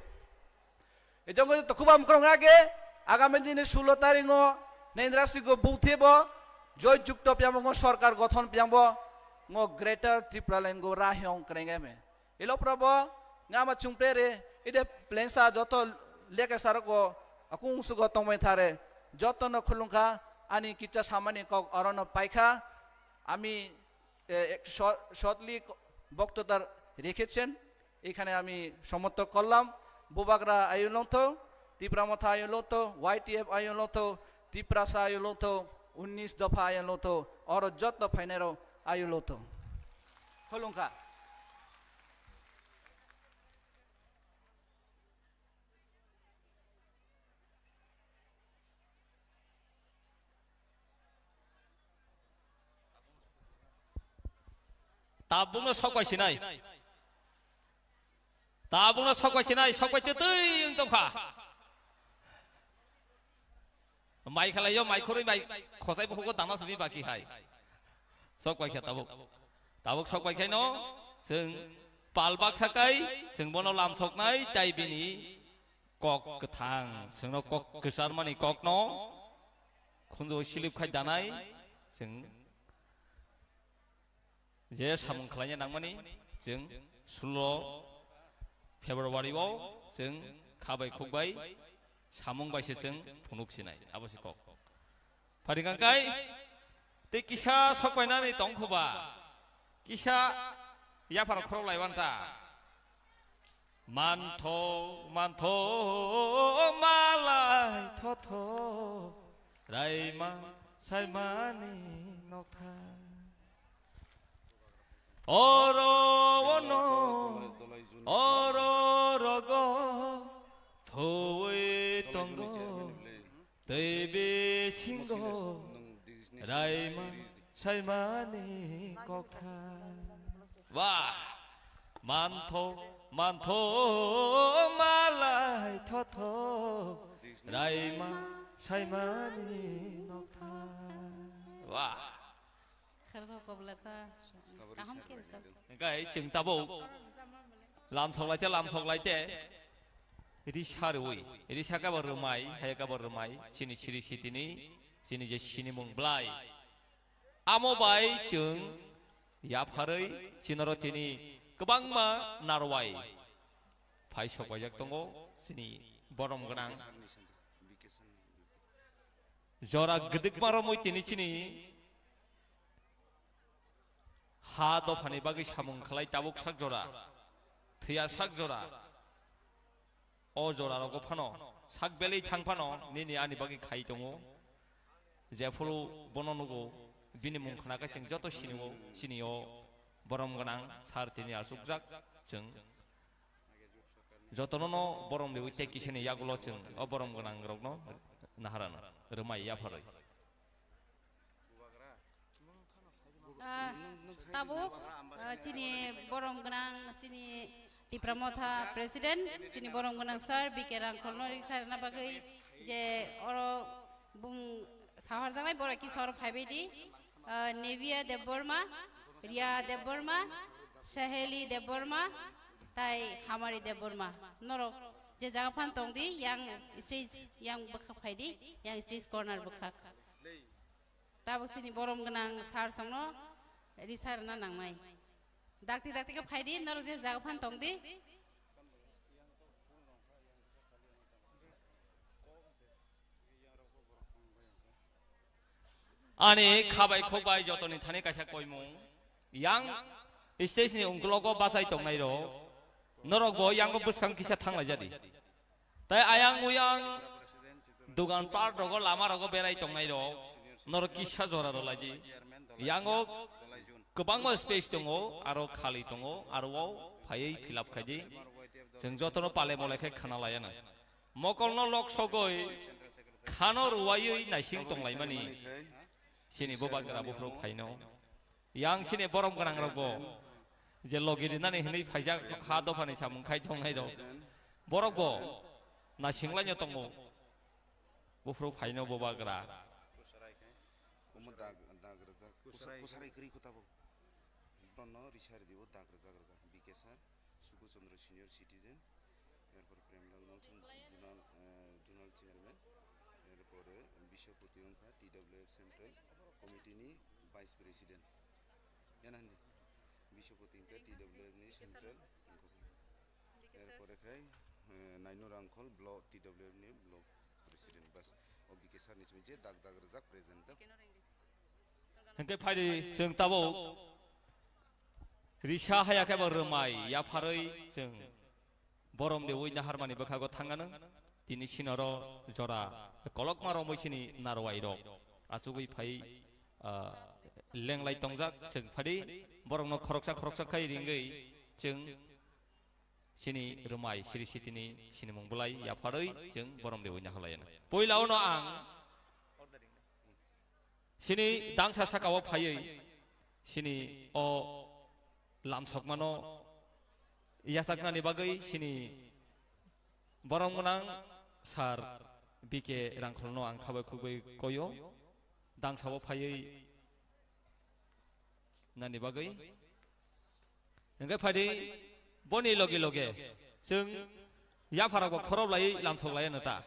Ejong ko tokhuba mukrong age agami dini sulo taringo Nendra Singh go bukthebo joy jukto piyambo ngo sorkar gothon piyambo ngo Greater Tipraland go rahyong krengeme. Ilo probo ngama chungpere ide Plainsa joto leke sarok go akung sugo tongmai thare joto no khulungkha ani kicha samani kok orono paikha ami এ, এক শ-, শর্টলি ক-, বক্তৃতা রেখেছেন। এখানে আমি সমর্থন করলাম। বুবাগরা আয়ুলংথো, তিপ্রা মথা আয়ুলংথো, ওয়াইটিএফ আয়ুলংথো, তিপ্রাসা আয়ুলংথো, উনিশ দফা আয়ুলংথো, অর যত ফাইনারও আয়ুলংথো। হলুংখা। Tabukno sok bai sinai. Tabukno sok bai sinai, sok bai twi twi wng tongkha. Mai khalai yo, mai khurui, mai khosai bukugo dana simi baki hai. Sok bai kha tabuk. Tabuk sok bai khaino, chwng pal baksa kai, chwng bono lam soknai, tai bini kok kwthang, chwngno kok kwcharmani kokno khunju silip khai danai, chwng je samung khlaina nangmani, chwng sulo February o chwng kha bai khuk bai samung bai se chwng phunuk sinai, abo se kok. Pharing kang kai, tei kisa sok painani tong kho ba, kisa yaphar khorok lai wan ta. Mantho, mantho, malai thotho, raima saimani nokthar. Oro ono, oro rogo, thoi tongo. Tei bisingo raima saimani kokthar. Wah! Mantho, mantho, malai thotho, raima saimani nokthar. Wah! Khardo kobla sa, kaham ke sa. Hingkai chwng tabuk lamsok laite, lamsok laite. Risa rwi, risa kabo rwmai, haya kabo rwmai, chini siri sitini, chini je sinimung blai. Amo bai chwng yapharwi chinoro tini kwbangma narwai phai sok paijak tongo chini borom gwnang. Jora gwdwkma romwi tini chini ha dophani bagwi samung khlai tabuk sak jora, thwiya sak jora. O jora rogo phano sak belai thang phano nini ani bagwi khai tongo. Jephuru bono nugo, bini mung khna khe chwng joto sinio, sinio borom gwnang sir tini achukjak chwng. Jotono no borom riwi tei kisani yagulo chwng o borom gwnang rokno naharano rwmai yapharwi. Ah, tabuk, ah, chini borom gwnang, chini Tipra Motha President, chini borom gwnang sir B K Rangkholno risa rwna bagwi je oro bung sahar janai borok kisa oro phaibai di. Ah, Nevia Debbarma, Ria Debbarma, Saheli Debbarma, tai Hamari Debbarma. Norok je jaga phan tong di, yang stage, yang bwkhak phai di, yang stage corner bwkhak. Tabuk chini borom gwnang sir songno risa rwna nangnai. Dakti dakti khe phai di, norok je jaga phan tong di. Ani khabai khokbai jotoni thani kaisa koimung. Yang stage ni ungklogo bachai tongnai rok, norok bo yango bwskang kisa thanglai jadi. Tai ayang uyang dugan park rogo lama rogo berai tongnai rok, norok kisa jora rwlai di. Yango kwbangma space tongo, aro khali tongo, aro o phaiwi fill up khai di. Chwng jotono pale mole khe khna laiya nang. Mokolno lok sogwi khano ruwaiwi naising tonglaimani chini bubagra buphuru phaino. Yang chini borom gwnang rokbo je logi rinani hwnwi phaijak ha dophani samung khai tongnai rok. Borokbo naisinglaino tongo. Buphuru phaino bubagra. Omo dag, dag rwjak. Kusa-, kusarai kwrwi kho tabuk. Bono risa rwdi o dag rwjak rwjak. B K sir, Suku Chandra senior citizen, erpor Premlal Malsing zonal, eh, zonal chairman, erpore Biswapati wngkha T W F Central Committee ni vice president. Yana hindi? Biswapati wngkha T W F ni central. Erpore khai, eh, Nainu Rangkhol block, T W F ni block president. Bas, o B K sir ni simi je dag dag rwjak present da. Hwnkhe phaidi chwng tabuk risa haya khe bo rwmai yapharwi chwng borom de ui naharmani bwkhago thangano. Tini sinoro jora kolokma romwi sini narwai rok achugwi phai, ah, lenglai tongjak chwng phadi borokno khoroksa khoroksa khai ringwi chwng sini rwmai siri sitini sinimung bwlai yapharwi chwng borom de ui naharlaiyano. Puila ono ang sini dangsa sakao phaiwi sini o lamsokmano yachaknani bagwi sini borom gwnang sir B K Rangkholno ang khabai khugwi koyo dangsao phaiwi nani bagwi. Hingke phaidi boni loge loge chwng yapharokbo khorok lai lamsok lai ano ta.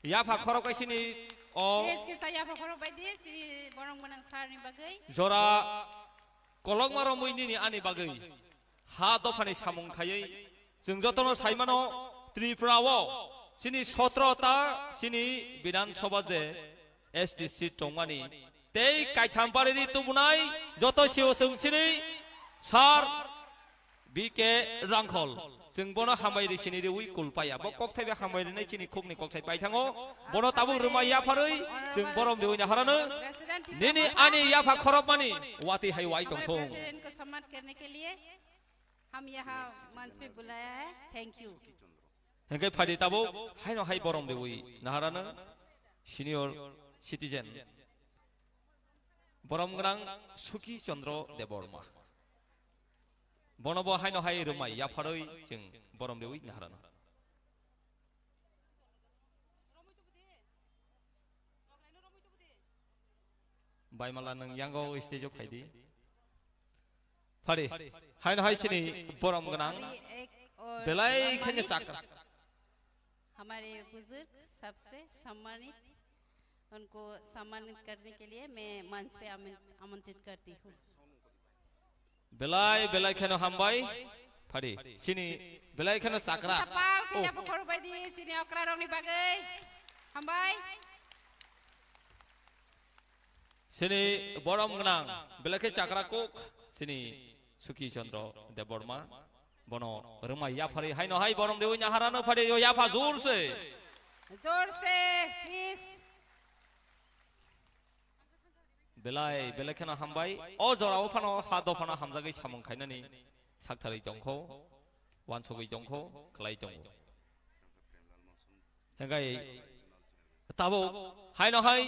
Yapha khorok kaisini o S K sa yapha khorok bai di, si borong gwnang sir ni bagwi. Jora kolokma romwi nini ani bagwi ha dophani samung khaiwi chwng jotono saimano Tripura o chini sotro ta chini Bidhan Sabha je S T seat tongmani tei kaitham bariri tubunai joto sio chwng sini sir B K Rangkhol. Chwng bono hambai ri sini riwi kul paya. Bo kokthai bai hambai rinai chini khukni kokthai pai thango. Bono tabuk rwmai yapharwi chwng borom riwi naharano. Nini ani yapha khorokmani watwi hai wai tongthung. President ko samman karne ke liye hum yaha manch pe bulaya hai. Thank you. Hingke phaidi tabuk haino hai borom riwi naharano senior citizen. Borom gwnang Suki Chandra Debbarma. Bono bo haino hai rwmai yapharwi chwng borom riwi naharano. Baimala nwng yango stage o phaidi. Phari, haino hai chini borom gwnang. अभी एक और belai सम्मानित khenye chakra. हमारे बुजुर्ग सबसे सम्मानित, उनको सम्मानित करने के लिए मैं मंच पे आमं-, आमंत्रित करती हूँ। Belai, belai kheno hambai. Phadi, sini belai kheno chakra. Sapal Oh. Khaina bukhor bai di, sini okra rokni bagwi. Hambai. Sini borom gnang, belai khe chakra kuk, sini Suki Chandra Debbarma. Bono rwmai yapharwi haino hai borom riwi naharano phadi yo yapha jor se. Jor se, please. Belai, belai kheno hambai. O jorao phano ha dophano hamjagwi samung khainani saktharwi tongkho, wansugwi tongkho, khlai tongo. Hingkai tabuk haino hai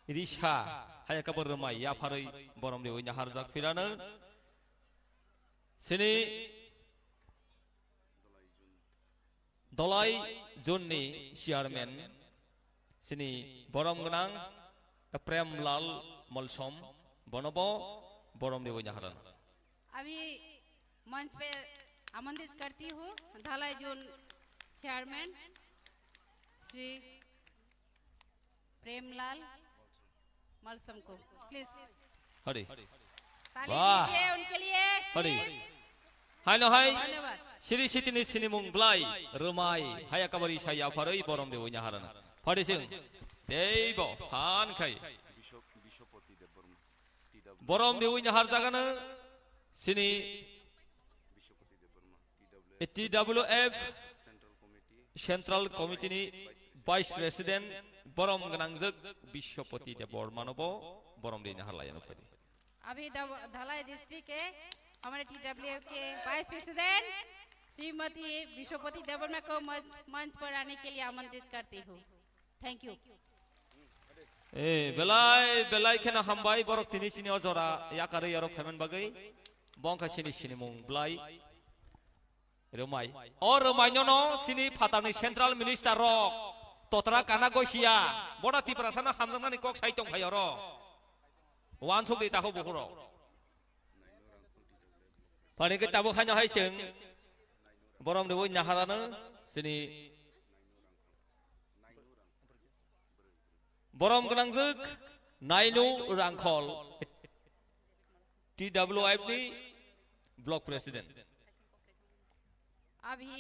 risa hai kabor rwmai yapharwi borom riwi naharjak phirano. Sini Dolai Jun ni chairman, sini borom gnang Prem Lal Molsom, bonobo borom riwi naharan. अभी मंच पे आमंत्रित करती हूँ धलाई जून चेयरमैन श्री प्रेमलाल मलसम को, please. Hadi. ताली Wah. दीजिए उनके लिए, Hadi. Please. Haino hai. धन्यवाद। Siri sitini sinimung blai rwmai haya kabari saya pharwi borom riwi naharana. Phadi sing. Teibo phan khai. Bisho-, Bishopati Debbarma, T W. Borom riwi naharjagano sini Bishopati Debbarma, T W F. T W F Central Committee. Central Committee ni Vice President borom gnangjak Bishopati Debbarma no bo borom riwi naharlaiyano phadi. अभी दव-, धलाई डिस्ट्रिक्ट के हमारे टीडब्ल्यूएफ के vice president Shrimati विश्वपति देवर्मा को मंच, मंच पर आने के लिए आमंत्रित करती हूँ। Thank you. Eh, belai, belai kheno hambai borok tini sini o jora yakarwi aro phaimani bagwi. Bongkha sini sinimung blai. Rwmai. O rwmai nono sini phatarni central minister rok. Totra kana gosia. Boda Tiprasa no hamjaknani kok sai tongphai oro. Wansuk di tahu bukhuro. Phani ke tabuk haino hai chwng. Borom riwi naharano sini. Borom gnangjak Nainu Rangkhol, T W F ni block president. अभी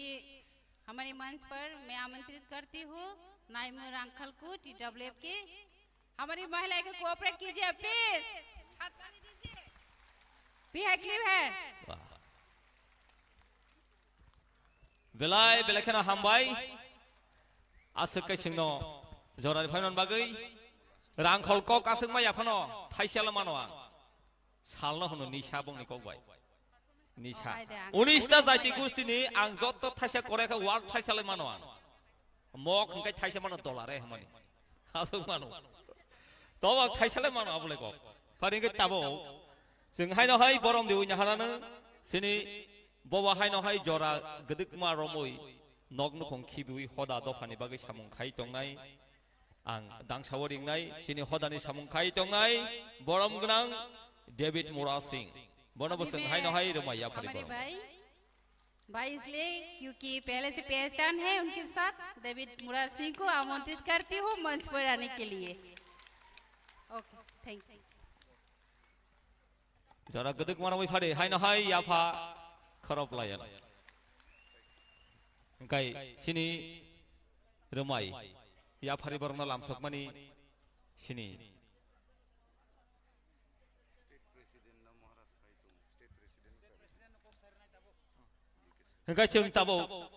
हमारे मंच पर मैं आमंत्रित करती हूँ नाइमू रांखल को, टीडब्ल्यूएफ के। हमारी महिला को कोऑपरेट कीजिए प्लीज। हाथ ताली दीजिए। भी है, क्लिप है। Wah. Belai, belai kheno hambai. Aswk kaisingno jorani phaimani bagwi. Rangkhol kok aswk maya phano thaisalo mano ang. Salno hwno nisa bongni kok bai. Nisa. Oh, hai de, ang Unis ta jaiti gustini ang jotto thaisa kore kha ward thaisa lai mano ang. Mok hwnkhe thaisa mano dollar e hwnmani. Aswk mano. Tobo thaisa lai mano abole kok. Phari hwnkhe tabo. Chwng haino hai borom riwi naharano sini bobo haino hai jora gdwkma romwi nok nukhung khibiwi hoda dophani bagwi samung khai tongnai. Ang dangsa o ringnai, chini hodani samung khai tongnai, borom gwnang David Murasing. Bono bo chwng haino hai rwmai yaphari borom. भाई, इसलिए क्योंकि पहले से पहचान है उनके साथ, डेविड मुरार सिंह को आमंत्रित करती हूँ मंच पर आने के लिए। Okay, thank you. Jora gdwk mano bai phari, haino hai yapha khorop layan. Hingkai sini rwmai yaphari borokno lamsokmani sini. Hingkai chwng tabuk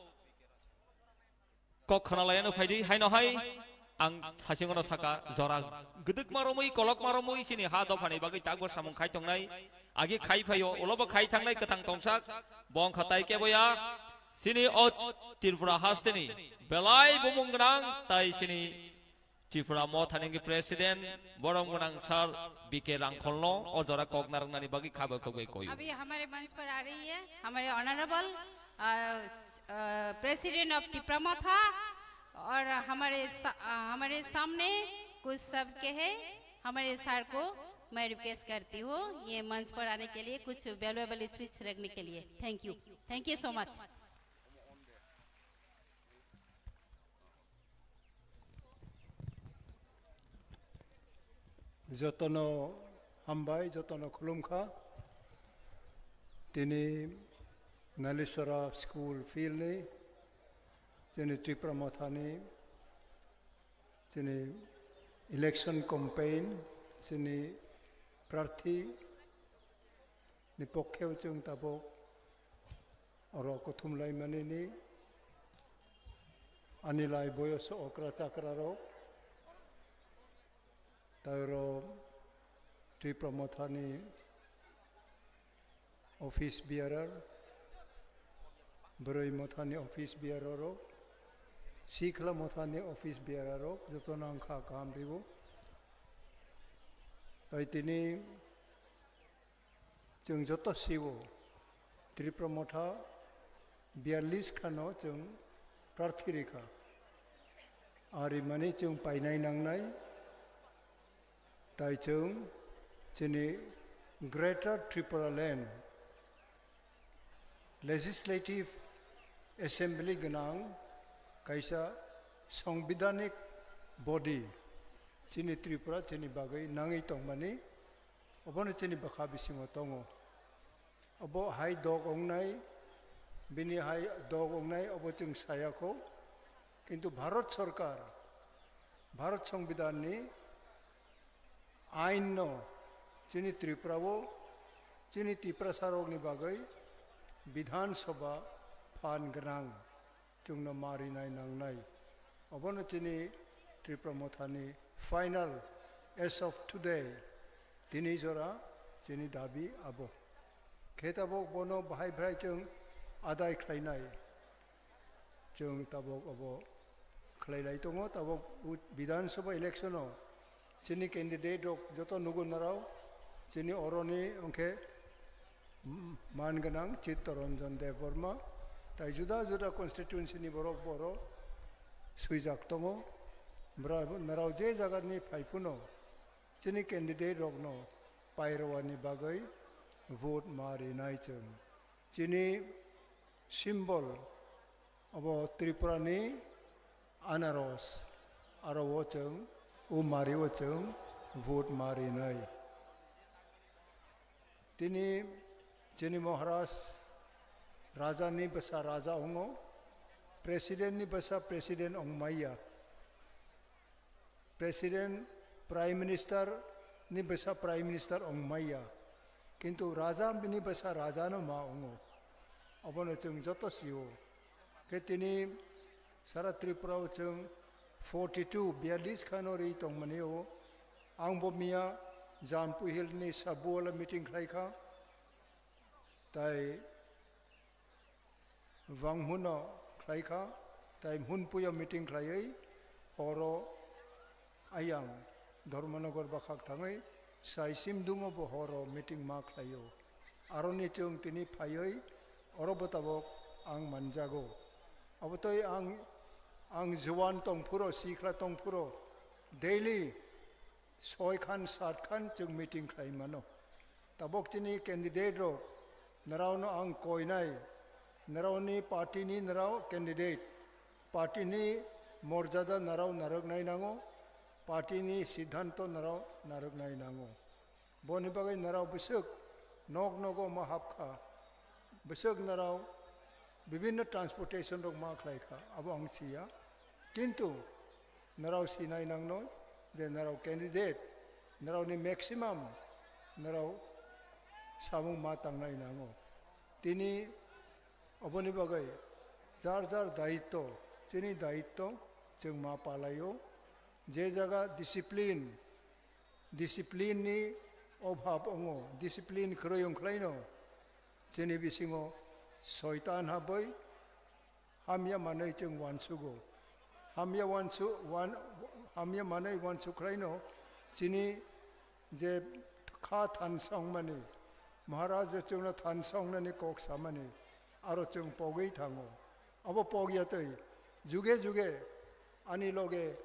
kok khna laiano phaidi, haino hai ang thasingono saka jora gdwkma romwi, kolokma romwi chini ha dophani bagwi takbo samung khai tongnai. Agi khai phaio, ulobo khai thangnai kwthang tongsak, bongkha tai keboya, chini o Tripura hasteni belai bumung gwnang tai chini Tripura Mothani hwnkhe President, borom gwnang Sir B K Rangkholno o jora kok narwknani bagwi khabo khogwi koyo. अभी हमारे मंच पर आ रही है हमारे ऑनरेबल, अ, अ, president of Tipra मोथा और हमारे सा-, अ, हमारे सामने कुछ शब्द के है, हमारे सर को मैं रिक्वेस्ट करती हूँ ये मंच पर आने के लिए कुछ वैल्यूएबल स्पीच रखने के लिए। Thank you, thank you so much. Jotono hambai, jotono khulumkha. Tini Nalisora School Field ni chini Tripura Motha ni chini election campaign chini prarthi ni pokhe o chwng tabuk oro kuthum laimani ni ani lai boyos okra chakra rok tai oro Tripura Motha ni office bearer, Bwrwi Mothani office bearer rok, Sikla Mothani office bearer rok, jotono ang kha kaham ribo. Tai tini chwng joto sibo Tripura Motha biyallis khano chwng prarthi rikha. Ari mani chwng painai nangnai. Tai chwng chini Greater Tripura Land Legislative Assembly gwnang kaisa songbidanik body chini Tripura chini bagwi nangwi tongmani obono chini bwkha bisingo tongo. Obo hai dog ongnai, bini hai dog ongnai obo chwng saya kho. Kintu Bharat Sorkar, Bharat Songbidanni ainno chini Tripura o, chini Tiprasa rokni bagwi Bidhan Sabha phan gwnang. Chwngno ma rinai nangnai. Obono chini Tripura Mothani final as of today, tini jora chini dabi abo. Khe tabuk bono bahai bhrai chwng adai khlainai. Chwng tabuk abo khlailai tongo, tabuk u-, Bidhan Sabha election o chini candidate rok joto nugo narao, chini oroni ongkhe, mm, man gwnang Chittaranjan Debbarma, tai juda juda constituency ni borok boro swijak tongo. Bra-, narao je jaga ni phai phano chini candidate rokno pairwani bagwi vote ma rinai chwng. Chini symbol abo Tripura ni anaros, aro o chwng, o mari o chwng vote ma rinai. Tini chini Maharaj raja ni bwsa raja ongo, president ni bwsa president ongmaiya. President, Prime Minister ni bwsa Prime Minister ongmaiya. Kintu raja bini bwsa raja no ma ongo. Obono chwng joto sio. Khe tini sara Tripura o chwng forty two, biyallis khano ri tongmani o. Ang bo miya Jampu Hill ni Sabuwala meeting khlai kha. Tai Wanghuno khlai kha, tai Hunpuio meeting khlaiwi horo ayang Dharmanagar bakhak thangwi sai Simdungo bo horo meeting ma khlaio. Aroni chwng tini phaiwi oro bo tabok ang manjago. Abotwi ang, ang juan tongphuro, sikla tongphuro, daily soi khan, sat khan chwng meeting khlai mano. Tabok chini candidate rok, nrao no ang koinai, nrao ni party ni nrao candidate, party ni morjada nrao narwknai nango, party ni siddhanto nrao narwknai nango. Boni bagwi nrao bwswk nok nogo ma hap kha, bwswk nrao bibinno transportation rok ma khlai kha, abo ang siya. Kintu nrao sinai nangnoi je nrao candidate, nrao ni maximum nrao samung ma tangnai nango. Tini oboni bagwi jar jar daitto, chini daitto chwng ma palaio. Je jaga discipline, discipline ni obhab ongo, discipline kwrwi ongkhlaino chini bisingo soitan habwi hamya manwi chwng uansugo. Hamya uansu-, uan-, hamya manwi uansuk khlaino chini je kha thansa wngmani, Maharaj je chwngno thansa wngnani kok samani, aro chwng pogwi thango. Abo pogya twi juge juge ani loge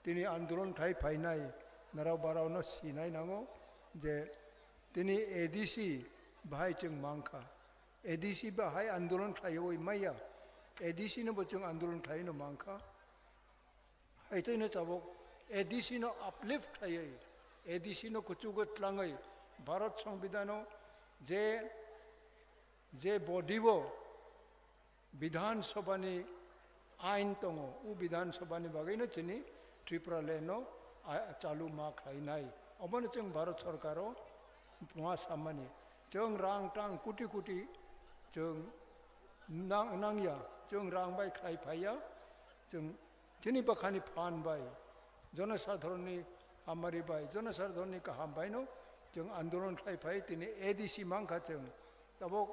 tini andolon khai phainai narao barao no sinai nango je tini A D C bahai chwng mankha. A D C bahai andolon khlaiwi maya. A D C no bo chwng andolon khlaiwi no mankha. Haitwi no tabuk A D C no uplift khlaiwi, A D C no kuchugo tlangwi Bharat Songbidan o je Je body o Bidhan Sabha ni ain tongo, o Bidhan Sabha ni bagwi no chini Tripura land no a-, chalu ma khlai nai. Obono chwng Bharat Sarkar o ma samani. Chwng rang tang kuti kuti chwng nang-, nangya, chwng rang bai khlai phaiya, chwng chini bwkhani phan bai, jonosadharon ni hamari bai, jonosadharon ni kaham bai no chwng andolon khlai phai, tini A D C mankha chwng. Tabok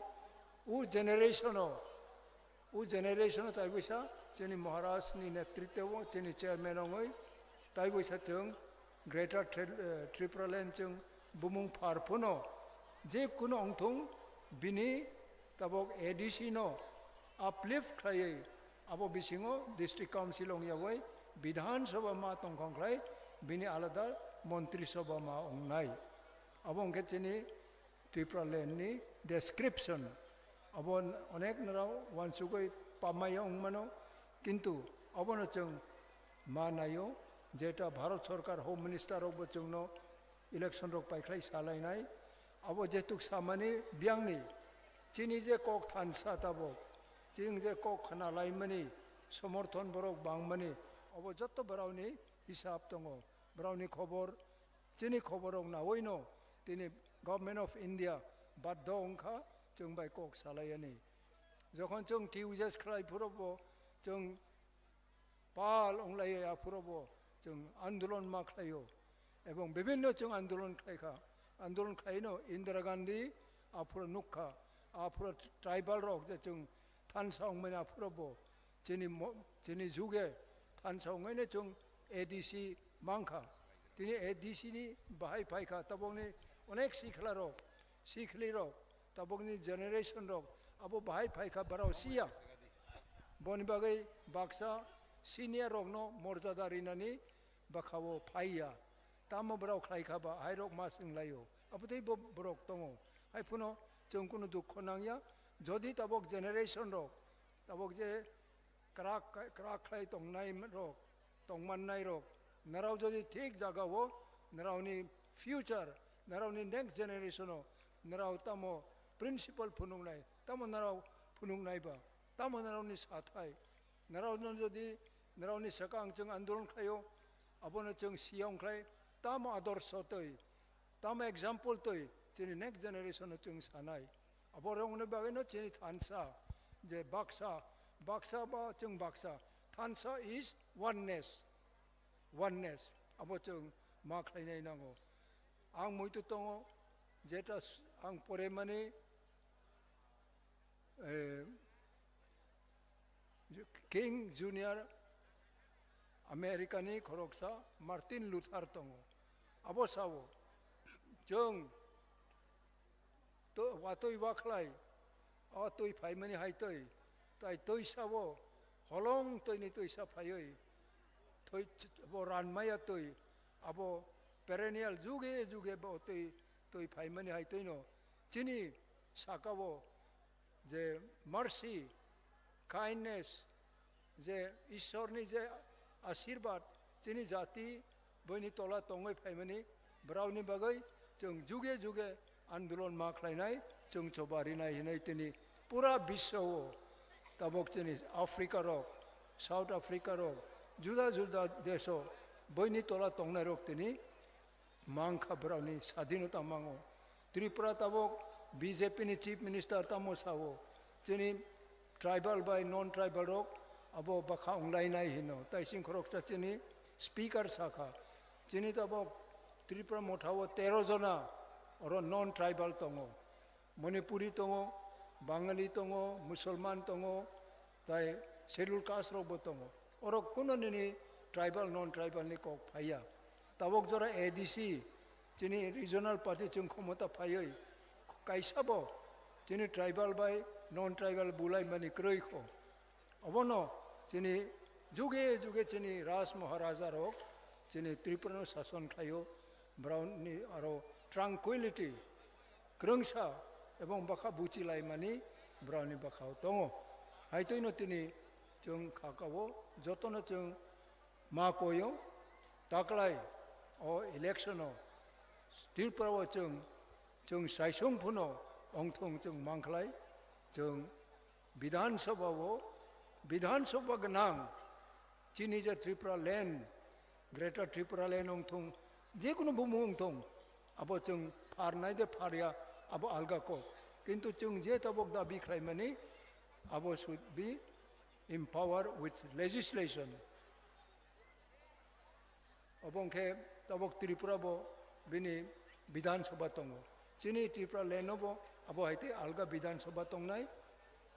o generation o, o generation o taiboisa chini Maharaj ni netritwo o, chini chairman ongoi taiboisa chwng Greater Tri-, eh, Tripura land chwng bumung phar phano je kuno ongthung bini tabok A D C no uplift khlaiwi abo bisingo District Council ong yagwi Bidhan Sabha ma tongkhong khlai bini alada Montri Sabha ma ongnai. Abo hwnkhe chini Tripura land ni description. Abo onek nrao wansugwi pamaya wngmano, kintu abono chwng ma naio, jeta Bharat Sarkar Home Minister rokbo chwngno election rok paikhlai salainai. Abo jetuk samani biyangni chini je kok thansa tabok, chini je kok khna laimani somorthon borok bangmani, abo jotto borokni hisab tongo, borokni khobor. Chini khoborok naoino tini Government of India baddo wngkha chwng bai kok salaiani. Jokhon chwng T U J S khlai phuru bo chwng pal wnglai ya phuru bo chwng andolon ma khlaio. Ebong bibinno chwng andolon khlaikha. Andolon khlaino Indira Gandhi aphuru nukkha. Aphuru tribal rok je chwng thansa wngmani aphuru bo chini mo-, chini juge thansa wngmani chwng A D C mankha. Tini A D C ni bahai phaikha, tabokni onek sikla rok, sikli rok, tabokni generation rok abo bahai phaikha, barao siya. Boni bagwi baksa senior rokno morjada rinani bwkhao phaiya. Tamo borok khlai kha ba, hai rok ma swng laio. Abo tei bo borok tongo. Hai phano chwng kunu dukho nangya. Jodi tabok generation rok, tabok je krak, krak khlai tongnai rok, tongmannai rok, narao jodi thik jaga o, narao ni future, narao ni next generation o, narao tamo principle phunuknai, tamo narao phunuknai ba, tamo narao ni sathai, narao no jodi, narao ni swkang chwng andolon khlaio, abono chwng siyong khlai, tamo adorsho twi, tamo example twi, chini next generation o chwng sanai. Abo rokni bagwino chini thansa, je baksa, baksa ba chwng baksa, thansa is oneness, oneness. Abo chwng ma khlainai nango. Ang muitu tongo, jeta s-, ang poremani, eh, King Junior America ni khoroksa Martin Luther tongo. Abo sao, chwng to-, watwi wakhlai, o twi phaimani hai twi, tai twi sao, holong twi ni twi sa phaiwi, twi ch-, bo ranmaya twi, abo perennial juge juge bo twi, twi phaimani hai twi no, chini saka o je mercy, kindness, je Ishwar ni je ashirbad, chini jati boini tola tongwi phaimani, borokni bagwi chwng juge juge andolon ma khlainai, chwng choba rinai hinwi tini pura biswa o tabok chini Africa rok, South Africa rok, juda juda desh o boini tola tongnai rok tini mankha borokni sadinota mango. Tripura tabok B J P ni Chief Minister tamo sao, chini tribal bai non tribal rok abo bwkha wnglainai hino. Tai sing khoroksa chini speaker sakha, chini tabok Tripura motha o tero jona oro non tribal tongo. Manipuri tongo, Bangali tongo, Musulman tongo, tai Scheduled Caste rokbo tongo. Oro kuno nini tribal, non tribal ni kok phaiya. Tabok jora A D C, chini regional party chwng khomota phaiwi kaisa bo chini tribal bai non tribal bulai mani kwrwi kho. Obono chini juge juge chini Raj Maharaja rok chini Tripura no sason khlaio, borok ni aro tranquility, kwrwngsa ebong bwkha buchilaimani borok ni bwkhao tongo. Hai twi no tini chwng kha kao jotono chwng ma koio, taklai o election o Tripura o chwng, chwng saisung phano ongthung chwng mankhlai, Chwng Bidhan Sabha o, Bidhan Sabha gwnang, chini je Tripura land, Greater Tripura land wng thung, je kunu bumung wng thung, abo chwng pharnai de pharya, abo alga kok. Kintu chwng je tabok dabi khlaimani, abo should be empowered with legislation. Obo wngkhe tabok Tripura bo bini Bidhan Sabha tongo. Chini Tripura land o bo abo hai tei alga Bidhan Sabha tongnai.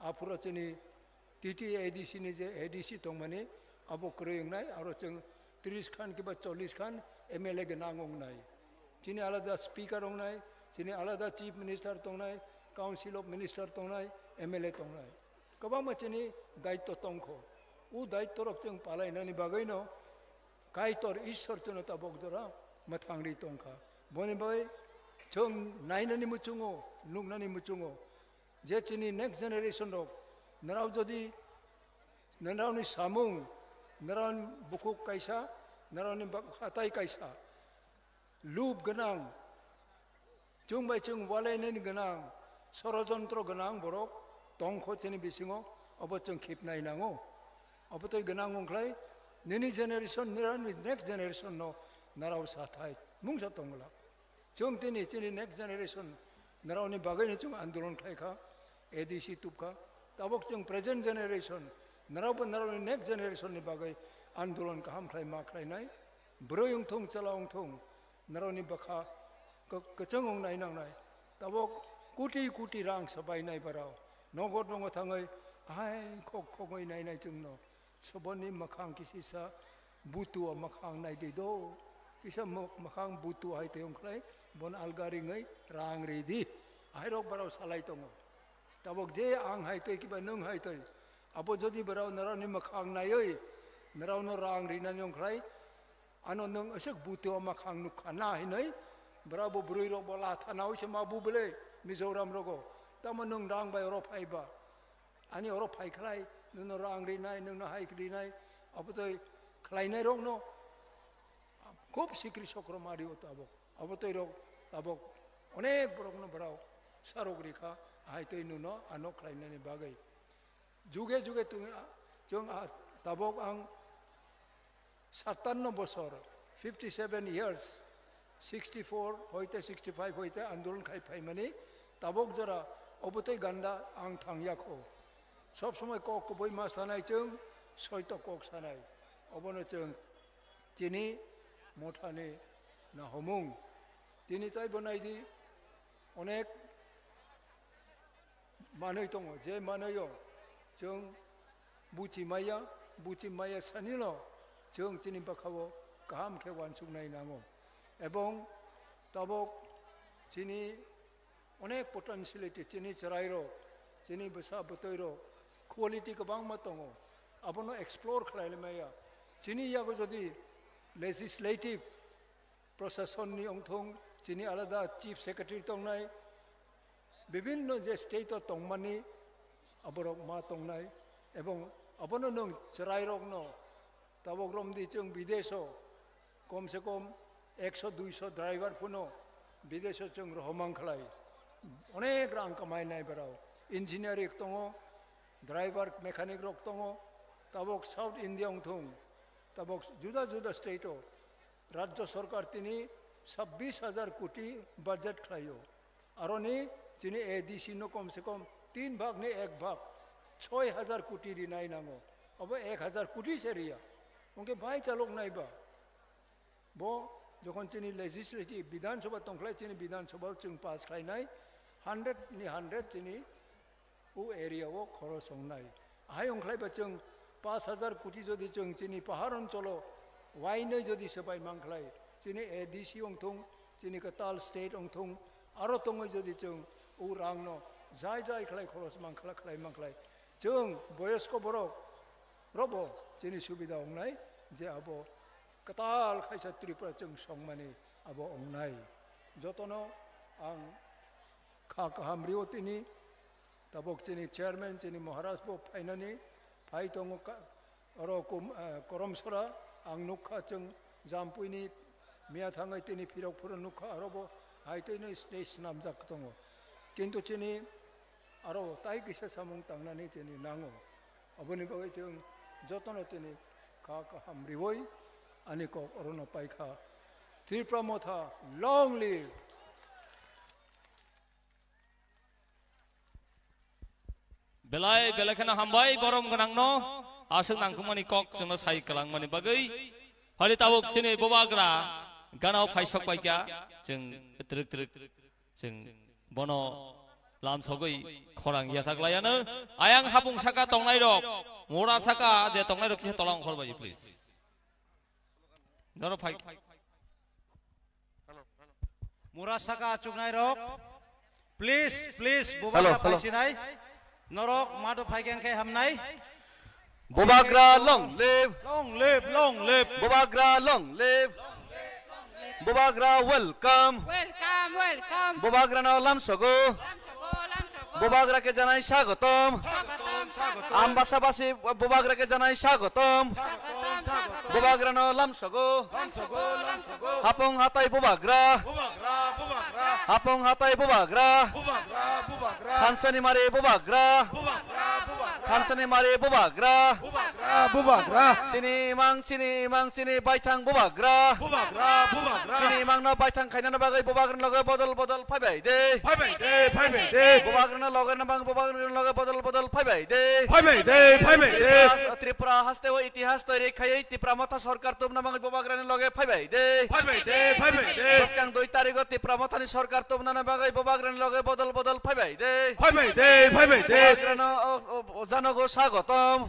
Aphuru chini T T A D C ni je A D C tongmani abo kwrwi wngnai, aro chwng tris khan kiba chollish khan M L A gwnang wngnai. Chini alada speaker wngnai, chini alada chief minister tongnai, council of minister tongnai, M L A tongnai. Kwbangma chini daitto tongkho. O daitto rok chwng palainani bagwino Kaitor Ishwar chwngno tabok jora mwthangri tongkha. Boni bai chwng nainani muchungo, nuknani muchungo, je chini next generation rok, nrao jodi nrao ni samung, nrao ni bukhuk kaisa, nrao ni bak-, hatai kaisa, lub gwnang, chwng bai chwng walainani gwnang, sorojontro gwnang borok tongkho chini bisingo, obo chwng khipnai nango. Obo tei gwnang wngkhlai nini generation, nrao ni next generation no nrao sathai mungsa tongla. Chwng tini chini next generation nrao ni bagwi no chwng andolon khlai kha, A D C tubkha. Tabok chwng present generation, nrao bo nrao ni next generation ni bagwi andolon kaham khlai ma khlainai. Bwrwi wngthung, chwla wngthung, nrao ni bwkha kwk-, kwchwng wngnai nangnai. Tabok koti koti rang sabainai barao. Nogo nogo thangwi hai khok khogwi nainai chwngno. Soboni mwkhang kisisa butua mwkhang naidi do. Kisa mw-, mwkhang butua hai tei wngkhlai bon alga ringwi rang ridi. Ahairok barao salai tongo. Tabok je ang hai tei kiba nwng hai tei. Abo jodi barao nrao ni mwkhang naiwi nrao no rang rinani wngkhlai, ano nwng aswk butua mwkhang nukha na hinwi barao bo bwrwi rok bo latha nawi se ma bu bele Mizoram rogo. Tamo nwng rang bai oro phaiba. Ani oro phai khlai, nwngno rang rinai, nwngno hai rinai, abotoi khlainai rokno khub sikri sokro ma rio tabok. Abotoi rok tabok onek borokno borok sarok rikha, hai tei nwngno ano khlainani bagwi. Juge juge tong-, chwng a, tabok ang satanno bosor, fifty seven years, sixty four hoite sixty five hoite andolon khai phaimani, tabok jora obotoi ganda ang thangya kho. Sob somoi kok kubui ma sanai chwng, soito kok sanai. Obono chwng chini mothani nahomung. Tini taibo naidi onek manwi tongo, je manwio chwng buchi maya, buchi maya sanino chwng chini bwkhao kaham khe uansuknai nango. Ebong tabok chini onek potentiality, chini chwrairok, chini bwsa bwtwirok quality kwbangma tongo, abono explore khlai maya. Chini yago jodi legislative Prasasonni wngthung, chini alada chief secretary tongnai, bibinno je state o tongmani aborok ma tongnai, ebong abono nwng chwrairokno tabok romdi chwng bideso kom se kom ekso duiso driver phano bideso chwng rohomang khlai, onek rang kamainai borok, engineering tongo, driver mechanic rok tongo, tabok South India wngthung, tabok juda juda state o Rajya Sarkar tini sabbish hajar koti budget khlaio. Aroni chini A D C no kom se kom tin bhag ni ek bhag, choi hajar koti rinai nango. Abo ek hajar koti se riya. Hwnkhe bai chalok nai ba? Bo jokhon chini legislative, Bidhan Sabha tongkhlai chini Bidhan Sabha chwng pass khlainai, hundred ni hundred chini o area o khoros wngnai. Ahai wngkhlai ba chwng pash hajar koti jodi chwng chini pahar oncholo wainwi jodi swbai mankhlai, chini A D C wngthung, chini kwtal state wngthung, aro tongwi jodi chwng o rangno jai jai khlai khoros mankhlai, khlai mankhlai, chwng boyosko borok robo chini subida wngnai je abo kwtal khaisa Tripura chwng songmani abo wngnai. Jotono ang kha kaham rio tini. Tabok chini chairman, chini Maharaj bo phainani phai tongo ka-, oro kom-, eh, Koromsora, ang nukha chwng Jampuini miya thangwi tini phirok phuru nukha, aro bo hai twi nwi stage swnamjak tongo. Kintu chini aro tai kisa samung tangnani chini nango. Aboni bagwi chwng jotono tini kha kaham riwi ani kok orono paikha. Tipra Motha, long live! Belai belai kheno hambai borom gwnangno, aswk nangkukmani kok chwngno sai kwlangmani bagwi. Hali tabuk chini bubagra ganao phaisok paikha, chwng twrwk twrwk chwng bono lamsogwi khorang yachak laiano. Ayang hapung saka tongnairok, mura saka je tongnairok kisa tola ongkhor bai, please. Norok phai. Mura saka chuknai rok, please, please, bubagra phaisinai. Norok mado phaikeng khe hamnai. Bubagra long live. Long live, long live. Bubagra long live. Bubagra welcome. Welcome, welcome. Bubagra no lamsogo. Lamsogo, lamsogo. Bubagra ke janai swagotom. Swagotom, swagotom. Ambasa basi bubagra ke janai swagotom. Swagotom, swagotom. Bubagra no lamsogo. Lamsogo, lamsogo. Hapung hatai bubagra. Bubagra, bubagra. Hapung hatai bubagra. Bubagra, bubagra. Thansani mari bubagra. Bubagra, bubagra. Thansani mari bubagra. Bubagra, bubagra. Chini imang, chini imang, chini baithang bubagra. Bubagra, bubagra. Chini imang no baithang khainani bagwi bubagra loge bodol bodol phaibai de. Phaibai de, phaibai de. Bubagra no loge na bang bubagra loge bodol bodol phaibai de. Phaibai de, phaibai de. Tripura, Tripura haste o itihas toiri khaiwi Tipra Motha sorkar tubna bagwi bubagrani loge phaibai de. Phaibai de, phaibai de. Bwskang dui tarigo Tipra Mothani sorkar tubnani bagwi bubagrani loge bodol bodol phaibai de. Phaibai de, phaibai de. Bubagrano o, o, o janogo swagotom.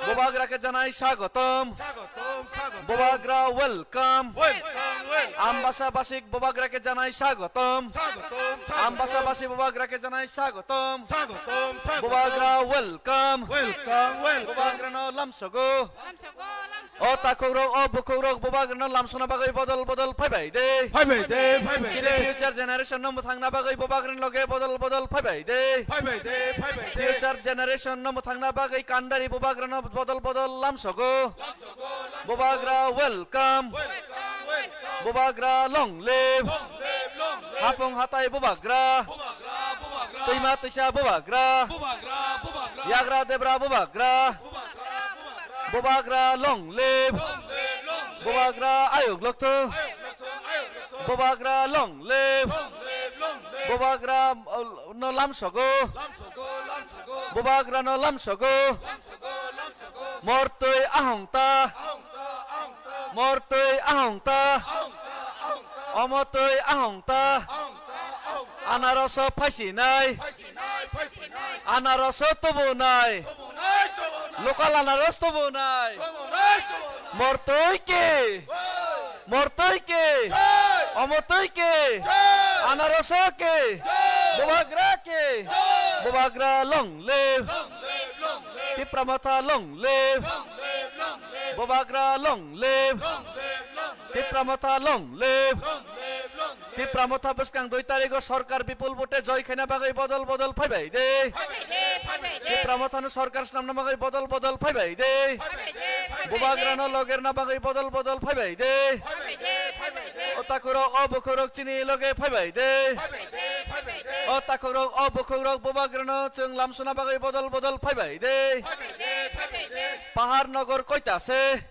Bubagra ke janai swagotom. Swagotom, swagotom. Bubagra welcome. Welcome, welcome. Ambasa basik bubagra ke janai swagotom. Swagotom, swagotom. Ambasa basi bubagra ke janai swagotom. Swagotom, swagotom. Bubagra welcome. Welcome, welcome. Bubagra no lamsogo. Lamsogo, lamsogo. O takhuk rok, o bukhuk rok bubagra no lamsona bagwi bodol bodol phaibai de. Phaibai de, phaibai de. Chini future generation no mwthangna bagwi bubagra ni loge bodol bodol phaibai de. Phaibai de, phaibai de. Future generation no mwthangna bagwi kandari bubagra no bodol bodol lamsogo. Lamsogo, lamsogo. Bubagra welcome. Welcome, welcome. Bubagra long live. Long live, long live. Hapung hatai bubagra. Bubagra, bubagra. Twima twisa bubagra. Bubagra, bubagra. Yagra debra bubagra. Bubagra, bubagra. Bubagra long live. Long live, long live. Bubagra ayuk lokthung. Ayuk lokthung, ayuk lokthung. Bubagra long live. Long live, long live. Bubagra, uh, no lamsogo. Lamsogo, lamsogo. Bubagra no lamsogo. Lamsogo, lamsogo. Mortwi ahongta. Ahongta, ahongta. Mortwi ahongta. Ahongta, ahongta. Omotwi ahongta. Ahongta, ahongta. Anaroso phaisinai. Phaisinai, phaisinai. Anaroso tubunai. Tubunai, tubunai. Local anaros tubunai. Tubunai, tubunai. Mortwi ki. Jai. Mortwi ki. Jai. Omotwi ki. Jai. Anaroso ki. Jai. Bubagra ki. Jai. Bubagra long live. Long live, long live. Tipra Motha long live. Long live, long live. Bubagra long live. Long live, long live. Tipra Motha long live. Long live, long live. Tipra Motha bwskang dui tarigo sorkar bipul vote joy khaina bagwi bodol bodol phaibai de. Phaibai de, phaibai de. Tipra Mothano sorkar swnamna bagwi bodol bodol phaibai de. Phaibai de, phaibai de. Bubagrano logerna bagwi bodol bodol phaibai de. Phaibai de, phaibai de. O takhukrok, o bukhukrok chini loge phaibai de. Phaibai de, phaibai de. O takhukrok, o bukhukrok bubagrano chwng lamsuna bagwi bodol bodol phaibai de. Phaibai de, phaibai de. Pahar Nogor koita se?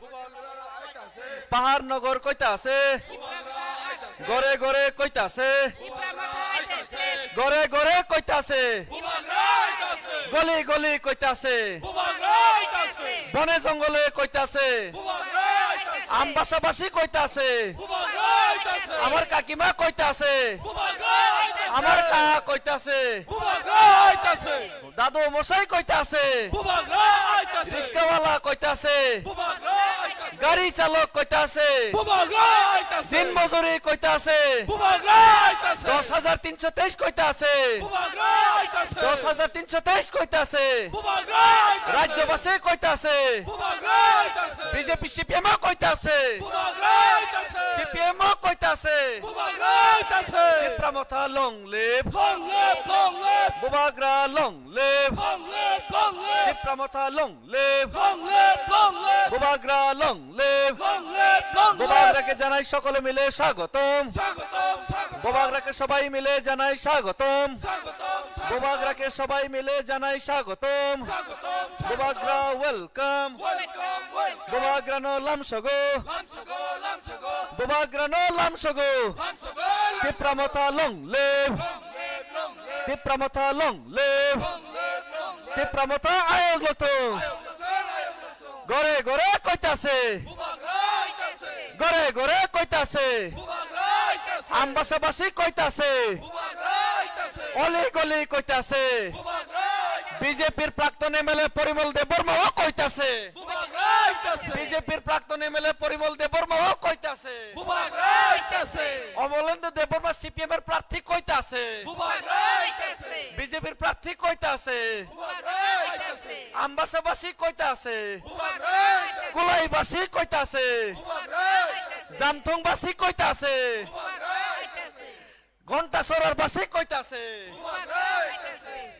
Pahar Nogor koita se? Gore gore koita se? Gore gore koita se? Goli goli koita se? Bone jongole koita se? Ambasa basi koita se? Amar kakima koita se? Amar kaha koita se? Dadu mosai koita se? Bubagra aita se. Riskawala koita se? Bubagra aita se. Gari chalok koita se? Bubagra aita se. Din mojuri koita se? Bubagra aita se. Dos hajar tinso teis koita se? Bubagra aita se. Dos hajar tinso teis koita se? Bubagra aita se. Rajyobasi koita se? Bubagra aita se. B J P C P M o koita se? Bubagra aita se. C P M o koita se? Bubagra aita se. Tipra Motha long live. Long live, long live. Bubagra long live. Long live, long live. Tipra Motha long live. Long live, long live. Bubagra long live. Long live, long live. Bubagra ke janai sokole mile swagotom. Swagotom, swagotom. Bubagra ke sobai mile janai swagotom. Swagotom, Bubagra ke sabai mile janai swagotom. Swagotom, swagotom. Bubagra welcome. Welcome, welcome. Bubagra no lamsogo. Lamsogo, lamsogo. Bubagra no lamsogo. Lamsogo, lamsogo. Tipra Motha long live. Long live, long live. Tipra Motha long live. Long live, long live. Tipra Motha ayok loto. Ayok loto, ayok loto. Gore gore koita se. Bubagra aita se. Gore gore koita se. Bubagra aita se. Ambasa basi koita se. Bubagra aita se. Oli goli koita se. Bubagra aita se. B J P-r prakton M L A Porimol Debbarma o koita se. Bubagra aita se. B J P-r prakton M L A Porimol Debbarma o koita se. Bubagra aita se. Omolendra Debbarma C P M-r prarthi koita se. Bubagra aita se. B J P-r prarthi koita se. Bubagra aita se. Ambasa basi koita se. Bubagra aita se. Kulai basi koita se. Bubagra aita se. Jamthung basi koita se. Bubagra aita se. Ghonta Sorar basi koita se. Bubagra aita se.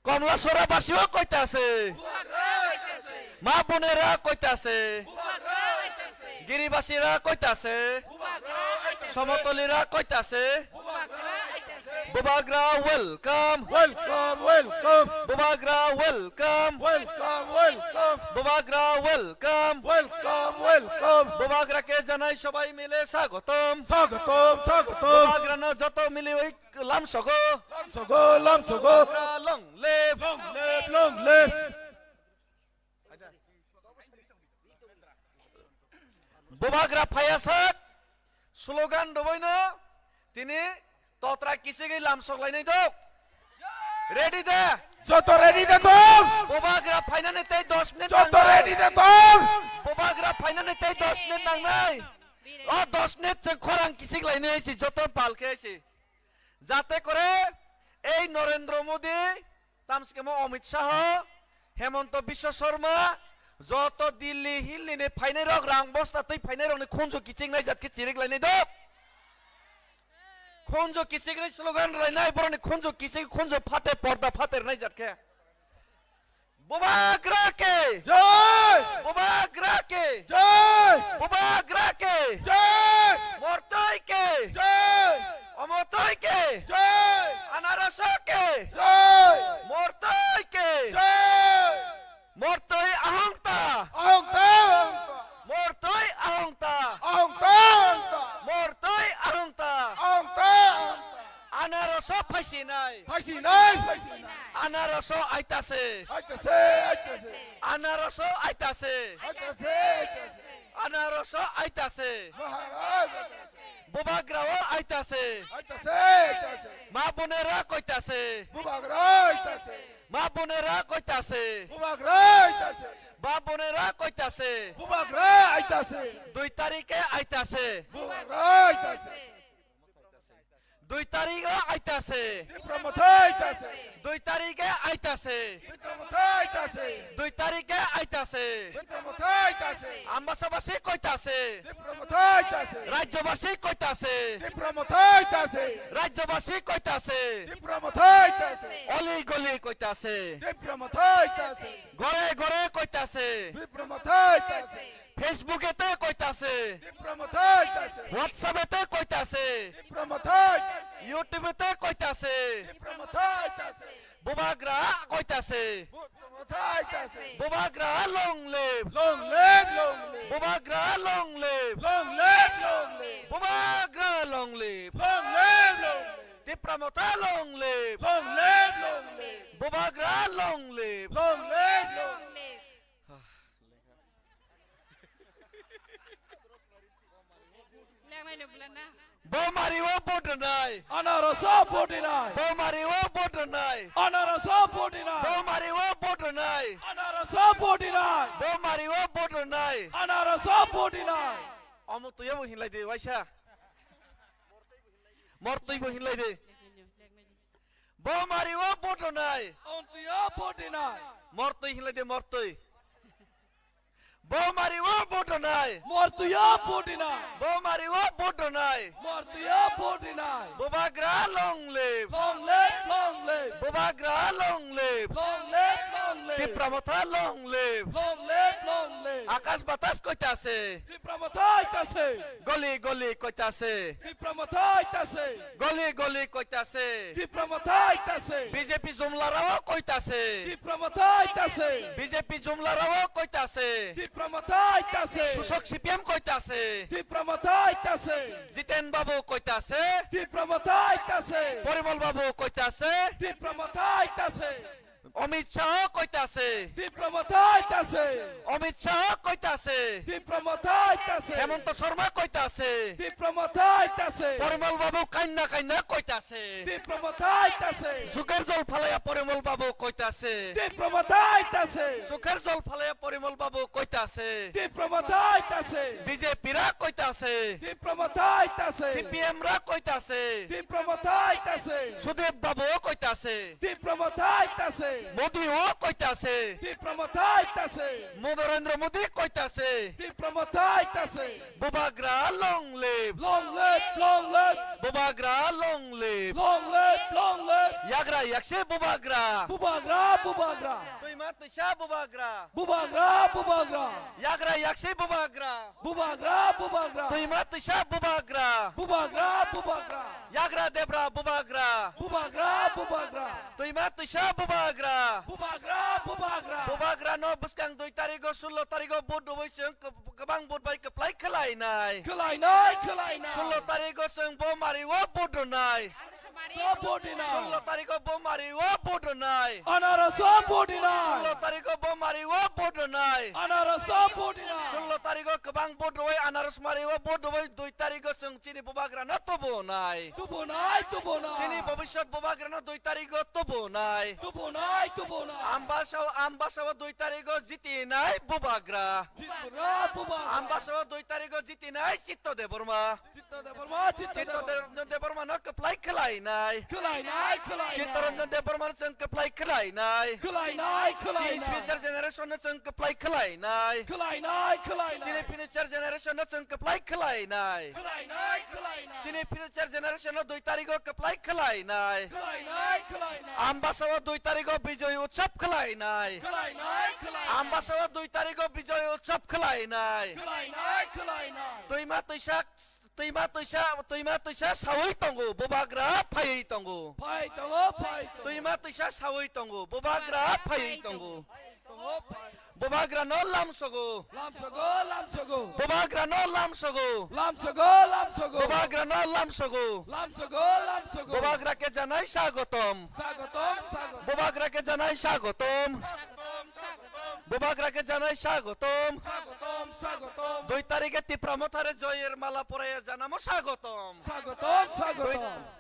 Komla Sora basi o koita se. Bubagra aita se. Ma Bunera koita se. Bubagra aita se. Giribasira koita se. Bubagra aita se. Somotolira koita se. Bubagra aita se. Bubagra welcome. Welcome, welcome. Bubagra welcome. Welcome, welcome. Bubagra welcome. Welcome, welcome. Bubagra ke janai sabai mile swagotom. Swagotom, swagotom. Bubagra no joto mili oi lamsogo. Lamsogo, lamsogo. Bubagra long live. Long live, long live. Bubagra phaiyasak slogan rwbaino tini totra kichigwi lamsok lainai dok. Ready de? Joto ready de tong? Bubagra phainani tei dos minute nangnai. Joto ready de tong? Bubagra phainani tei dos minute nangnai. O dos minute chwng khorang kichik lainai si joto pal khe si. Jate kore ei Narendra Modi, tamskemo Amit Shah, Hemanta Biswa Sarma, joto Delhi Hilli ni phainai rok, rang bosta twi phainai rok ni khunju kiching nai jat khe chirik lainai dok. Khunju kichik ni slogan lainai, borok ni khunju kichik, khunju phate, porda phate rwnai jat khe. Bubagra ke! Jai! Bubagra ke! Jai! Bubagra ke! Jai! Mortoi ke! Jai! Omotoi ke! Jai! Anaraso ke! Jai! Mortoi ke! Jai! Mortoi ahongta! Ahongta! Ahongta! Mortoi ahongta! Ahongta! Ahongta! Mortoi ahongta! Ahongta! Ahongta! Anaraso phaisinai. Phaisinai, phaisinai. Anaraso aitase. Aitase, aitase. Anaraso aitase. Aitase, aitase. Anaraso aitase. Maharaj aitase. Bubagrao aitase. Aitase, aitase. Ma Bunera koitase. Bubagra aitase. Ma Bunera koitase. Bubagra aitase. Ma Bunera koitase. Bubagra aitase. Dui tarike aitase. Bubagra aitase. Dui tarike aitase. Tipra Motha aitase. Dui tarike aitase. Tipra Motha aitase. Dui tarike aitase. Tipra Motha aitase. Ambasabasi koitase. Tipra Motha aitase. Rajyabasi koitase. Tipra Motha aitase. Rajyabasi koitase. Tipra Motha aitase. Oli goli koitase. Tipra Motha aitase. Gore gore koitase. Tipra Motha aitase. Facebook ete koitase. Tipra Motha aitase. WhatsApp ete koitase. Tipra Motha aitase. YouTube ete koitase. Tipra Motha aitase. Bubagra koitase. Tipra Motha aitase. Bubagra long live. Long live, long live. Bubagra long live. Long live, long live. Bubagra long live. Long live, long live. Tipra Motha long live. Long live, long live. Bubagra long live. Long live, long live. Bo mari o vote rwnai. Anarasa vote rwnai. Bo mari o vote rwnai. Anarasa vote rwnai. Bo mari o vote rwnai. Anarasa vote rwnai. Bo mari o vote rwnai. Anarasa vote rwnai. Omo tuya bo hinlai de waisa. Mortwi bo hinlai de. Bo mari o vote rwnai. Omo tuya vote rwnai. Mortwi hinlai de mortwi. Bo mari o vote rwnai. Mortwi o vote rwnai. Bo mari o vote rwnai. Mortwi o vote rwnai. Bubagra long live. Long live, long live. Bubagra long live. Long live, long live. Tipra Motha long live. Long live, long Long live. Akash batas koita ase. Tipra Motha aita se. Goli goli koita ase. Tipra Motha aita se. Goli goli koita ase. Tipra Motha aita se. B J P jumla rao koita ase. Tipra Motha aita se. B J P jumla rao koita ase. Tipra Motha aita se. Susok C P M koita ase. Tipra Motha aita se. Jiten Babu koita ase. Tipra Motha aita se. Porimol Babu koita ase. Tipra Motha aita se. Amit Shah koita ase. Tipra Motha aita se. Amit Shah koita ase. Tipra Motha aita se. Hemanta Sharma koita ase. Tipra Motha aita se. Porimol Babu kainna kainna koita ase. Tipra Motha aita se. Suker jol phalaya Porimol Babu koita ase. Tipra Motha aita se. Suker jol phalaya Porimol Babu koita ase. Tipra Motha aita se. B J P ra koita ase. Tipra Motha aita se. C P M ra koita ase. Tipra Motha aita se. Sudip Babu koita ase. Tipra Motha aita se. Modi o koita ase. Tipra Motha aita se. Narendra Modi koita ase. Tipra Motha aita se. Bubagra long live. Long live, long live. Bubagra long live. Long live, long live. Yagra yaksi Bubagra. Bubagra, Bubagra. Twima twisa Bubagra. Bubagra, Bubagra. Yagra yaksi Bubagra. Bubagra, Bubagra. Twima twisa Bubagra. Bubagra, Bubagra. Yagra debra Bubagra. Bubagra, Bubagra. Twima twisa Bubagra. Bubagra, Bubagra. Bubagra no bwskang dui tarigo, sullo tarigo vote rwui chwng kwb-, kwbang vote bai kwplai khwlainai. Khwlainai, khwlainai. Sullo tarigo chwng bo mari o vote rwnai. So vote rwnai. Sullo tarigo bo mari o vote rwnai. Anaros o vote rwnai. Sullo tarigo bo mari o vote rwnai. Anaros o vote rwnai. Sullo tarigo kwbang vote rwui anaros mari o vote rwui dui tarigo chwng chini Bubagra no tubunai. Tubunai, tubunai. Chini bobiswt Bubagra no dui tarigo tubunai. Tubunai, tubunai. Ambasa, ambasa o dui tarigo jitinai Bubagra. Jitbura Bubagra. Ambasa o dui tarigo jitinai Chitto Debbarma. Chitto Debbarma, Chitto Chitto Debbarma. De-, Debbarma no kwplai khwlainai. Khwlainai, khwlainai. Chittoranjan Debbarma no chwng kwplai khwlainai. Khwlainai, khwlainai. Chini future generation no chwng kwplai khwlainai. Khwlainai, khwlainai. Chini future generation no chwng kwplai khwlainai. Khwlainai, khwlainai. Chini future generation no dui tarigo kwplai khwlainai. Khwlainai, khwlainai. Ambasa o dui tarigo Bijoy Utsav khwlainai. Khwlainai, khwlainai. Ambasa o dui tarigo Bijoy Utsav khwlainai. Khwlainai, khwlainai. Twima twisa, twima twisa, twima twisa saui tongo, Bubagra phaiwi tongo. Phai tongo, phai tongo. Twima twisa saui tongo, Bubagra phaiwi tongo. Phai tongo, phai. Bubagra no lamsogo. Lamsogo, lamsogo. Bubagra no lamsogo. Lamsogo, lamsogo. Bubagra no lamsogo. Lamsogo, lamsogo. Bubagra ke janai swagotom. Swagotom, swagotom. Bubagra ke janai swagotom. Swagotom, swagotom. Bubagra ke janai swagotom. Swagotom, swagotom. Dui tarige Tipra Mothare joyer mala poraiya janamo swagotom. Swagotom, swagotom. Dui,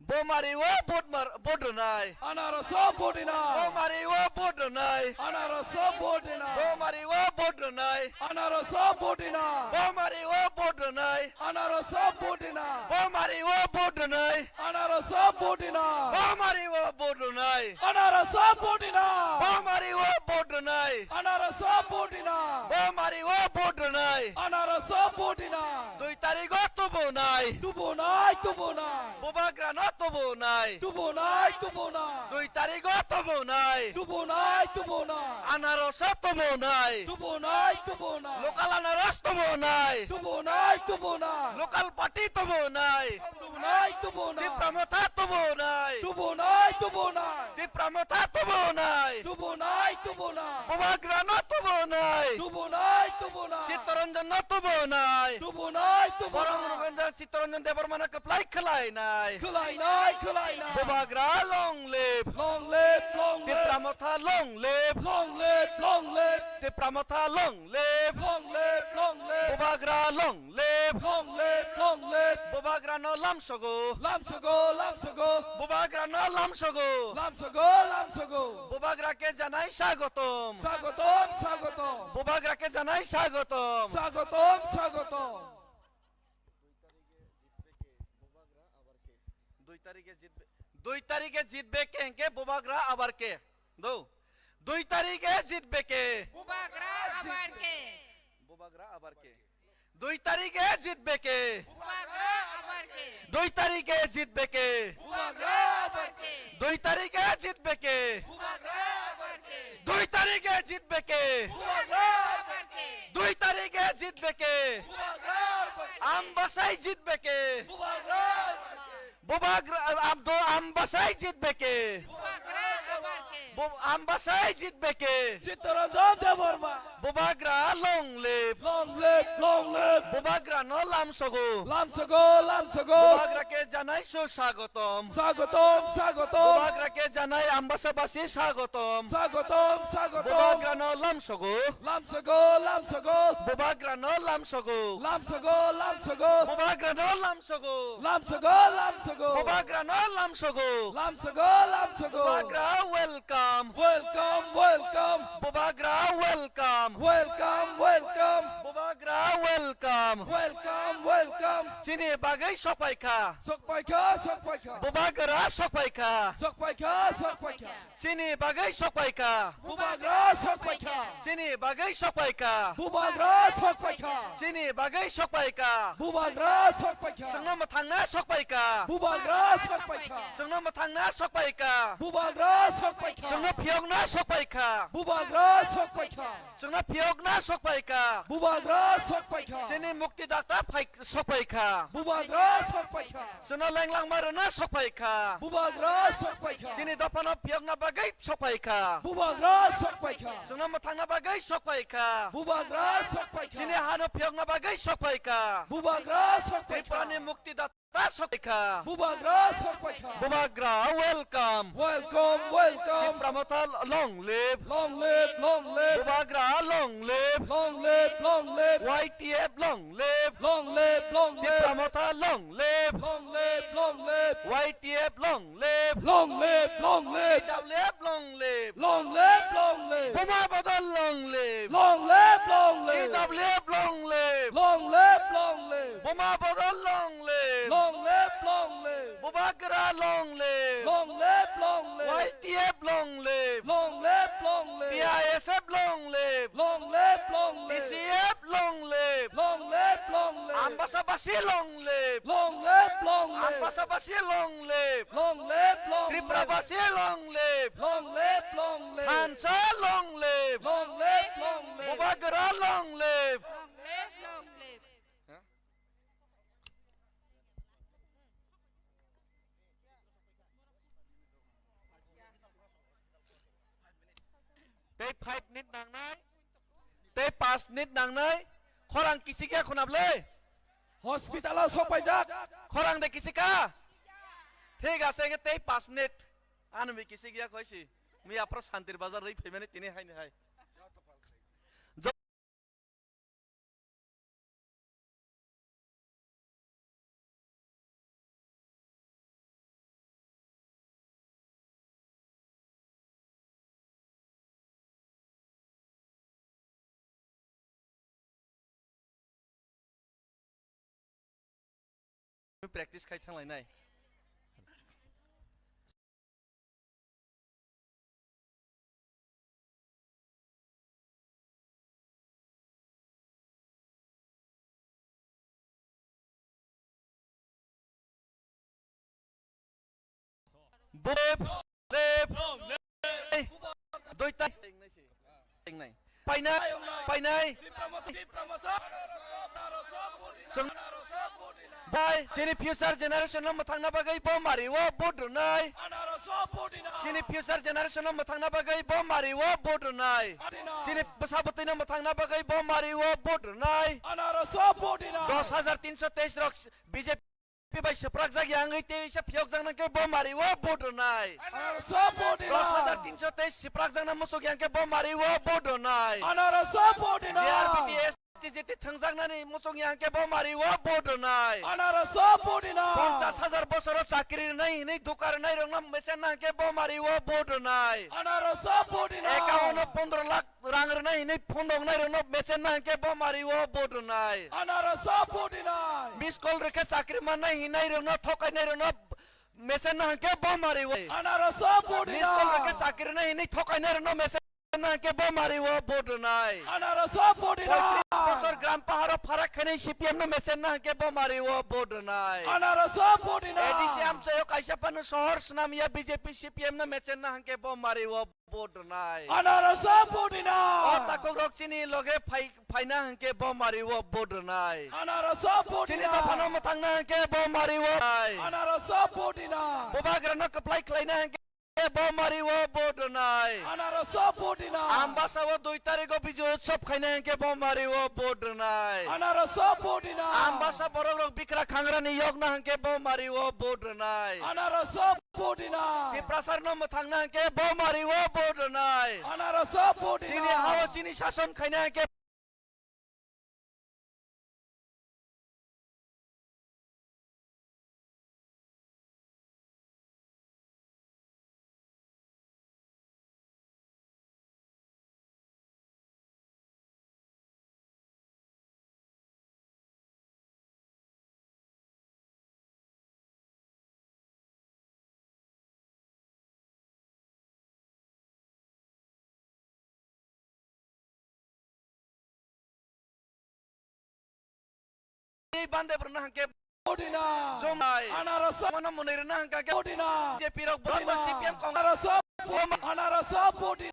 bo mari o vote mar, vote rwnai. Anaros o vote rwnai. Bo mari o vote rwnai. Anaros o vote rwnai. Bo mari o vote rwnai. Anaros o vote rwnai. Bo mari o vote rwnai. Anaros o vote rwnai. Bo mari o vote rwnai. Anaros o vote rwnai. Bo mari o vote rwnai. Anaros o vote rwnai. Bo mari o vote rwnai. Anaros o vote rwnai. Bo mari o vote rwnai. Anaros o vote rwnai. Dui tarigo tubunai. Tubunai, tubunai. Bubagra no tubunai. Tubunai, tubunai. Dui tarigo tubunai. Tubunai, tubunai. Anaros o tubunai. Tubunai, tubunai. Local anaros tubunai. Tubunai, tubunai. Local party tubunai. Tubunai, tubunai. Tipra Motha tubunai. Tubunai, tubunai. Tipra Motha tubunai. Tubunai, tubunai. Bubagra no tubunai. Tubunai, tubunai. Chittoranjan no tubunai. Tubunai, tubunai. Borong Ranjan Chittoranjan Debbarma no kwplai khwlainai. Khwlainai, khwlainai. Bubagra long live. Long live, long live. Tipra Motha long live. Long live, long live. Tipra Motha long live. Long live, long live. Bubagra long live. Long live, long live. Bubagra no lamsogo. Lamsogo, lamsogo. Bubagra no lamsogo. Lamsogo, lamsogo. Bubagra ke janai swagotom. Swagotom, swagotom. Bubagra ke janai swagotom. Swagotom, swagotom. Dui tarige jitbe, dui tarige jitbe ke hingke Bubagra abar ke. Do. Dui tarige jitbe ke. Bubagra abar ke. Bubagra abar ke. Dui tarige jitbe ke. Bubagra abar ke. Dui tarige jitbe ke. Bubagra abar ke. Dui tarige jitbe ke. Bubagra abar ke. Dui tarige jitbe ke. Bubagra abar দুই তারিখে জিতবে কে? Ambasai জিতবে কে? Bubagra, Abdo Ambasai জিতবে কে? Ambasai জিতবে কে? Chittaranjan Debbarma. Bubagra long live. Long live, long live. Bubagra no lamsogo. Lamsogo, lamsogo. Bubagra ke janai su swagotom. Swagotom, swagotom. Bubagra ke janai Ambasabasi swagotom. Swagotom, swagotom. Bubagra no lamsogo. Lamsogo, lamsogo. Bubagra no lamsogo. Lamsogo, lamsogo. Bubagra no lamsogo. Lamsogo, lamsogo. Bubagra no lamsogo. Lamsogo, lamsogo. Bubagra welcome. Welcome, welcome. Bubagra welcome. Welcome, welcome. Bubagra welcome. Welcome, welcome. Chini bagwi sokpaikha. Sokpaikha, sokpaikha. Bubagra sokpaikha. Sokpaikha, sokpaikha. Chini bagwi sokpaikha. Bubagra sokpaikha. Chini bagwi sokpaikha. Bubagra sokpaikha. Chini bagwi sokpaikha. Bubagra sokpaikha. Chwngno mwthangna sokpaikha. Bubagra sokpaikha. Chwngno mwthangna sokpaikha. Bubagra sokpaikha. Chwngno phiyokna sokpaikha. Bubagra sokpaikha. Chwngno phiyokna sokpaikha. Bubagra sokpaikha. Chini muktidakta phai-, sokpaikha. Bubagra sokpaikha. Chwngno lenglangma rwna sokpaikha. Bubagra sokpaikha. Chini dophano phiyokna bagwi sokpaikha. Bubagra sokpaikha. Chwngno mwthangna bagwi sokpaikha. Bubagra sokpaikha. Chini hano phiyokna bagwi sokpaikha. Bubagra sokpaikha. Tripurani muktidakta ta sokpaikha. Bubagra sokpaikha. Bubagra welcome. Welcome, welcome. Tipra Motha long live. Long live, long live. Bubagra long live. Long live, long live. Y T F long live. Long live, long live. Tipra Motha long live. Long live, long live. Y T F long live. Long live, long live. T W F long live. Long live, long live. Buma Bodol long live. Long live, long live. T W F long live. Long live, long live. Buma Bodol long live. Long live, long live. Bubagra long live. Long live, long live. Y T F long live. Long live, long live. T I S F long live. Long live, long live. T C F long live. Long live, long live. Ambasabasi long live. Long live, long live. Ambasabasi long live. Long live, long live. Tiprabasi long live. Long live, long live. Thansa long live. Long live, long live. Bubagra long live. Long live, long live. Tei five minute nangnai, tei panch minute nangnai, khorang kisikya khunap le. Hospital o sokpaijak. Khorang de kisika. Thik ase, hwnkhe tei panch minute. Ano mi kisikya khoisi. Mi apro Santir Bazar rwi phaimani tini haini hai. Practice khai thanglainai. Bo-, lep, lep, duita. Painai, painai. Chwng bai chini future generation no mwthangna bagwi bo mari o vote rwnai. Chini future generation no mwthangna bagwi bo mari o vote rwnai. Chini bwsa bwtwi no mwthangna bagwi bo mari o vote rwnai. Dos hajar tinso teis rok B J P bai swprakjak ya wngwi tei wngsa phiyokjak nang khe bo mari o vote rwnai. Dos hajar tinso teis swprakjakna muchuk ya wngkhe bo mari o vote rwnai. G R B T S T G T thwngjaknani muchuk ya wngkhe bo mari o vote rwnai. Ponchas hajar bosoro chakri rwnai hinwi duka rwnai rokno mesen nang khe bo mari o vote rwnai. Ekaono pondro lakh rang rwnai hinwi phone rok nai rokno mesen na hwnkhe bo mari o vote rwnai. Anaro so vote rwnai. Miss call rwkhe chakri mannai hinai rokno thokainai rokno mesen na hwnkhe bo mari o. Anaro so vote rwnai. Miss call rwkhe chakri rwnai hinwi thokainai rokno mesen na hwnkhe bo mari o vote rwnai. Anarasa vote rwnai. Poitris bosor gram paharo pharak khainai C P M no mesen na hwnkhe bo mari o vote rwnai. Anarasa vote rwnai. A D C amchaio kaisa phano sohor swnam ya B J P C P M no mesen na hwnkhe bo mari o vote rwnai. Anarasa vote rwnai. O takhuk rok chini loge phai, phaina hwnkhe bo mari o vote rwnai. Anarasa vote rwnai. Chini dophano mwthangna hwnkhe bo mari o. Anarasa vote rwnai. Bubagrano kwplai khlaina hwnkhe bo mari o vote rwnai. Anarasa vote rwnai. Ambasa o dui tarikh o Bijoy Utsav khaina hwnkhe bo mari o vote rwnai. Anarasa vote rwnai. Ambasa borok rok bikra khangrani yokna hwnkhe bo mari o vote rwnai. Anarasa vote rwnai. Tiprasarno mwthangna hwnkhe bo mari o vote rwnai. Anarasa vote rwnai. Chini hao chini sason khaina hwnkhe Ei bande brwna hwnkhe Odina. Jomai. Anarasa. Mono mwnwi rwna hwnkha khe Odina. B J P rok Odina. Bwskango C P M kong. Anarasa. Anarasa Odina.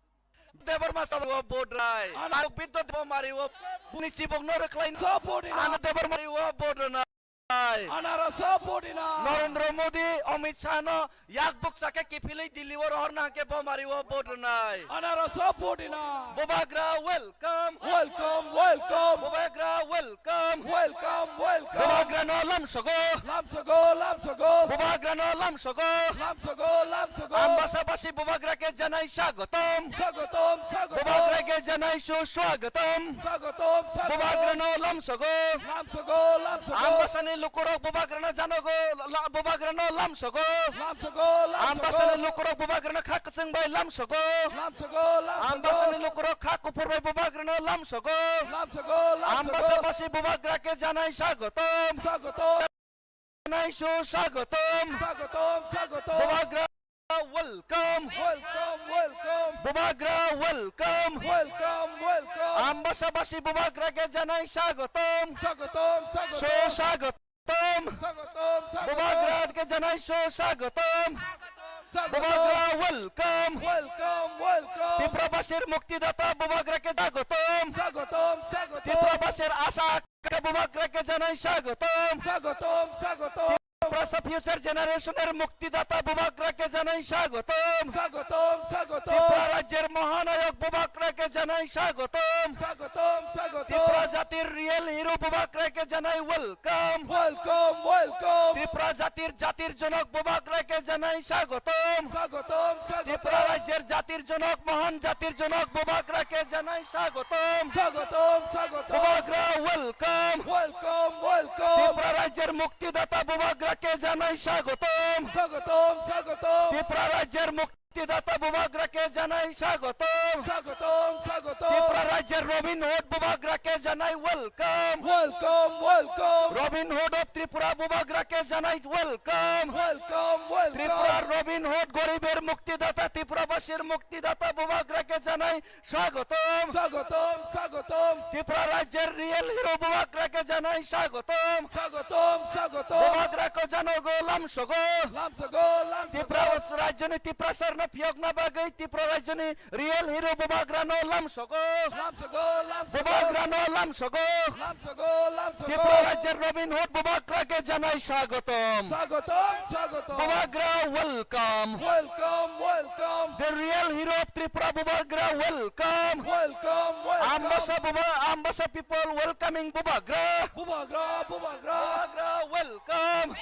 Debbarma sabo vote rai. Ana- Ang Bidya Debbarma rio. Buni chibok no rwkhlai. Sa Odina. Ana Debbarma rio vote rwnai. Anarasa Odina. Narendra Modi, Amit Shah no yak bukcha khe kiphilwi Delhi o rohorna hwnkhe bo mari o vote rwnai. Anarasa Odina. Bubagra welcome. Welcome, welcome. Bubagra welcome. Welcome, welcome. Bubagra no lamsogo. Lamsogo, lamsogo. Bubagra no lamsogo. Lamsogo, lamsogo. Ambasa basi Bubagra khe janai swagotom. Swagotom, swagotom. Bubagra khe janai su swagotom. Swagotom, swagotom. Bubagra no lamsogo. Lamsogo, lamsogo. Ambasani lukurok Bubagrano janogo, la-, Bubagrano lamsogo. Lamsogo, lamsogo. Ambasani lukurok Bubagrano kha kwchwng bai lamsogo. Lamsogo, lamsogo. Ambasani lukurok kha kuphur bai Bubagrano lamsogo. Lamsogo, lamsogo. Ambasa basi Bubagra khe janai swagotom. Swagotom. Janai su swagotom. Swagotom, swagotom. Bubagra welcome. Welcome, welcome. Bubagra welcome. Welcome, welcome. Ambasa basi Bubagra khe janai swagotom. Swagotom, swagotom. Su swagotom. Swagotom, swagotom. Bubagra khe janai su swagotom. Swagotom. Bubagra welcome. Welcome, welcome. Tipra basir muktidata Bubagra khe swagotom. Swagotom, swagotom. Tipra basir asa Bubagra khe janai swagotom. Swagotom, swagotom. Tiprasa future generation er muktidata Bubagra khe janai swagotom. Swagotom, swagotom. Tripura rajyer mahanayok Bubagra khe janai swagotom. Swagotom, swagotom. Tripura jatir real hero Bubagra khe janai welcome. Welcome, welcome. Tripura jatir jatir jonok Bubagra khe janai swagotom. Swagotom, swagotom. Tripura rajyer jatir jonok, mohan jatir jonok Bubagra khe janai swagotom. Swagotom, swagotom. Bubagra welcome. Welcome, welcome. Tripura rajyer muktidata Bubagra khe janai swagotom. Swagotom, swagotom. Tripura rajyer muktidata Bubagra khe janai swagotom. Swagotom, swagotom. Tripura rajyer Robin Hood Bubagra khe janai welcome. Welcome, welcome. Robin Hood of Tripura Bubagra khe janai welcome. Welcome, welcome. Tripura Robin Hood goriber muktidata, Tripura basir muktidata Bubagra khe janai swagotom. Swagotom, swagotom. Tripura rajyer real hero Bubagra khe janai swagotom. Swagotom, swagotom. Bubagra khe janogo lamsogo. Lamsogo, lamsogo. Tripura rajyoni Tiprasarno phiyokna bagwi Tripura rajyoni real hero Bubagrano lamsogo. Lamsogo, lamsogo. Bubagrano lamsogo. Lamsogo, lamsogo. Tripura rajyer Robin Hood Bubagra khe janai swagotom. Swagotom, swagotom. Bubagra welcome. Welcome, welcome. The real hero of Tripura Bubagra welcome. Welcome, welcome. Ambasa Buba-, Ambasa people welcoming Bubagra. Bubagra, Bubagra. Bubagra welcome.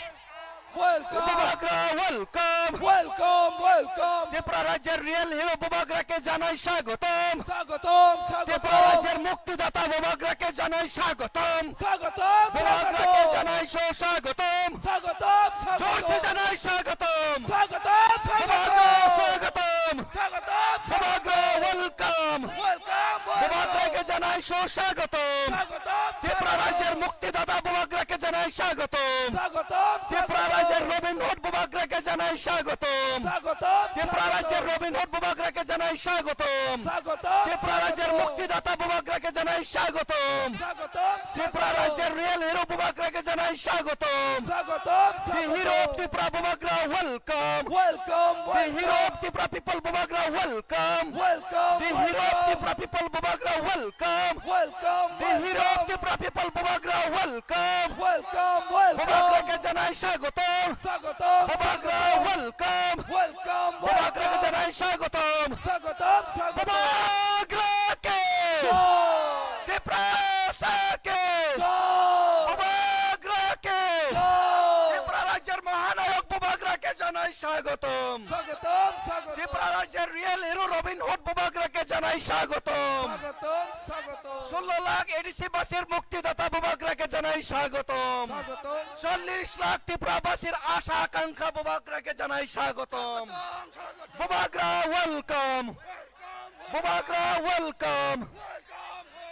Welcome. Bubagra welcome. Welcome, welcome. Tripura rajyer real hero Bubagra khe janai swagotom. Swagotom, swagotom. Tripura rajyer muktidata Bubagra khe janai swagotom. Swagotom, Bubagra khe swagotom. Janai so swagotom. Swagotom, swagotom. Jorse janai swagotom. Swagotom, swagotom. Bubagra swagotom. Swagotom, swagotom. Bubagra welcome. Welcome, welcome. Bubagra khe janai so swagotom. Swagotom, swagotom. Tripura rajyer muktidata Bubagra khe janai স্বাগতম। স্বাগতম, Tripura স্বাগতম। রাজ্যের Robin Hood বুবাগ্রাকে জানাই স্বাগতম। স্বাগতম, Tripura স্বাগতম। রাজ্যের রবিন হুড বুবাগ্রাকে জানাই স্বাগতম। স্বাগতম, Tripura রাজ্যের স্বাগতম। মুক্তিদাতা বুবাগ্রাকে জানাই স্বাগতম। স্বাগতম, Tripura স্বাগতম। রাজ্যের রিয়েল হিরো বুবাগ্রাকে জানাই স্বাগতম। স্বাগতম, The hero of স্বাগতম। Tripura বুবাগ্রা, welcome। Welcome, The hero welcome। of Tripura people বুবাগ্রা, welcome। Welcome, The hero of welcome। Tripura people বুবাগ্রা, welcome। Welcome, The hero of welcome। Tripura people বুবাগ্রা, welcome। Welcome, welcome। বুবাগ্রাকে জানাই স্বাগতম। স্বাগতম, বুবাগ্রা, স্বাগতম। Welcome। Welcome, বুবাগ্রাকে welcome। জানাই স্বাগতম। স্বাগতম, স্বাগতম। বুবাগ্রাকে। জয়। তিপ্রাসাকে। জয়। বুবাগ্রাকে। জয়। ত্রিপুরা রাজ্যের মহানায়ক বুবাগ্রাকে জানাই স্বাগতম। স্বাগতম, স্বাগতম। ত্রিপুরা রাজ্যের রিয়েল হিরো রবিন হুড বুবাগ্রাকে জানাই স্বাগতম। স্বাগতম, স্বাগতম। ষোলো লাখ এডিসি বাসীর মুক্তিদাতা বুবাগ্রাকে জানাই স্বাগতম। স্বাগতম। চল্লিশ লাখ ত্রিপুরাবাসীর আশা আকাঙ্ক্ষা বুবাগ্রাকে জানাই স্বাগতম। স্বাগতম, স্বাগতম। বুবাগ্রা, welcome। Welcome, Bubagra, welcome.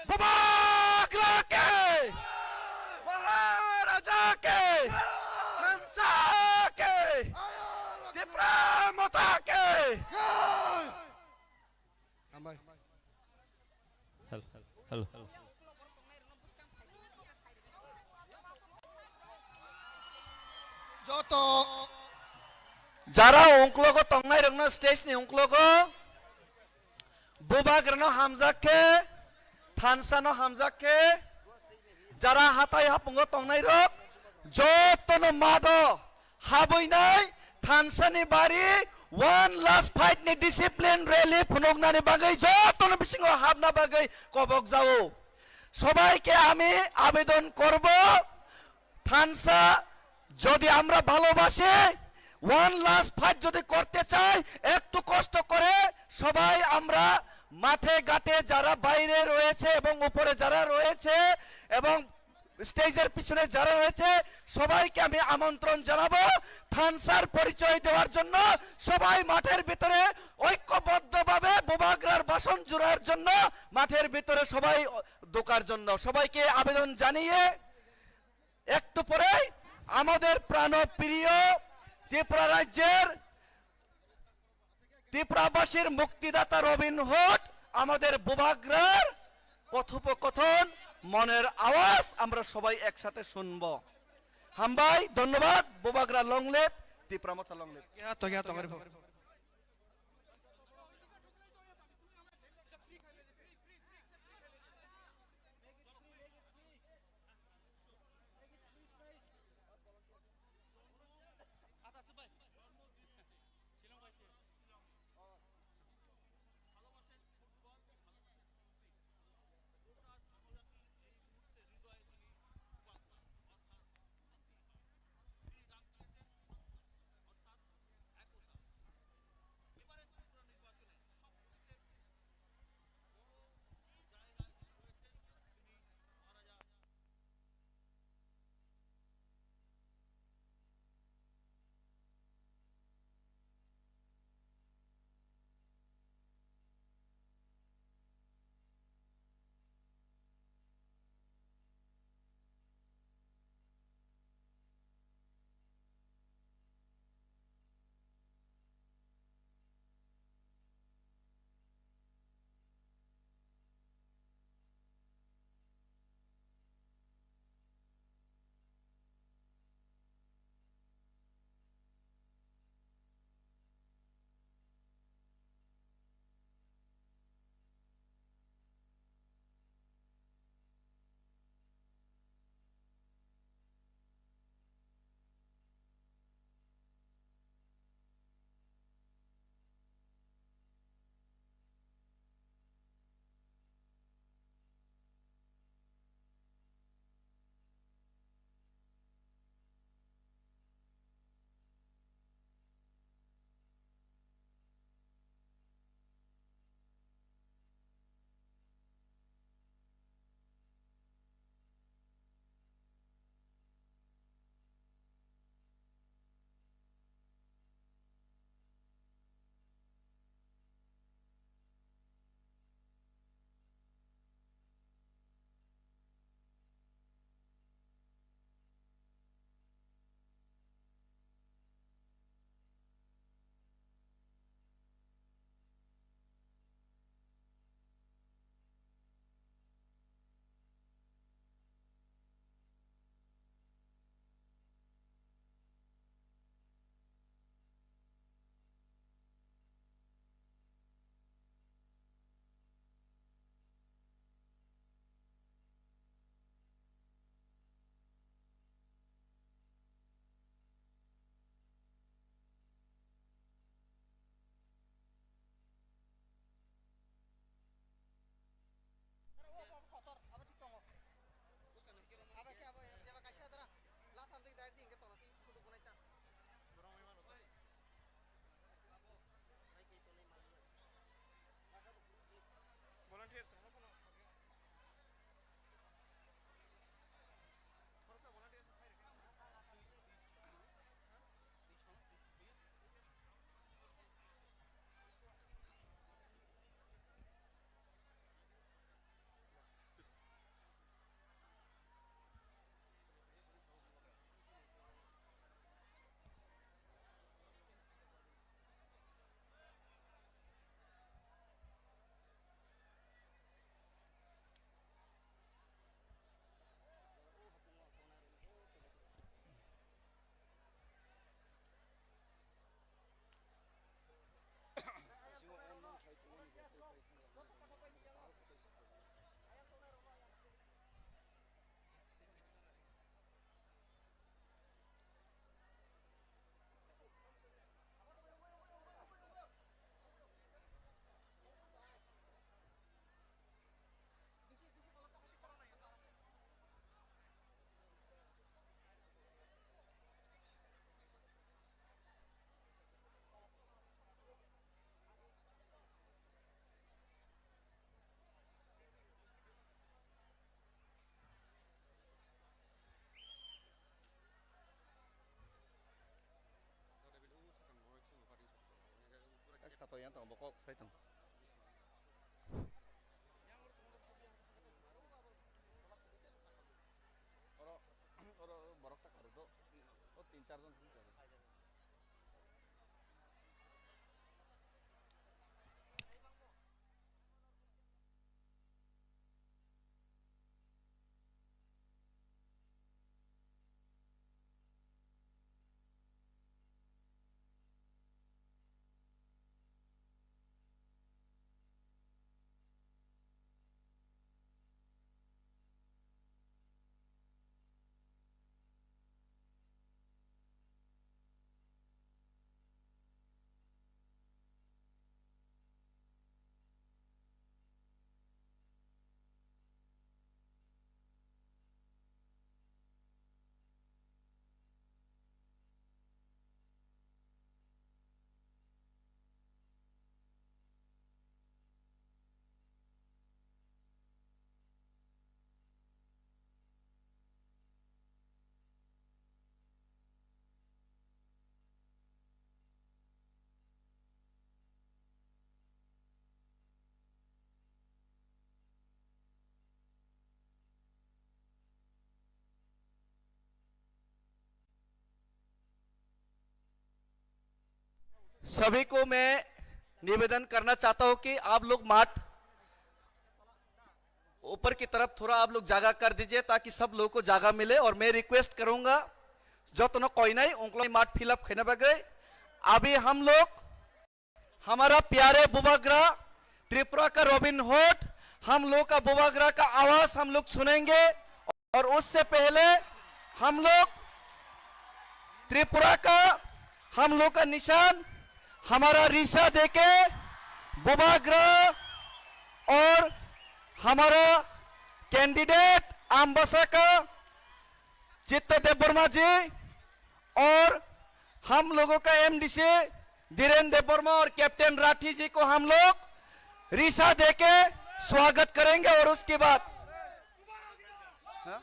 Bubagra ke! Maharaja ke! Hansa ke! Tipra Motha ke! Hello, hello, hello. Joto. Jara ungklogo tongnai rokno stage ni ungklogo. Bubagrano hamjak khe, thansa no hamjak khe, jara hatai hapungo tongnai rok, jotono mado habwinai thansa ni bari one last fight ni discipline rally phunuknani bagwi jotono bisingo habna bagwi kobok jao. সবাইকে আমি আবেদন করব, থানসা যদি আমরা ভালোবাসি, one last fight যদি করতে চাই, একটু কষ্ট করে সবাই আমরা মাঠে ঘাটে যারা বাইরে রয়েছে এবং উপরে যারা রয়েছে এবং স্টেজের পিছনে যারা রয়েছে সবাইকে আমি আমন্ত্রণ জানাবো থানসার পরিচয় দেওয়ার জন্য। সবাই মাঠের ভিতরে ঐক্যবদ্ধভাবে বুবাগ্রার বাসন জুড়ার জন্য মাঠের ভিতরে সবাই ঢোকার জন্য সবাইকে আবেদন জানিয়ে একটু পরেই আমাদের প্রাণপ্রিয় ত্রিপুরা রাজ্যের ত্রিপুরাবাসীর মুক্তিদাতা রবিন হুড আমাদের বুবাগ্রার কথোপকথন, মনের আওয়াজ আমরা সবাই একসাথে শুনব। হামবাই, ধন্যবাদ। বুবাগ্রা long live, Tripura Motha long live। Yang tong bokok sai tong. Oro, oro borok ta karuk do. O tin char jon. सभी को मैं निवेदन करना चाहता हूं कि आप लोग माठ ऊपर की तरफ थोड़ा आप लोग जगह कर दीजिए, ताकि सब लोगों को जगह मिले। और मैं रिक्वेस्ट करूंगा, जतनो कोई नहीं, उनको माठ फिल अप खेने बगे। अभी हम लोग हमारा प्यारे बुबाग्रा, त्रिपुरा का रॉबिन हुड, हम लोग का बुबाग्रा का आवाज हम लोग सुनेंगे। और उससे पहले हम लोग त्रिपुरा का, हम लोग का निशान हमारा रिसा देके बुबाग्रा और हमारा कैंडिडेट अम्बासा का चित्त देबवर्मा जी और हम लोगों का एमडीसी धीरेन देबवर्मा और कैप्टन राठी जी को हम लोग रिसा देके स्वागत करेंगे। और उसके बाद, हाँ?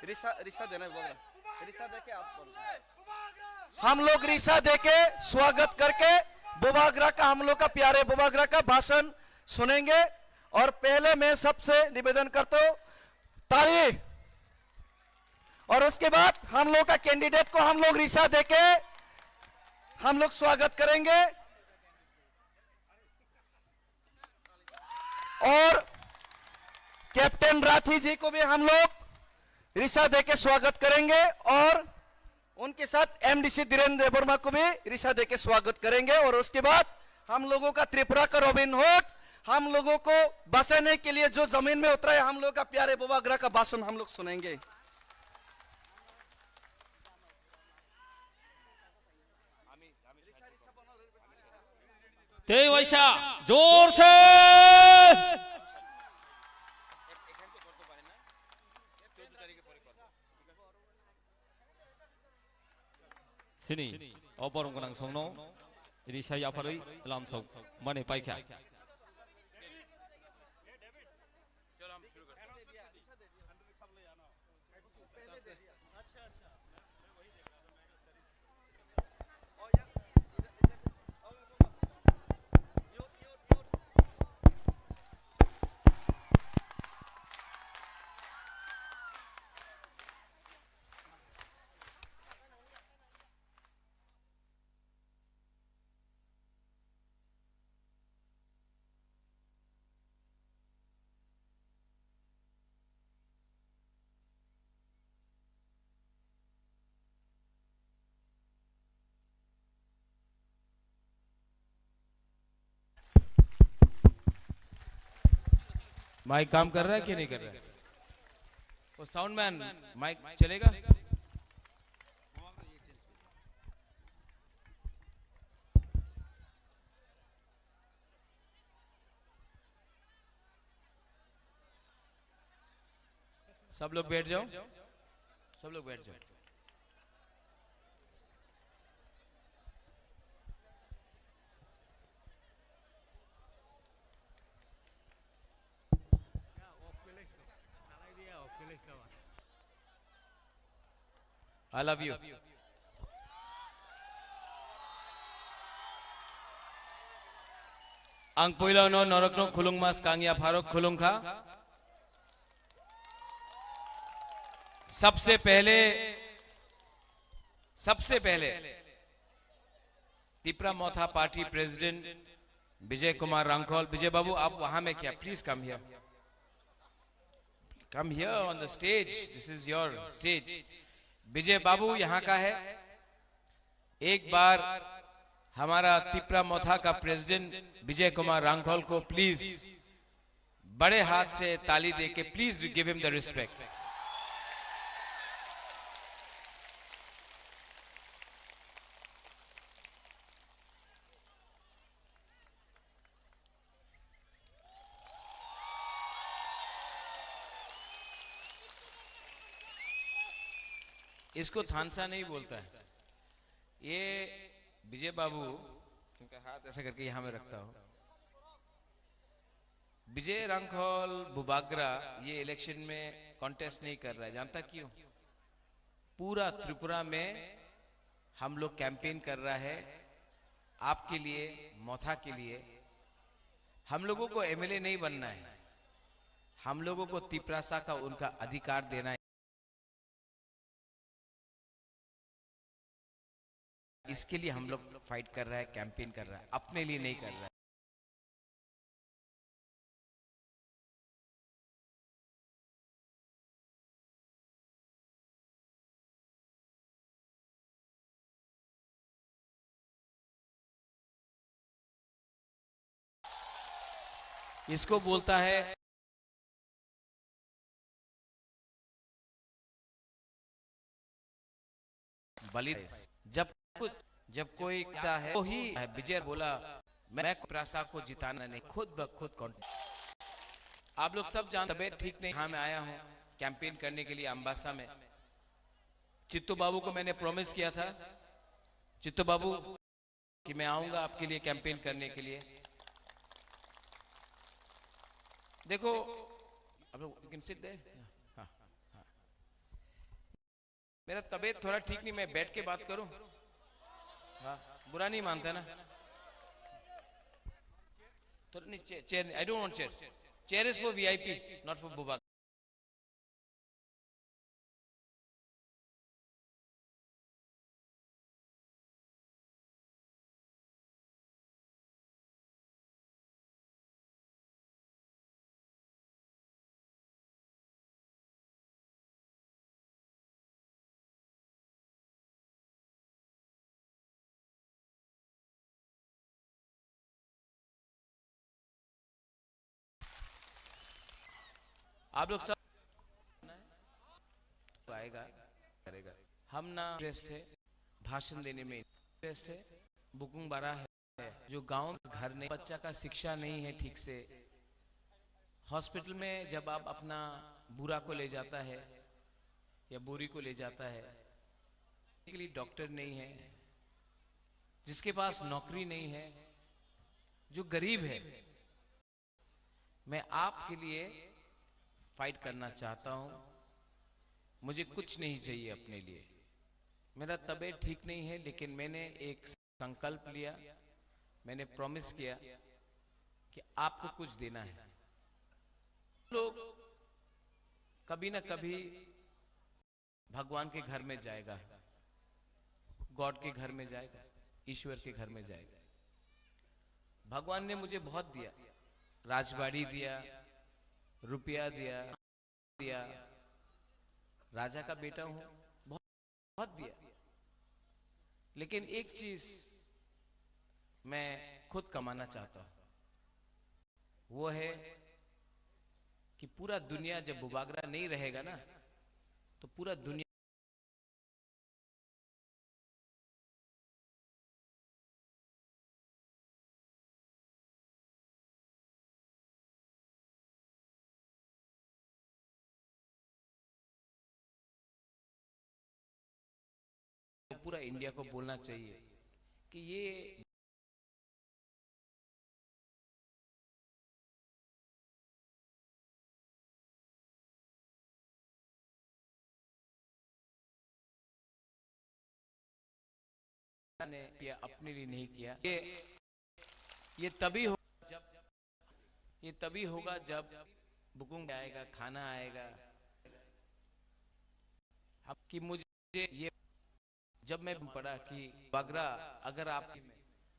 रिसा, रिसा देना है, बोल रहा। रिसा देके आप बोलो। हम लोग रिसा देके स्वागत करके बुबाग्रा का, हम लोग का प्यारे बुबाग्रा का भाषण सुनेंगे। और पहले मैं सबसे निवेदन करता हूँ, ताली। और उसके बाद हम लोग का कैंडिडेट को हम लोग रिसा देके हम लोग स्वागत करेंगे। और कैप्टन राठी जी को भी हम लोग रिसा देके स्वागत करेंगे और उनके साथ एमडीसी धीरेन देबवर्मा को भी रिसा देके स्वागत करेंगे। और उसके बाद हम लोगों का त्रिपुरा का रॉबिन हुड, हम लोगों को बचाने के लिए जो जमीन में उतरा है, हम लोग का प्यारे बुबाग्रा का भाषण हम लोग सुनेंगे। Tei waisa, jorse. Sini, o borom gwnang songno risa yapharwi lamsok mani paikha. Mic काम कर रहा है कि नहीं कर रहा है? वो साउंड मैन, माइक चलेगा? सब लोग बैठ जाओ, सब लोग बैठ जाओ। I love you. Ang puilano norokno khulungma skangya pharok khulungkha. Sabse pehle, sabse pehle, Tipra Motha Party President Vijay Kumar Rangkhol. Vijay Babu, aap wahan mein kya? Please come here. Come here on the stage. This is your stage. विजय बाबू यहाँ का है। एक बार हमारा तिपरा मोथा का प्रेसिडेंट विजय कुमार रांखल को प्लीज बड़े हाथ से ताली देके please give him the respect. इसको थानसा नहीं बोलता है। ये विजय बाबू, इनका हाथ ऐसा करके यहाँ में रखता हूँ। विजय रांखल बुबाग्रा ये इलेक्शन में कॉन्टेस्ट नहीं कर रहा है, जानता क्यों? पूरा त्रिपुरा में हम लोग कैंपेन कर रहा है आपके लिए, मोथा के लिए। हम लोगों को एमएलए नहीं बनना है, हम लोगों को तिपरासा का उनका अधिकार देना है। इसके लिए हम लोग फाइट कर रहा है, कैंपेन कर रहा है, अपने लिए नहीं कर रहा है। इसको बोलता है बलि। जब कुछ, जब कोई कहता है, तो ही है, विजय बोला, मैं प्रसा को जिताना नहीं, खुद ब खुद कॉन्टेस्ट। आप लोग सब जानते, तबीयत ठीक नहीं, यहाँ मैं आया हूँ कैंपेन करने के लिए अम्बासा में। चित्तू बाबू को मैंने प्रॉमिस किया था, चित्तू बाबू, कि मैं आऊंगा आपके लिए कैंपेन करने के लिए। देखो, आप लोग, you can sit there. हाँ, हाँ। मेरा तबीयत थोड़ा ठीक नहीं, मैं बैठ के बात करूं? हाँ, बुरा नहीं मानता ना? थोड़ा नहीं, chair, chair, I don't want chair. Chair is for V I P, not for बुबा। आप लोग सब आएगा, करेगा। हम ना इंटरेस्ट है, भाषण देने में इंटरेस्ट है, बुकुंग बारा है, जो गांव में घर नहीं, बच्चा का शिक्षा नहीं है ठीक से। हॉस्पिटल में जब आप अपना बूढ़ा को ले जाता है या बूढ़ी को ले जाता है, के लिए डॉक्टर नहीं है, जिसके पास नौकरी नहीं है, जो गरीब है, मैं आपके लिए फाइट करना चाहता हूं। मुझे कुछ नहीं चाहिए अपने लिए। मेरा तबीयत ठीक नहीं है, लेकिन मैंने एक संकल्प लिया, मैंने प्रॉमिस किया कि आपको कुछ देना है। लोग कभी ना कभी भगवान के घर में जाएगा, गॉड के घर में जाएगा, ईश्वर के घर में जाएगा। भगवान ने मुझे बहुत दिया, राजबाड़ी दिया, रुपया दिया, दिया, राजा का बेटा हूं, बहुत, बहुत दिया। लेकिन एक चीज मैं खुद कमाना चाहता हूं, वो है कि पूरा दुनिया जब बुबागरा नहीं रहेगा ना, तो पूरा दुनिया पूरा इंडिया को बोलना चाहिए कि ये ने किया, अपने लिए नहीं किया। ये, ये तभी हो जब ये तभी होगा जब बुकिंग आएगा, खाना आएगा। हम कि मुझे ये, जब मैं पढ़ा कि बगरा, अगर आप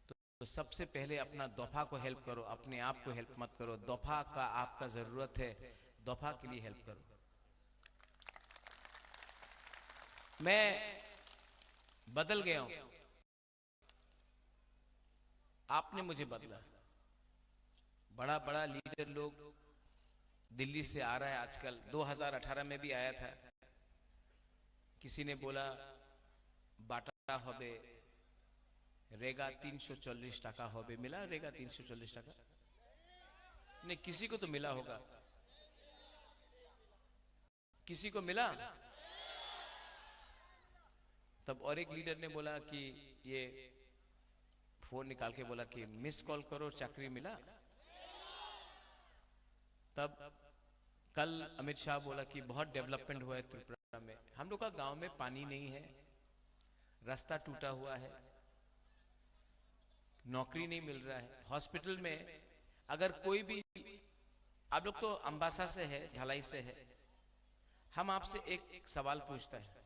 तो, तो सबसे पहले अपना दोफा को हेल्प करो, अपने आप को हेल्प मत करो। दोफा का आपका जरूरत है, दोफा के लिए हेल्प करो। मैं बदल गया हूं, आपने मुझे बदला। बड़ा बड़ा लीडर लोग दिल्ली से आ रहा है आजकल। दो हज़ार अठारह में भी आया था, किसी ने बोला बाटा होबे, रेगा तीन सौ चालीस टाका होबे, मिला रेगा तीन सौ चालीस टाका? नहीं, किसी को तो मिला होगा। किसी को मिला? तब और एक लीडर ने बोला कि ये फोन निकाल के बोला कि मिस कॉल करो, चाकरी मिला। तब कल अमित शाह बोला कि बहुत डेवलपमेंट हुआ है त्रिपुरा में। हम लोग का गांव में पानी नहीं है, रास्ता टूटा हुआ है, नौकरी नहीं मिल रहा है। हॉस्पिटल में अगर कोई भी, आप लोग तो अम्बासा से है, ढलाई से है, हम आपसे एक सवाल पूछता है,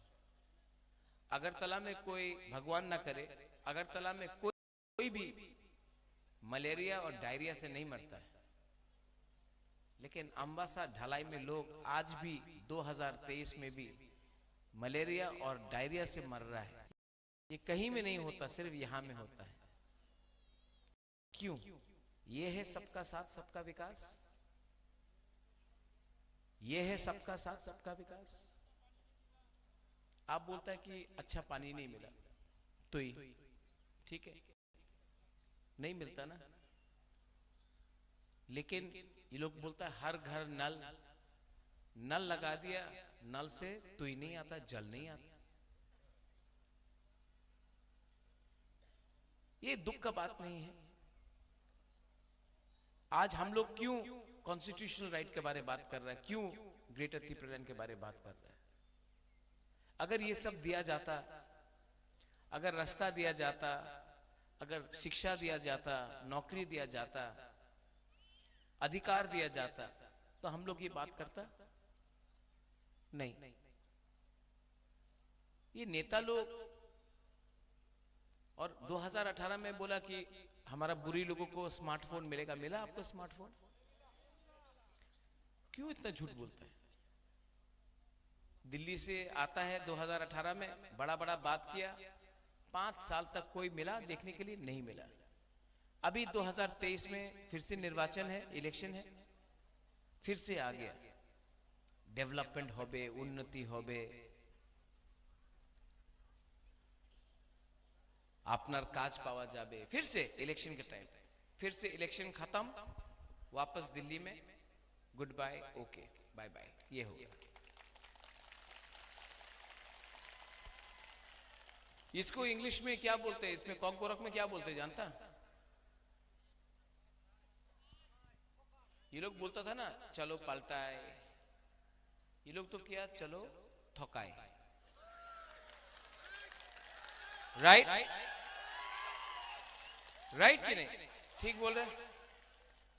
अगरतला में कोई, भगवान ना करे, अगरतला में कोई कोई भी मलेरिया और डायरिया से नहीं मरता है, लेकिन अम्बासा ढलाई में लोग आज भी दो हज़ार तेईस में भी मलेरिया और डायरिया से मर रहा है। ये कहीं में नहीं होता, सिर्फ यहां में होता है। क्यों? ये है सबका साथ, सबका विकास। ये है सबका साथ, सबका विकास। आप बोलता है कि अच्छा पानी नहीं मिला, तो ही ठीक है, नहीं मिलता ना। लेकिन ये लोग बोलता है हर घर नल, नल लगा दिया, नल से तुई नहीं आता, जल नहीं आता। ये दुख का बात नहीं है। आज हम लोग क्यों कॉन्स्टिट्यूशनल राइट के बारे में बात कर रहे हैं, क्यों ग्रेटर तिप्रालैंड के बारे में बात कर रहे हैं? अगर ये सब दिया जाता, अगर रास्ता दिया जाता, अगर शिक्षा दिया जाता, नौकरी दिया जाता, अधिकार दिया जाता, तो हम लोग ये बात करता नहीं। ये नेता लोग, और दो हज़ार अठारह में बोला कि हमारा बुरी लोगों को स्मार्टफोन मिलेगा, मिला आपको स्मार्टफोन? क्यों इतना झूठ बोलता है? दिल्ली से आता है दो हज़ार अठारह में, बड़ा बड़ा बात किया, पांच साल तक कोई मिला देखने के लिए नहीं मिला। अभी दो हज़ार तेईस में फिर से निर्वाचन है, इलेक्शन है, फिर से आ गया। डेवलपमेंट होबे, उन्नति होबे, আপনার কাজ পাওয়া যাবে। फिर से इलेक्शन के टाइम, फिर से इलेक्शन खत्म, वापस दिल्ली में, goodbye, okay, bye bye, ये हो गया। इसको इंग्लिश में क्या बोलते हैं, इसमें कॉकबोरक में क्या बोलते हैं, जानता? ये लोग बोलता था ना, चलो पलटाए, ये लोग तो क्या, चलो थकाए। राइट? राइट कि नहीं? ठीक बोल रहे?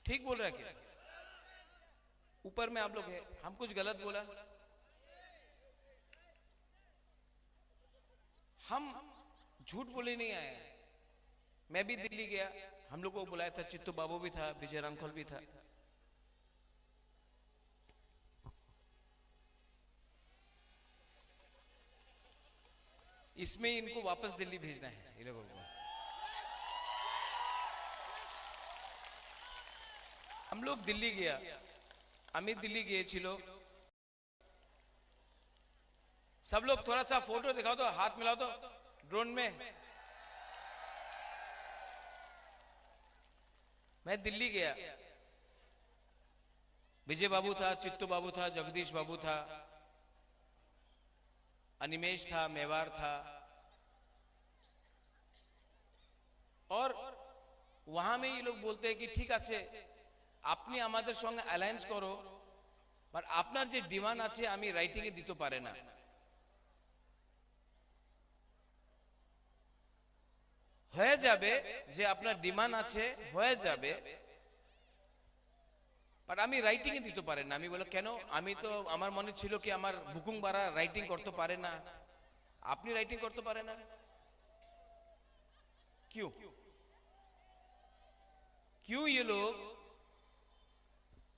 ठीक बोल रहा है क्या? ऊपर में आप लोग हैं, हम कुछ गलत बोला? हम झूठ बोले नहीं आए। मैं भी दिल्ली गया, हम लोग को बुलाया था, चित्तू बाबू भी था, विजय रामखोल भी था। इसमें इनको वापस दिल्ली भेजना है, ये लोगों को। हम लोग दिल्ली गया, আমি দিল্লি গিয়েছিল। सब लोग थोड़ा सा फोटो दिखाओ तो, हाथ मिलाओ तो, ड्रोन में। मैं दिल्ली गया, विजय बाबू था, चित्तू बाबू था, जगदीश बाबू था, अनिमेश था, मेवार था, और वहां में ये लोग बोलते हैं कि ঠিক আছে, আপনি আমাদের সঙ্গে অ্যালায়েন্স করো, বাট আপনার যে ডিমান্ড আছে আমি রাইটিং এ দিতে পারে না। হয়ে যাবে, যে আপনার ডিমান্ড আছে হয়ে যাবে, বাট আমি রাইটিং এ দিতে পারে না। আমি বলে, "কেন?" আমি তো, আমার মনে ছিল কি আমার বুকুং বারা রাইটিং করতে পারে না। আপনি রাইটিং করতে পারে না? क्यों? क्यों ये लोग,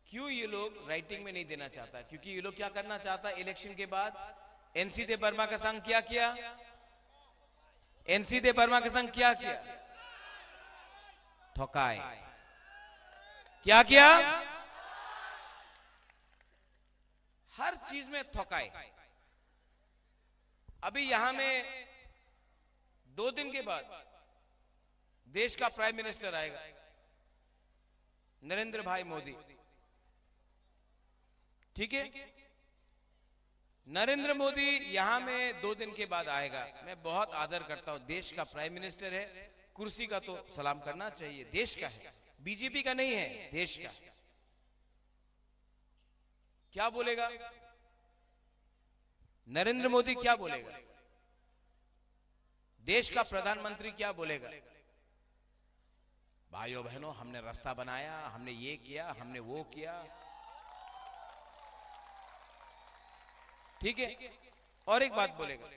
क्यों ये लोग राइटिंग में नहीं देना चाहता? क्योंकि ये लोग क्या करना चाहता है इलेक्शन के बाद? एनसी देबबर्मा का संग क्या किया? एनसी देबबर्मा का संग क्या किया? ठकाए। क्या किया? हर चीज में ठकाए। अभी यहां में दो दिन के बाद देश का प्राइम मिनिस्टर आएगा, नरेंद्र भाई मोदी। ठीक है, नरेंद्र मोदी यहां में दो दिन के बाद आएगा। मैं बहुत आदर करता हूं, देश का प्राइम मिनिस्टर है, कुर्सी का तो सलाम करना चाहिए, देश का है, बीजेपी का नहीं है, देश का है। क्या बोलेगा नरेंद्र मोदी, क्या बोलेगा? देश का प्रधानमंत्री क्या बोलेगा? भाइयों बहनों, हमने रास्ता बनाया, हमने ये किया, हमने वो किया। ठीक है, और एक बात बोलेगा,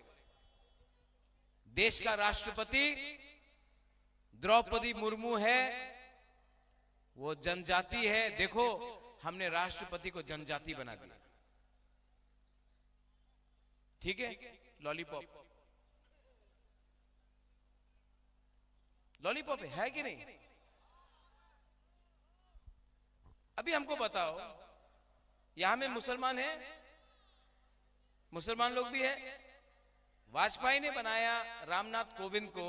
देश का राष्ट्रपति द्रौपदी मुर्मू है, वो जनजाति है। देखो, हमने राष्ट्रपति को जनजाति बना दिया। ठीक है, लॉलीपॉप, लॉलीपॉप है कि नहीं? अभी हमको बताओ, यहां में मुसलमान है, मुसलमान लोग भी है। वाजपेयी ने बनाया रामनाथ कोविंद को,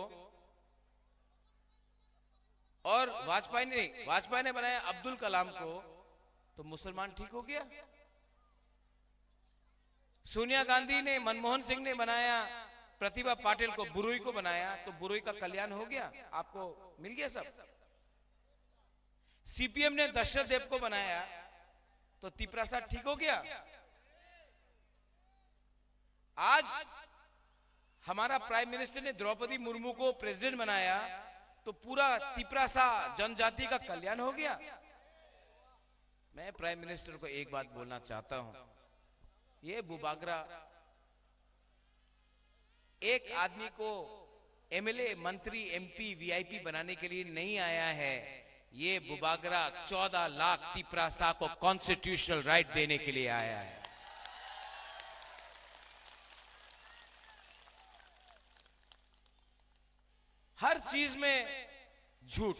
और वाजपेयी ने, वाजपेयी ने बनाया अब्दुल कलाम को, तो मुसलमान ठीक हो गया? सोनिया गांधी ने, मनमोहन सिंह ने बनाया प्रतिभा पाटिल को, बुरुई को बनाया, तो बुरुई का कल्याण हो गया? आपको मिल गया सब? सीपीएम ने दशरथ देव को बनाया, तो तिपरासा ठीक हो गया? आज हमारा प्राइम मिनिस्टर ने द्रौपदी मुर्मू को प्रेसिडेंट बनाया, तो पूरा तिपरासा जनजाति का कल्याण हो गया? मैं प्राइम मिनिस्टर को एक बात बोलना चाहता हूं, ये बुबागरा एक आदमी को एमएलए, मंत्री, एमपी, वीआईपी बनाने के लिए नहीं आया है। ये बुबागरा चौदह लाख तिपरासा को कॉन्स्टिट्यूशनल राइट देने के लिए आया है। हर चीज में झूठ।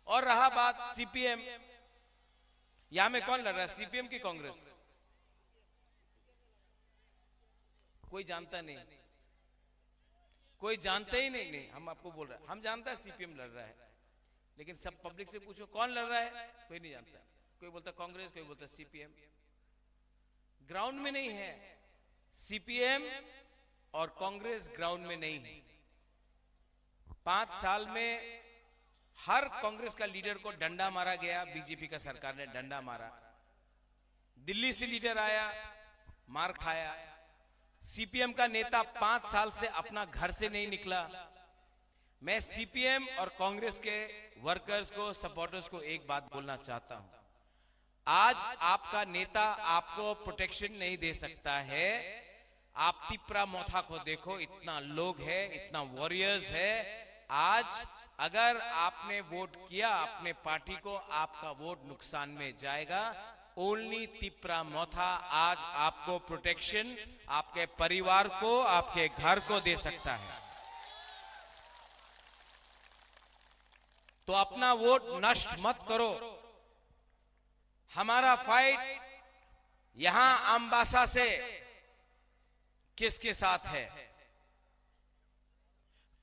और रहा बात सीपीएम, यहां में कौन लड़ रहा है, सीपीएम की कांग्रेस? कोई जानता नहीं, कोई जानते ही नहीं। नहीं, हम आपको बोल रहे हैं, हम जानता है सीपीएम लड़ रहा है, लेकिन सब पब्लिक से पूछो कौन लड़ रहा है, कोई नहीं जानता। कोई बोलता कांग्रेस, कोई बोलता सीपीएम। ग्राउंड में नहीं है, सीपीएम और कांग्रेस ग्राउंड में नहीं है। पांच साल में हर कांग्रेस का लीडर को डंडा मारा गया, बीजेपी का सरकार ने डंडा मारा। दिल्ली से लीडर आया, मार खाया। सीपीएम का नेता पांच साल से अपना घर से नहीं निकला। मैं सीपीएम और कांग्रेस के वर्कर्स को, सपोर्टर्स को एक बात बोलना चाहता हूं, आज आपका नेता आपको प्रोटेक्शन नहीं दे सकता है। आप तिपरा मोथा को देखो, इतना लोग है, इतना वॉरियर्स है। आज अगर आपने वोट किया अपने पार्टी को, आपका वोट नुकसान में जाएगा। ओनली तिपरा मोथा आज आपको प्रोटेक्शन, आपके परिवार को, आपके घर को दे सकता है। तो अपना वोट नष्ट मत करो। हमारा फाइट यहां अम्बासा से किसके साथ है?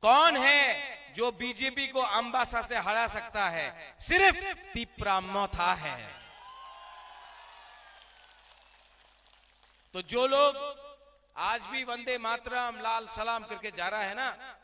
कौन है जो बीजेपी को अम्बासा से हरा सकता है? सिर्फ तिपरा मोथा है। तो जो लोग आज भी वंदे मातरम, लाल सलाम करके जा रहा है ना,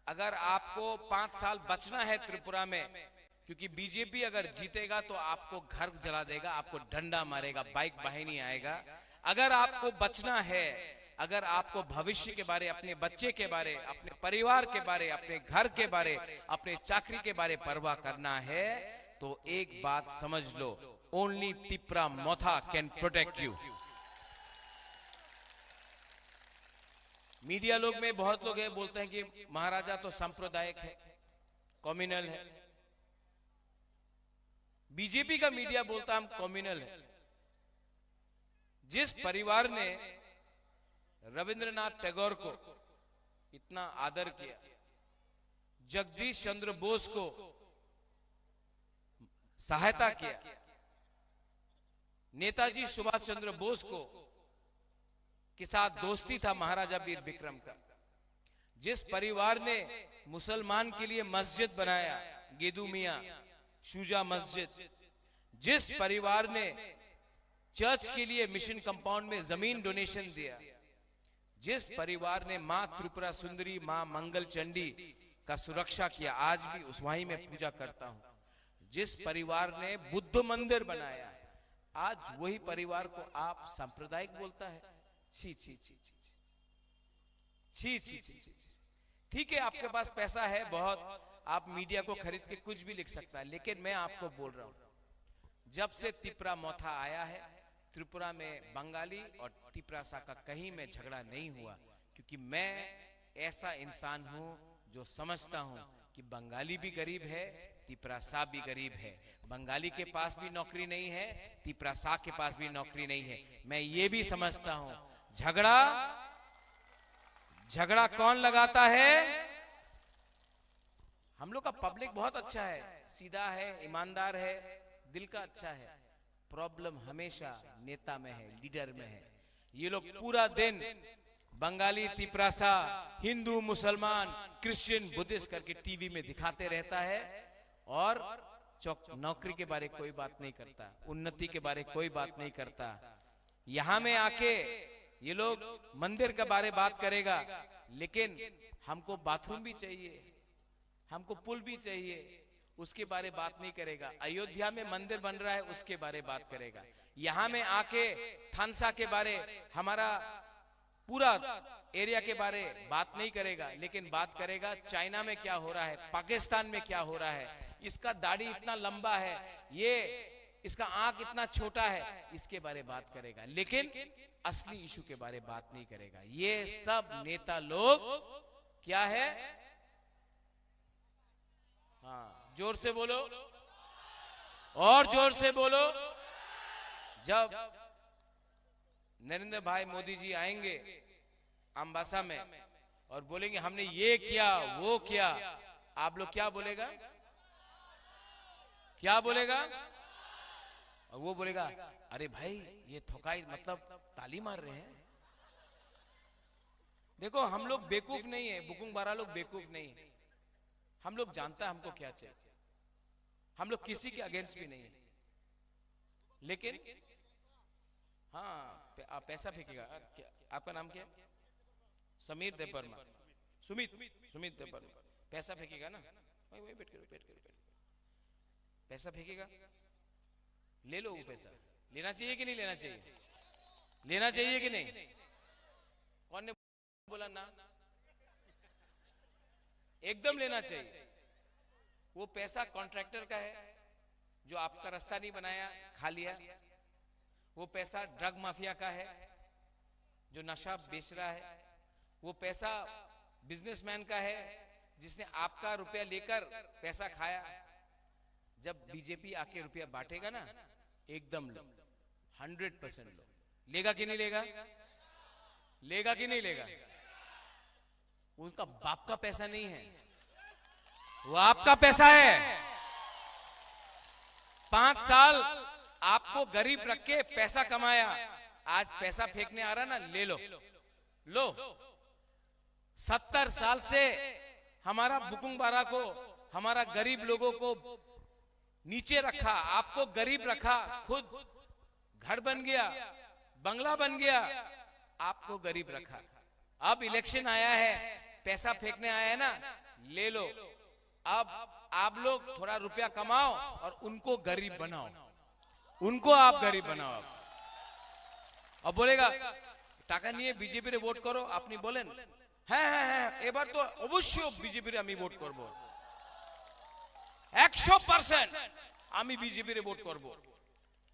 अगर आपको पांच साल बचना है त्रिपुरा में, क्योंकि बीजेपी अगर जीतेगा तो आपको घर जला देगा, आपको डंडा मारेगा, बाइक बाहिनी आएगा। अगर आपको बचना है, अगर आपको भविष्य के बारे, अपने बच्चे के बारे, अपने परिवार के बारे, अपने घर के बारे, अपने चाकरी के बारे परवाह करना है, तो एक बात समझ लो, only Tipra Motha can protect you. Media लोग में बहुत लोग हैं, बोलते हैं कि महाराजा तो सांप्रदायिक है, कम्युनल है। बीजेपी का मीडिया बोलता है हम कम्युनल है। जिस परिवार ने रविंद्रनाथ टैगोर को इतना आदर किया, जगदीश चंद्र बोस को सहायता किया, नेताजी सुभाष चंद्र बोस को के साथ दोस्ती था महाराजा वीर विक्रम का, जिस परिवार ने मुसलमान के लिए मस्जिद बनाया, गेदू मियाँ, शुजा मस्जिद, जिस परिवार ने चर्च के लिए मिशन कंपाउंड में जमीन डोनेशन दिया, जिस परिवार ने माँ त्रिपुरा सुंदरी, माँ मंगल चंडी का सुरक्षा किया, आज भी उस वहीं में पूजा करता हूँ। जिस परिवार ने बुद्ध मंदिर बनाया है, आज वही परिवार को आप सांप्रदायिक बोलता है। छी, छी, छी, छी, छी। छी, छी, छी, छी, छी। ठीक है, आपके पास पैसा है बहुत, आप मीडिया को खरीद के कुछ भी लिख सकता है, लेकिन मैं आपको बोल रहा हूँ, जब से तिपरा मोथा आया है, त्रिपुरा में बंगाली और तिपरासा का कहीं में झगड़ा नहीं हुआ, क्योंकि मैं ऐसा इंसान हूँ जो समझता हूँ कि बंगाली भी गरीब है, तिपरासा भी गरीब है। बंगाली के पास भी नौकरी नहीं है, तिपरासा के पास भी नौकरी नहीं है। मैं ये भी समझता हूँ, झगड़ा, झगड़ा कौन लगाता है? हम लोग का पब्लिक बहुत अच्छा है, सीधा है, ईमानदार है, दिल का अच्छा है। प्रॉब्लम हमेशा नेता में है, लीडर में है। ये लोग पूरा दिन बंगाली, तिपरासा, हिंदू, मुसलमान, क्रिश्चियन, बुद्धिस्ट करके टीवी में दिखाते रहता है और चौक नौकरी के बारे कोई बात नहीं करता, उन्नति के बारे कोई बात नहीं करता। यहाँ में आके ये लोग मंदिर के बारे बात करेगा, लेकिन हमको बाथरूम भी चाहिए, हमको पुल भी चाहिए, उसके बारे बात नहीं करेगा। अयोध्या में मंदिर बन रहा है, उसके बारे बात करेगा। यहाँ में आके थानसा के बारे, हमारा पूरा एरिया के बारे बात नहीं करेगा, लेकिन बात करेगा चाइना में क्या हो रहा है, पाकिस्तान में क्या हो रहा है, इसका दाढ़ी इतना लंबा है, ये इसका आंख इतना छोटा है, इसके बारे बात करेगा, लेकिन असली इशू के बारे बात नहीं करेगा। ये सब नेता लोग क्या है? हाँ, जोर से बोलो, और जोर से बोलो। जब नरेंद्र भाई मोदी जी आएंगे अम्बासा में और बोलेंगे, "हमने ये किया, वो किया," आप लोग क्या बोलेगा? क्या बोलेगा? और वो बोलेगा, "अरे भाई, ये थोकाई, मतलब, ताली मार रहे हैं।" देखो, हम लोग बेवकूफ नहीं है, बुकुंग बारा लोग बेवकूफ नहीं है। हम लोग जानता है हमको क्या चाहिए। हम लोग किसी के अगेंस्ट भी नहीं है। लेकिन हाँ, पे-, आप पैसा फेंकेगा। आ, क्या, आपका नाम क्या है? समीर देबबर्मा। सुमित, सुमित देबबर्मा। पैसा फेंकेगा ना? वही, वही बैठ करो, बैठ करो, बैठ करो। पैसा फेंकेगा? ले लो वो पैसा। लेना चाहिए कि नहीं लेना चाहिए? लेना चाहिए कि नहीं? कौन ने बोला ना? एकदम लेना चाहिए। वो पैसा कॉन्ट्रैक्टर का है, जो आपका रास्ता नहीं बनाया, खा लिया। वो पैसा ड्रग माफिया का है, जो नशा बेच रहा है। वो पैसा बिजनेसमैन का है, जिसने आपका रुपया लेकर पैसा खाया। जब बीजेपी आके रुपया बांटेगा ना, एकदम लो, हंड्रेड परसेंट लो। लेगा कि नहीं लेगा? लेगा कि नहीं लेगा? उनका बाप का पैसा नहीं है, वो आपका पैसा है। पांच साल आपको गरीब रख के पैसा कमाया, आज पैसा फेंकने आ रहा ना, ले लो, लो। सत्तर साल से हमारा बुकुंग बारा को, हमारा गरीब लोगों को नीचे रखा, आपको गरीब रखा, खुद घर बन गया, बंगला बन गया, आपको गरीब रखा। अब इलेक्शन आया है, पैसा फेंकने आया है ना, ले लो। अब आप लोग थोड़ा रुपया कमाओ और उनको गरीब बनाओ, उनको आप गरीब बनाओ। अब अब बोलेगा, "টাকা নিয়ে বিজেপিরে ভোট করো," আপনি বলেন, "হ্যাঁ, হ্যাঁ, হ্যাঁ, এবার তো অবশ্যই বিজেপিরে আমি ভোট করব, একশো পার্সেন্ট।" আমি বিজেপিরে ভোট করব।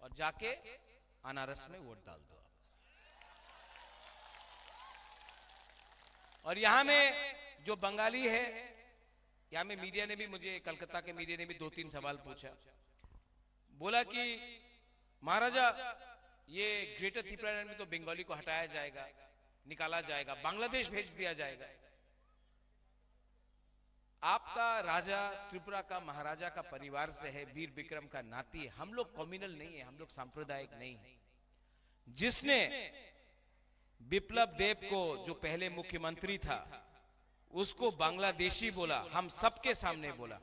আর যাকে আনারস মে ভোট ডাল দো। और यहाँ में जो बंगाली है, यहाँ में मीडिया ने भी मुझे, कलकत्ता के मीडिया ने भी दो तीन सवाल पूछा। बोला कि महाराजा, ये ग्रेटर तिप्रालैंड में तो बंगाली को हटाया जाएगा, निकाला जाएगा, बांग्लादेश भेज दिया जाएगा। आपका राजा त्रिपुरा का महाराजा का परिवार से है, वीर विक्रम का नाती है। हम लोग कम्युनल नहीं है, हम लोग सांप्रदायिक नहीं है। जिसने विप्लव देव को, जो पहले मुख्यमंत्री था, उसको बांग्लादेशी बोला, हम सबके सामने बोला।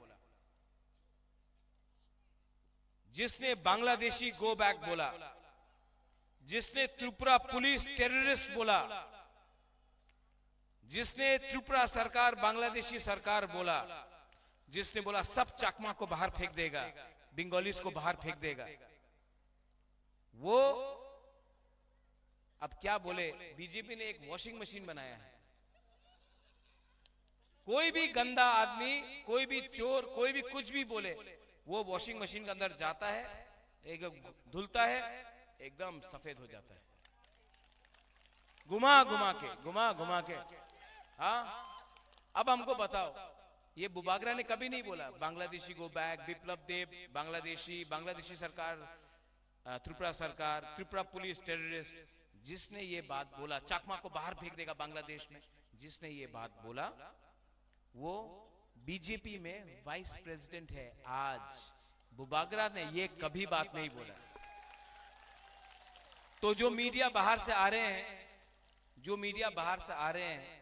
जिसने बांग्लादेशी गो बैक बोला, जिसने त्रिपुरा पुलिस टेररिस्ट बोला, जिसने त्रिपुरा सरकार बांग्लादेशी सरकार बोला, जिसने बोला सब चाकमा को बाहर फेंक देगा, बंगालीज को बाहर फेंक देगा, वो अब क्या बोले, बीजेपी ने एक वॉशिंग मशीन बनाया है। कोई भी गंदा आदमी, कोई भी चोर, कोई भी कुछ भी बोले, वो वॉशिंग मशीन के अंदर जाता है, एक धुलता है, एकदम सफेद हो जाता है। घुमा घुमा के, घुमा घुमा के। हाँ, अब हमको बताओ, ये बुबागरा ने कभी नहीं बोला बांग्लादेशी गो बैक, विप्लव देव बांग्लादेशी, बांग्लादेशी सरकार, अ, त्रिपुरा सरकार, त्रिपुरा पुलिस टेररिस्ट, जिसने ये बात बोला, चाकमा को बाहर फेंक देगा बांग्लादेश में, जिसने ये बात बोला, वो बीजेपी में वाइस प्रेसिडेंट है आज। बुबागरा ने ये कभी बात नहीं बोला। तो जो मीडिया बाहर से आ रहे हैं, जो मीडिया बाहर से आ रहे हैं,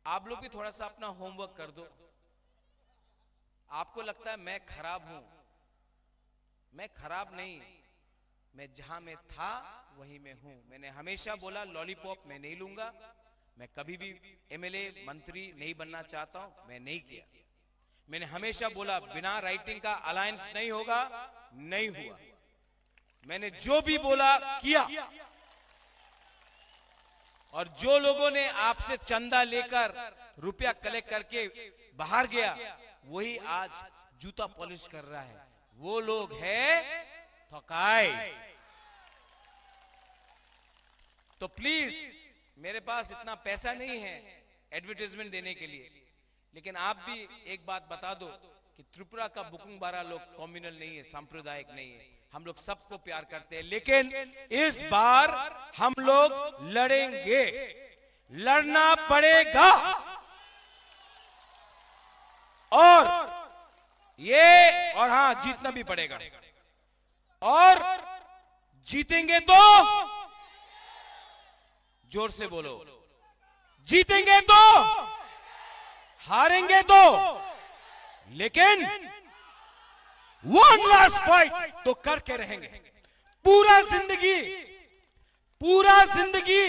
आप लोग भी थोड़ा सा अपना होमवर्क कर दो। आपको लगता है मैं खराब हूं, मैं खराब नहीं, मैं जहां मैं था वहीं मैं हूं। मैंने हमेशा बोला लॉलीपॉप मैं नहीं लूंगा, मैं कभी भी एमएलए मंत्री नहीं बनना चाहता हूं, मैं नहीं किया। मैंने हमेशा बोला बिना राइटिंग का अलायंस नहीं होगा, नहीं हुआ। मैंने जो भी बोला किया। और जो लोगों ने आपसे चंदा लेकर रुपया कलेक्ट करके बाहर गया, वही आज जूता पॉलिश कर रहा है। वो लोग है ठकाई। तो प्लीज, मेरे पास इतना पैसा नहीं है एडवर्टाइजमेंट देने के लिए, लेकिन आप भी एक बात बता दो कि त्रिपुरा का बुकुंगबारा लोग कम्युनल नहीं है, सांप्रदायिक नहीं है, हम लोग सबको प्यार करते हैं, लेकिन इस बार हम लोग लड़ेंगे, लड़ना पड़ेगा। और ये, और हाँ, जीतना भी पड़ेगा। और जीतेंगे तो, जोर से बोलो, जीतेंगे तो, हारेंगे तो, लेकिन वन लास्ट फाइट तो करके रहेंगे। पूरा जिंदगी, पूरा जिंदगी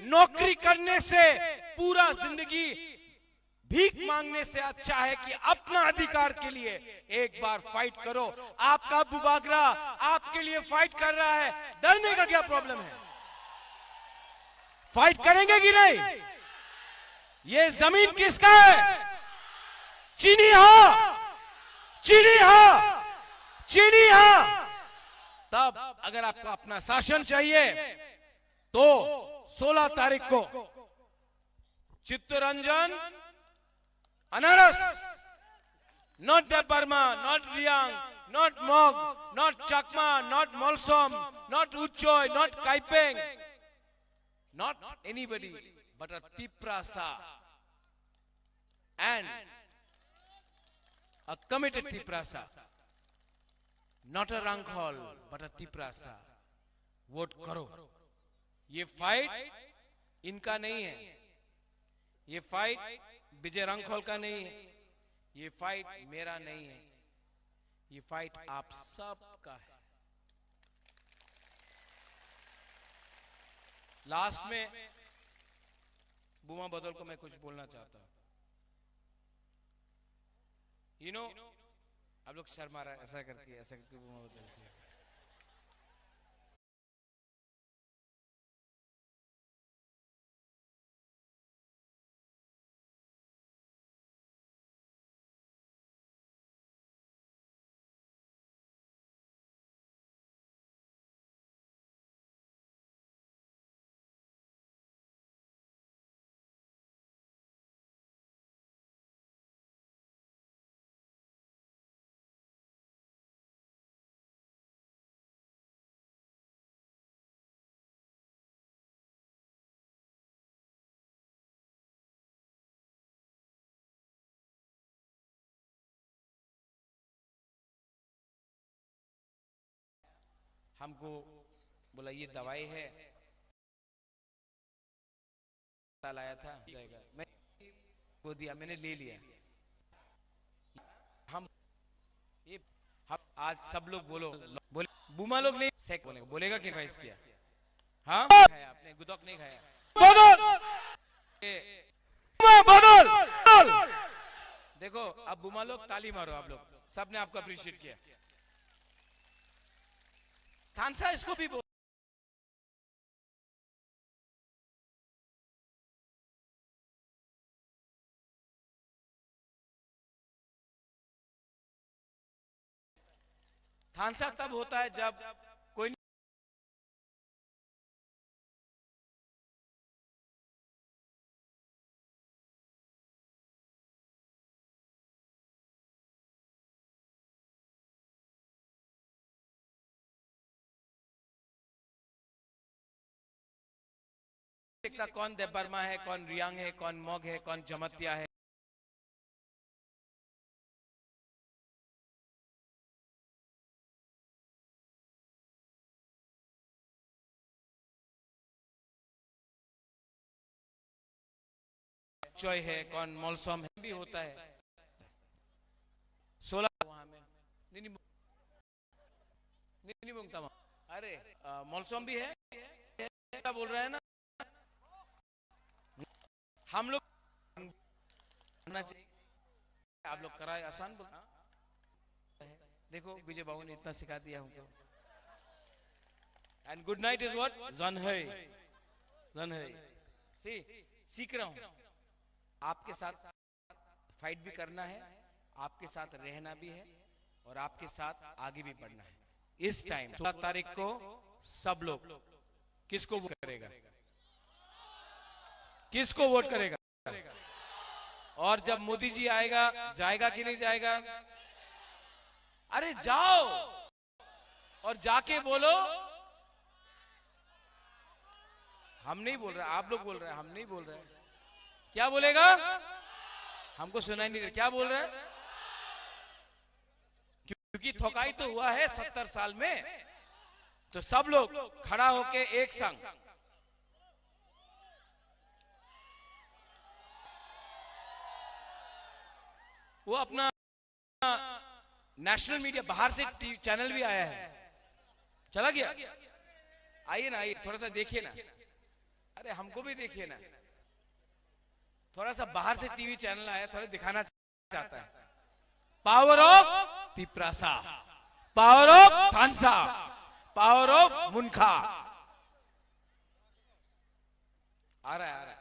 नौकरी करने से, पूरा जिंदगी भीख मांगने से अच्छा है कि अपना अधिकार के लिए एक बार फाइट करो। आपका बुबागरा आपके लिए फाइट कर रहा है, डरने का क्या प्रॉब्लम है? फाइट करेंगे कि नहीं? ये जमीन किसका है? चिनी हा, चिनी हा, चिनी हा। तब अगर आपको अपना शासन चाहिए तो सोलह तारीख को चित्तरंजन अनारस, not Debbarma, not Reang, not Mog, not Chakma, not Molsom, not Uchoi, not Kaipeng, not anybody but a Tiprasa and a committed Tiprasa, not a Rangkhol but a Tiprasa. Vote करो। ये फाइट इनका नहीं है, ये फाइट विजय रंगखोल का नहीं है, ये फाइट मेरा नहीं है, ये फाइट आप सबका है। लास्ट में बुमा बदल को मैं कुछ बोलना चाहता हूं। यू नो, आप लोग शर्मा रहा है, ऐसा करके, ऐसा करके बुमा बदल से। हमको बोला, "ये दवाई है, लाया था, जाएगा।" मैं वो दिया, मैंने ले लिया। हम, ये, हम आज सब लोग बोलो, बोले, बुमा लोग नहीं, सेक बोलेगा, बोलेगा कि रिवाइज किया? हाँ? खाया आपने, गुदक नहीं खाया? बदल! ए, बदल! देखो, अब बुमा लोग ताली मारो आप लोग, सबने आपको अप्रिशिएट किया। थानसा इसको भी बोल। थानसा तब होता है जब कोई देखता कौन देबबर्मा है, कौन रियांग है, कौन मग है, कौन जमतिया है। चॉय है, कौन मौलसम है, भी होता है। सोलह वहां में। नहीं, नहीं, नहीं, नहीं बोलता वहां। अरे, अ, मौलसम भी है। क्या बोल रहे हैं ना? हम लोग करना चाहिए। आप लोग कराए आसान बोल। देखो, विजय बाबू ने इतना सिखा दिया हमको। And good night is what? जन है। जन है। See, सीख रहा हूँ। आपके साथ फाइट भी करना है, आपके साथ रहना भी है और आपके साथ आगे भी बढ़ना है। इस टाइम सोलह तारीख को सब लोग किसको वोट करेगा? किसको वोट करेगा? और जब मोदी जी आएगा, जाएगा कि नहीं जाएगा? अरे जाओ और जाके बोलो। हम नहीं बोल रहे, आप लोग बोल रहे हैं, हम नहीं बोल रहे। क्या बोलेगा? हमको सुनाई नहीं दे, क्या बोल रहे हैं? क्योंकि ठुकाई तो हुआ है सत्तर साल में, तो सब लोग खड़ा होके एक संग वो अपना नेशनल मीडिया, बाहर से टीवी चैनल भी आया है, चला गया। आइए ना, आइए, थोड़ा सा देखिए ना। अरे, हमको भी देखिए ना, थोड़ा सा बाहर से टीवी चैनल आया, थोड़ा दिखाना चाहता है। Power of Tiprasa, power of थानसा, पावर ऑफ मुनखा। आ रहा है, आ रहा है।